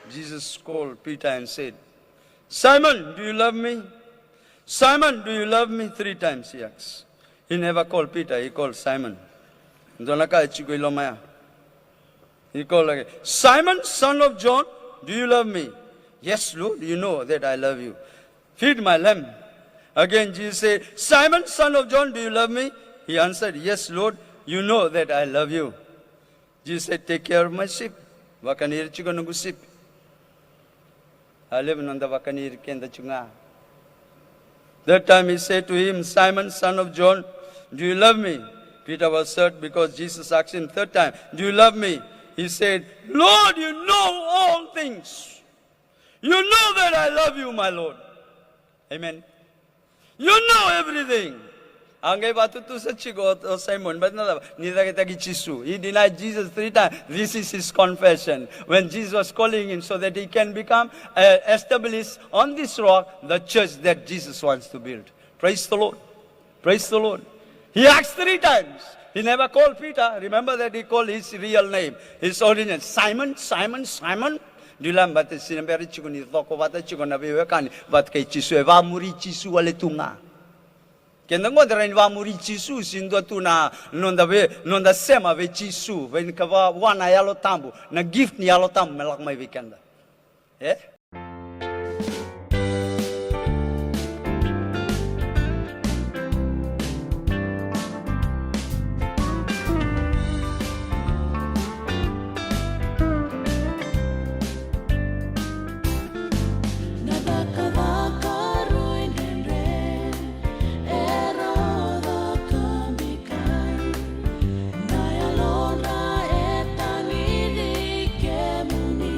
Jesus called Peter and said, "Simon, do you love me? Simon, do you love me?" Three times he asked. He never called Peter, he called Simon. Dua na ka e tiko i loma ya. He called again, "Simon, son of John, "Do you love me?" "Yes, Lord, you know that I love you." "Feed my lamb." Again, Jesus said, "Simon, son of John, do you love me?" He answered, "Yes, Lord, you know that I love you." Jesus said, "Take care of my sheep." Vakani ira tiko noqu sipi. A levu noda vakani ira keda tiko ga. That time he said to him, "Simon, son of John, do you love me?" Peter was hurt because Jesus asked him third time, "Do you love me?" He said, "Lord, you know all things. You know that I love you, my Lord." Amen. You know everything. A qai vakatutusa tiko o, o Simon, but na cava, ni cakitaki Jisu. He denied Jesus three times. This is his confession. When Jesus was calling him so that he can become, uh, established on this rock, the church that Jesus wants to build. Praise the Lord. Praise the Lord. He asked three times. He never called Peter. Remember that he called his real name, his origin. "Simon, Simon, Simon." Dila bata sina bera tiko ni coko vata tiko na veiwekani vata kei Jisu, e vamuri Jisu wale tu ga. Keda qo da rawa ni vamuri Jisu, se dua tu na noda vei, noda sema vei Jisu, vei ni ka va, vua na Yalo Tabu, na gift ni Yalo Tabu me lako mai vei keda. E? Na cakacaka rui dredre era caka bikai, na yalodra e tagicii kemuni.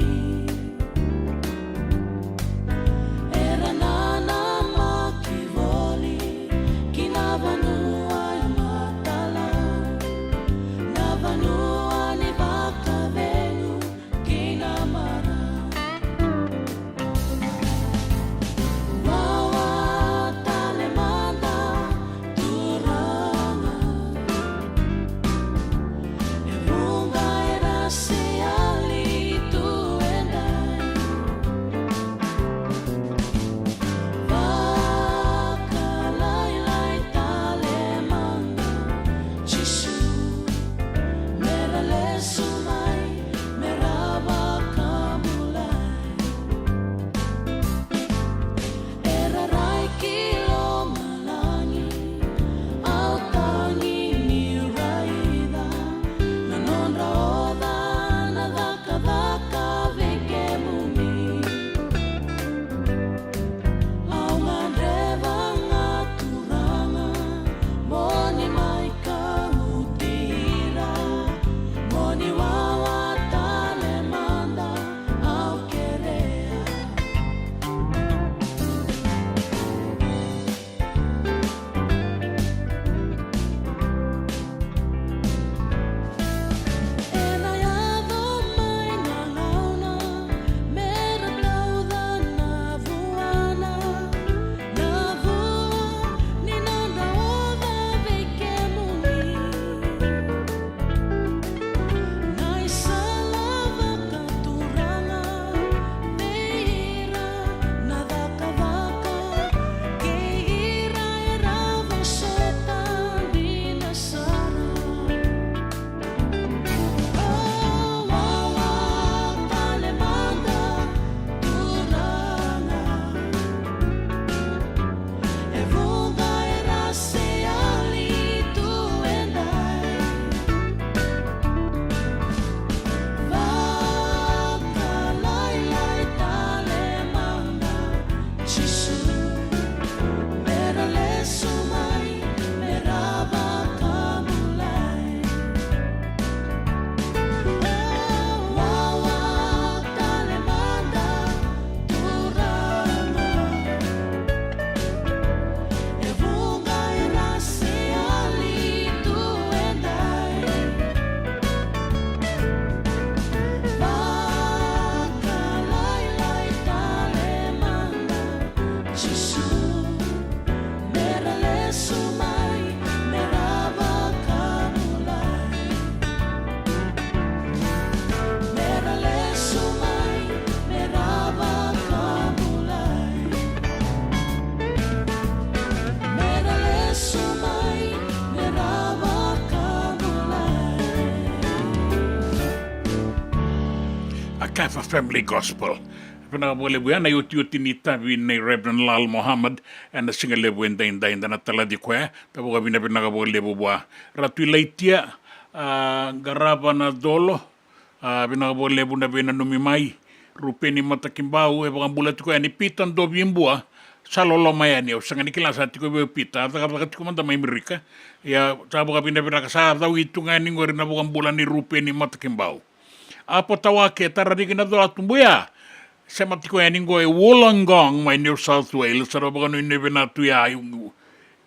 Fa Family Gospel. Vinaka vakalevu ya na iotioti ni itavi nei Reverend Lal Mohammed ena siga levu edaidai, da na talaci koya. Da vakavinavinaka vakalevu vua. Ratu Ilaitia, a, qarava na colo, a, vinaka vakalevu na veinanumi mai. Rupeni Matakibau, e vakabula tiko yani Pita Dovibua, sa loloma yani, au sega ni kila sa tiko vei Pita, a cakacaka tiko mada mai Merika. Ia, sa vakavinavinaka, sa cau i tu ga yani qori na vakabula ni Rupeni Matakibau. Apo Tawake, Tara Riki na Cola Tubuya. Sema tiko yani qo e Wollongong mai New South Wales, sa ra vakanuinui vinaka tu ya i,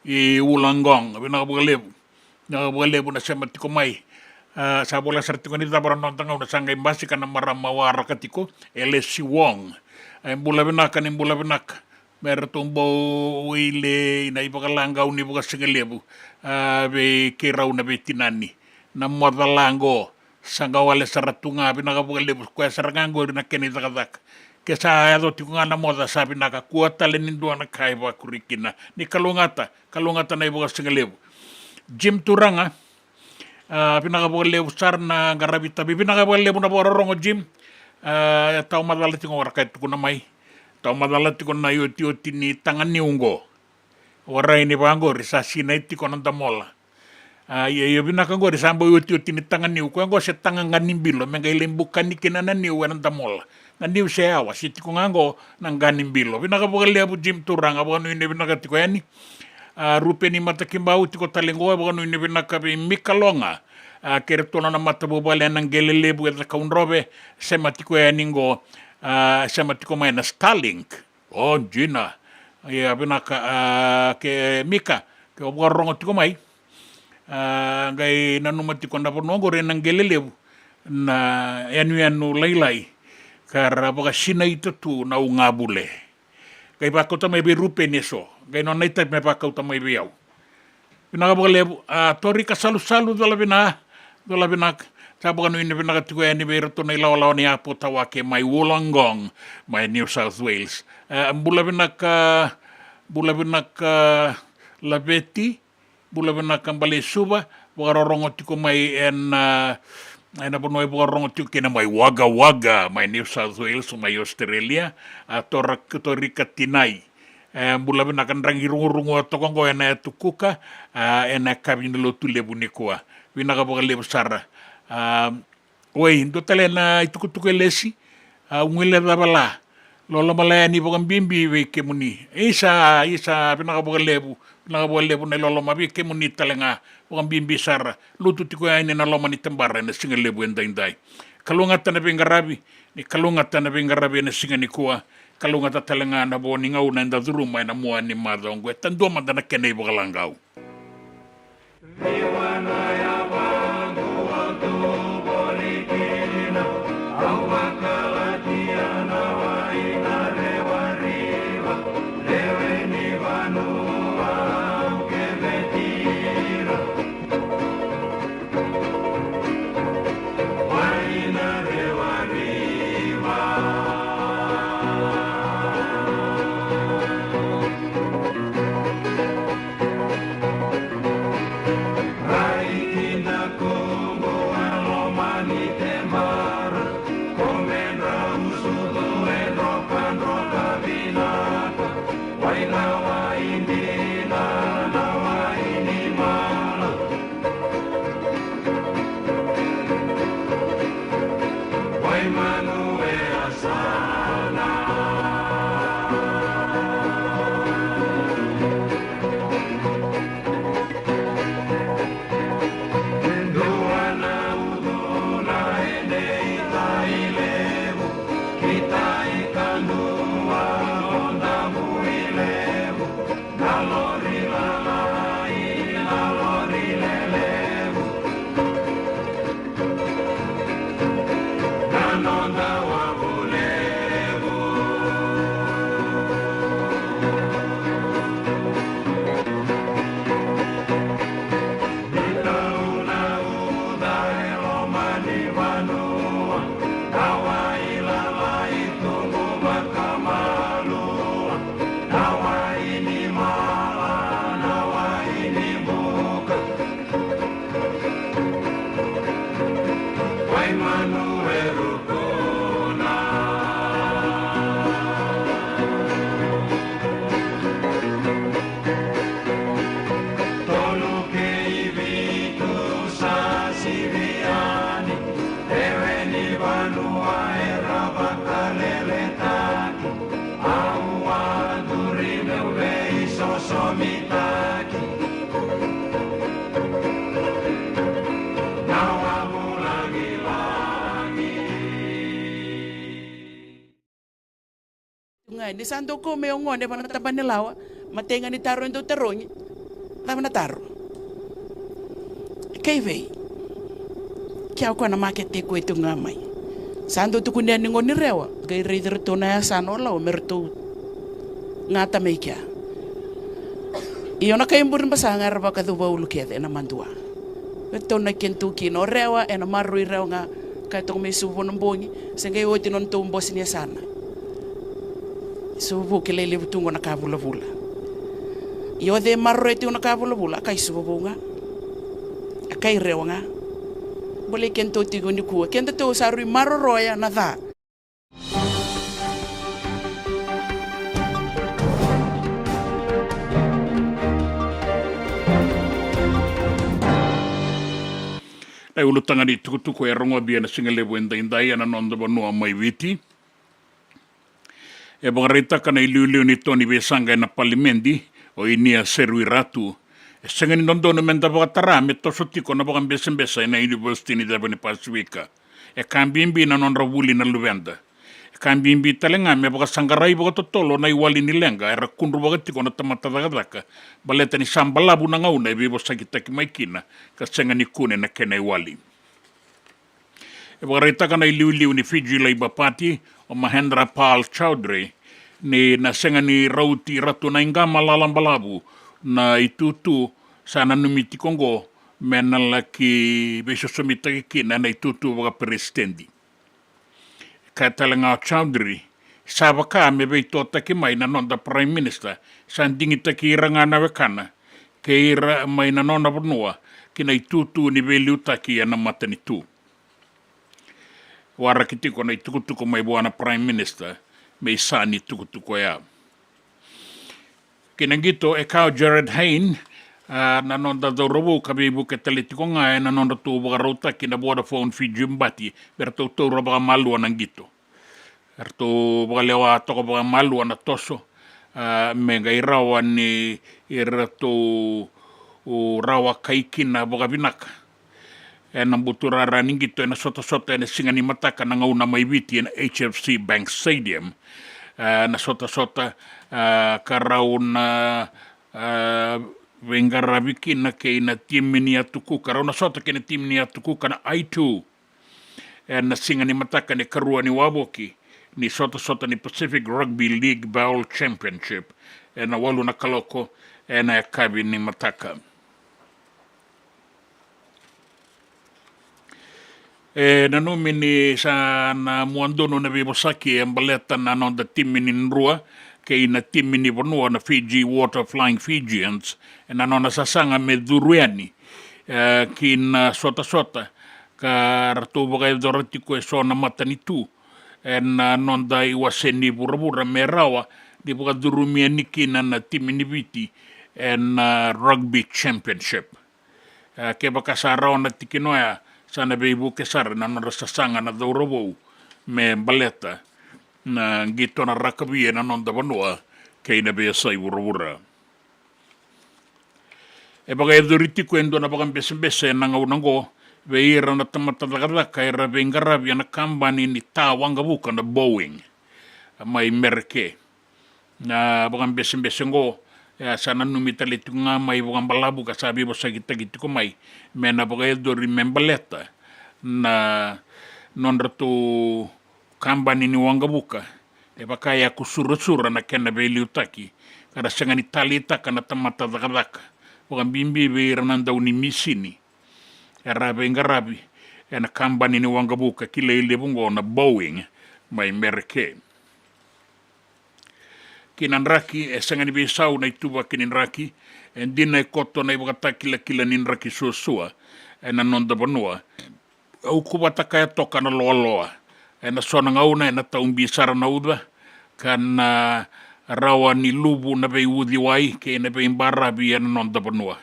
i Wollongong, vinaka vakalevu. Vinaka vakalevu na sema tiko mai. A, sa voleka sara tiko ni cava na noda gauna, sa qai basika na marama waraka tiko, Elesi Wong. E bula vinaka, ni bula vinaka. Me ratou bau wele na ivakalagau ni vakasigalevu, a, vei keirau na veitinani. Na moca la qo, sa qawale sara tu ga, vinaka vakalevu, koya sara ga qori na kena icakacaka. Ke sa yaco tiko ga na moca sa vinaka, kua tale ni dua na ka e vakuri kina. Ni kalougata, kalougata na ivakasigalevu. Jim Turaga, a, vinaka vakalevu sara na qaravi tavi. Vinaka vakalevu na vakarorogo, Jim. A, e tau macala tiko qo ra kai tukuna mai. Tau macala tiko na iotioti ni taga niu qo. Warai ni vaqori sa sinai tiko na damola. A, ia, ia vinaka qori sa bau iotioti ni taga niu. Koya qo se taga qa ni bilo, me qai lai bukani kina na niu ena damola. Na niu se yawa, se tiko ga qo na qa ni bilo. Vinaka vakalevu Jim Turaga, vakanuinui vinaka tiko yani. A, Rupeni Matakibau tiko tale qo, vakanuinui vinaka vei Mika Loga. A, kei iratou na matavuvale ena Qele Levu e Cakaudrove, sema tiko yani qo, a, sema tiko mai na Starlink. O, Jina. Ia, vinaka, a, ke Mika, ke o vakarorogo tiko mai. A, qai nanuma tiko na vanua qori ena Qele Levu, na yanuyanu lailai, ka ra vakasinaita tu na ugavule. Qai vakauta mai vei Rupeni eso, qai nona itavi me vakauta mai vei au. Vinaka vakalevu, a, Torika Salusalu, cola vina, cola vinaka. Sa vakanuinui vinaka tiko yani vei iratou na ilawalawa ni Apo Tawake mai Wollongong, mai New South Wales. E, bula vinaka, bula vinaka, Laveti, bula vinaka Balesuva, vakarorogo tiko mai ena, ena vanua e vakarorogo tiko kina mai Wagga Wagga, mai New South Wales, mai Australia, a, Tora-, Torika Tinai. E, bula vinaka, dragi rugurugua toka qo ena yatu Kuka, a, ena yakavi ni Lotulevu nikua. Vinaka vakalevu sara. A, oi, dua tale na itukutuku Elesi, a, guilecava la. Loloma la yani vakabibi vei kemuni. Isa, isa, vinaka vakalevu, vinaka vakalevu na iloloma vei kemuni tale ga, vakabibi sara. Lutu tiko yani na loma ni tabara ena siga levu edaidai. Kalougata na veiqaravi, ni kalougata na veiqaravi ena siga nikua, kalougata tale ga na vo ni gauna eda curuma ena mua ni macawa oqo, e tadua mada na kena ivakalagau. Sa dou kau mai o gone vaka na taba ni lawa, matai ga ni taro e dau tarogi. Cava na taro? Kei vei? Kea o koya na makete e kua e tiko ga mai. Sa dau tukuni yani gone ni Rewa, qai raici iratou na yasana o Lawa me ratou gata mai kea. Io, na kai buri basa ga era vakacuva ulu kece ena madua. Iratou na kena tu kina o Rewa, ena maroroi Rewa ga, ka toka mai Suva na bogi, se qai oti na nodratou bose ni yasana. Suva vou kilai levu tu qo na ka vulavula. Io, o cei e maroroya tiko na ka vulavula? A kai Suva vou ga. A kai Rewa ga. Bolei kedatou tiko nikua, kedatou sa rui maroroya na ca. Na iulutaga ni tukutuku e rogoci ena sigalevu edaidai ena noda vanua mai Viti. E vakaraitaka na iliuliu ni to ni veisaqa ena palimedi, o Inia Seruiratu, e sega ni dodonu meda vakatara me toso tiko na vakabesabesa ena Univesiti ni Ceva ni Pasifika. E ka bibi na nodra vuli na luveda. E ka bibi tale ga me vakasaqarai vakatotolo na iwali ni leqa era kudruvaka tiko na tamata cakacaka, baleta ni sa balavu na gauna e veivosakitaki mai kina, ka sega ni kune na kena iwali. E vakaraitaka na iliuliu ni Fiji Labour Party, o Mahendra Pal Chaudhry, ni na sega ni rauti iratou na iqama lala balavu na itutu sa nanumi tiko oqo me na laki veisosomitaki kina ena itutu vakaperesitedi. Kaya tale ga o Chaudhry, sa vaka me veitotaki mai na noda Prime Minister, sa digitaki ira ga na wekana, kei ira mai na nona vanua, ki na itutu ni veiliutaki ena matanitu. Waraki tiko na itukutuku mai vua na Prime Minister me isa ni tukutuku oya. Ki na qito e kaya o Jarryd Hayne, a, na noda cauravou ka veivuke tale tiko ga ena nodratou vakarautaki na Vodafone Fiji Bati me ratou taura vakamalua na qito. Eratou vakalewa toka vakamalua na toso, a, me qai rawa ni ratou rawa kai kina vakavinaka. Ena buturara ni qito ena sotasota ena siga ni mataka na gauna mai Viti ena H F C Bank Stadium. E, na sotasota, e, ka rau na, e, veiqaravi kina kei na timi ni Yatu Kuka, rau na sota kei na timi ni Yatu Kuka na I two. Ena siga ni mataka ni karua ni wavoki ni sotasota ni Pacific Rugby League Bowl Championship, ena walu na kaloko ena yakavi ni mataka. E nanumi ni sa na mua donu na veivosaki e baleta na noda timi ni Drua kei na timi ni vanua na Fiji Water Flying Fijians, ena nona sasaga me curu yani, e, ki na sotasota ka ratou vakayacora tiko eso na matanitu ena noda iwase ni vuravura me rawa ni vakacurumi yani kina na timi ni Viti ena, e, Rugby Championship. E, kevaka sa rawa na tikina oya, sa na veivuke sara na nodra sasaga na cauravou me baleta na qito na rakavi ena noda vanua kei na veiyasai vuravura. E vakayacori tiko e dua na vakabesebese ena gauna oqo vei ira na tamata cakacaka era veiqaravi ena kabani ni ta waqavuka na Boeing mai Mereke. Na vakabesebese oqo, e, sa nanumi tale tiko ga mai vakabalavu ka sa veivosakitaki tiko mai me na vakayacori me baleta na nodratou kabani ni waqavuka e vaka e yaku surasura na kena veiliutaki, ka ra sega ni taleitaka na tamata cakacaka, vakabibi vei ira na dau ni misini era veiqaravi ena kabani ni waqavuka kilai levu oqo na Boeing mai Mereke. Ki na draki, e sega ni veisau na ituvaki ni draki, e dina e koto na ivakatakilakila ni draki suasua ena noda vanua. E uku vata kaya toka na loaloa. Ena so na gauna ena taubi sara na uca, ka na rawa ni luvu na veiuciwai kei na veibaravi ena noda vanua.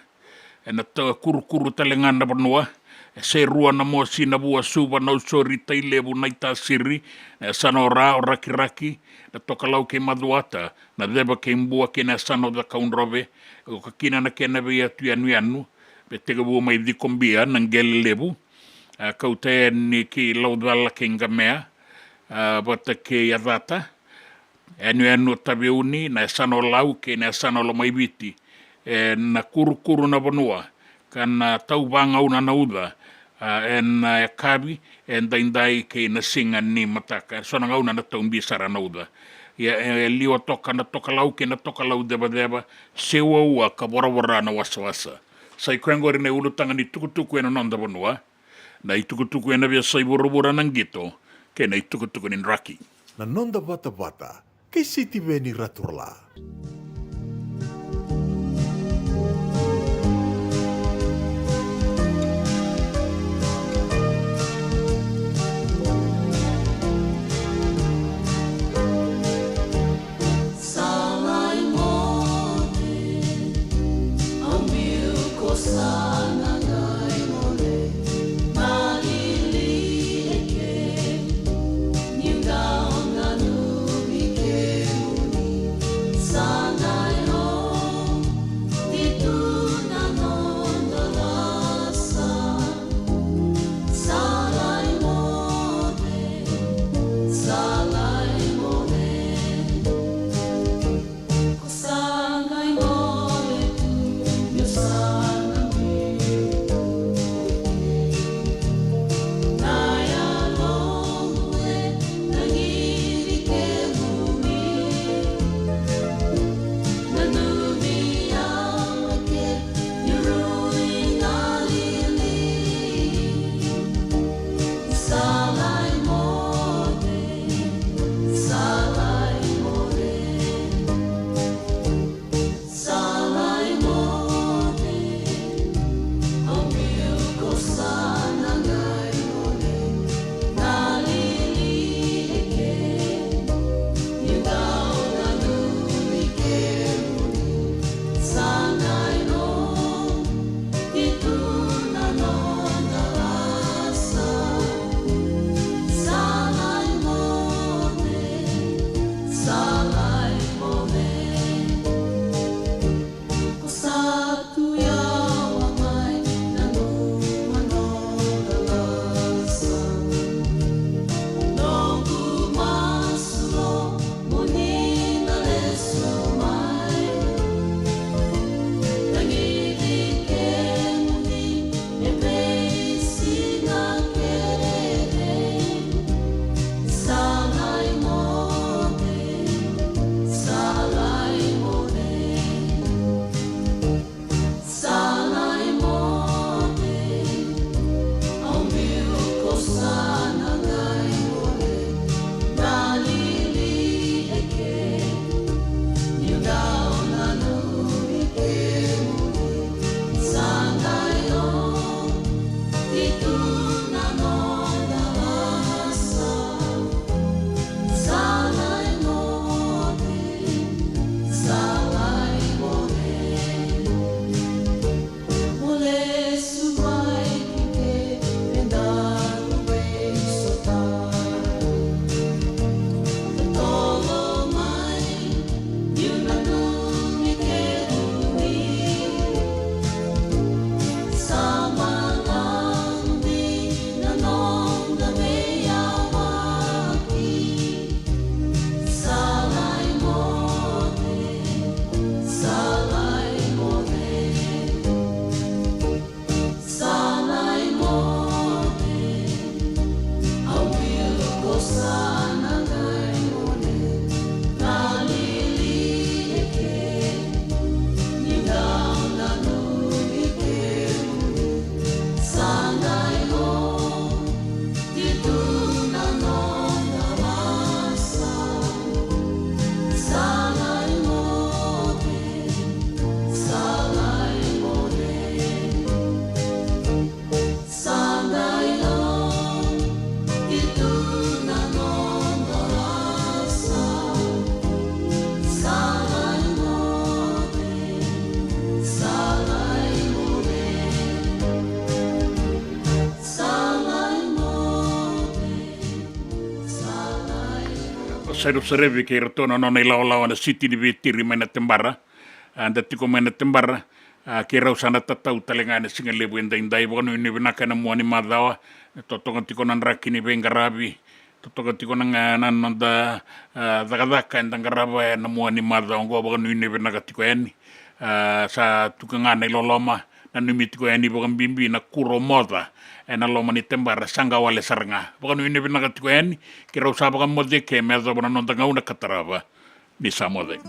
Ena ta-, kurukuru tale ga na vanua, e se rua na mosi na vua Suva, Nausori, Tailevu, Naitasiri, na yasana o Ra, o Rakiraki, na Tokalau kei Macuata, na Ceva kei Bua kei na yasana o Cakaudrove, e oka kina na kena veiyatu yanuyanu, me tekivu mai Cikobia na Qele Levu, a, kauta yani ki Laucala kei Qamea, a, vata kei Yacata, Yanuyanu o Taveuni, na yasana o Lau kei na yasana o Lomaiviti, e na kurukuru na vanua, ka na tauvagauna na uca, a, e na yakavi, e daidai kei na siga ni mataka, e so na gauna na taubi sara na uca. Ia e liwa toka na tokalau kei na tokalau cevaceva, se uaua ka voravora na wasawasa. Sa i koya oqori na ulutaga ni tukutuku e na noda vanua, na itukutuku e na veiyasai vuravura na qito, kei na itukutuku ni draki. Na noda vatavata, kei Sitiveni Raturala. Sa i rau serevi kei ratou na nona ilawalawa na Siti ni Veitiri mai na Tebara. A, da tiko mai na Tebara, a, kei rau sa na tatau tale ga e na siga levu e daidai. Vakanuinui vinaka e na mua ni macawa, e totoka tiko na draki ni veiqaravi, Totoka tiko na ga na noda, a, cakacaka eda qarava ena mua ni macawa oqo, vakanuinui vinaka tiko yani. A, sa tuka ga na iloloma, nanumi tiko yani vakabibi na kuro moca ena loma ni tebara, sa qawale sara ga. Vakanuinui vinaka tiko yani, keirau sa vakamoce eke me yacova na noda gauna ka tarava. Ni sa moce.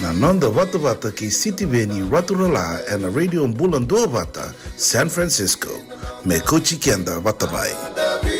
Na noda vatavata kei Sitiveni Raturala ena Radio Bula Duavata, San Francisco. Me kauti keda vata mai.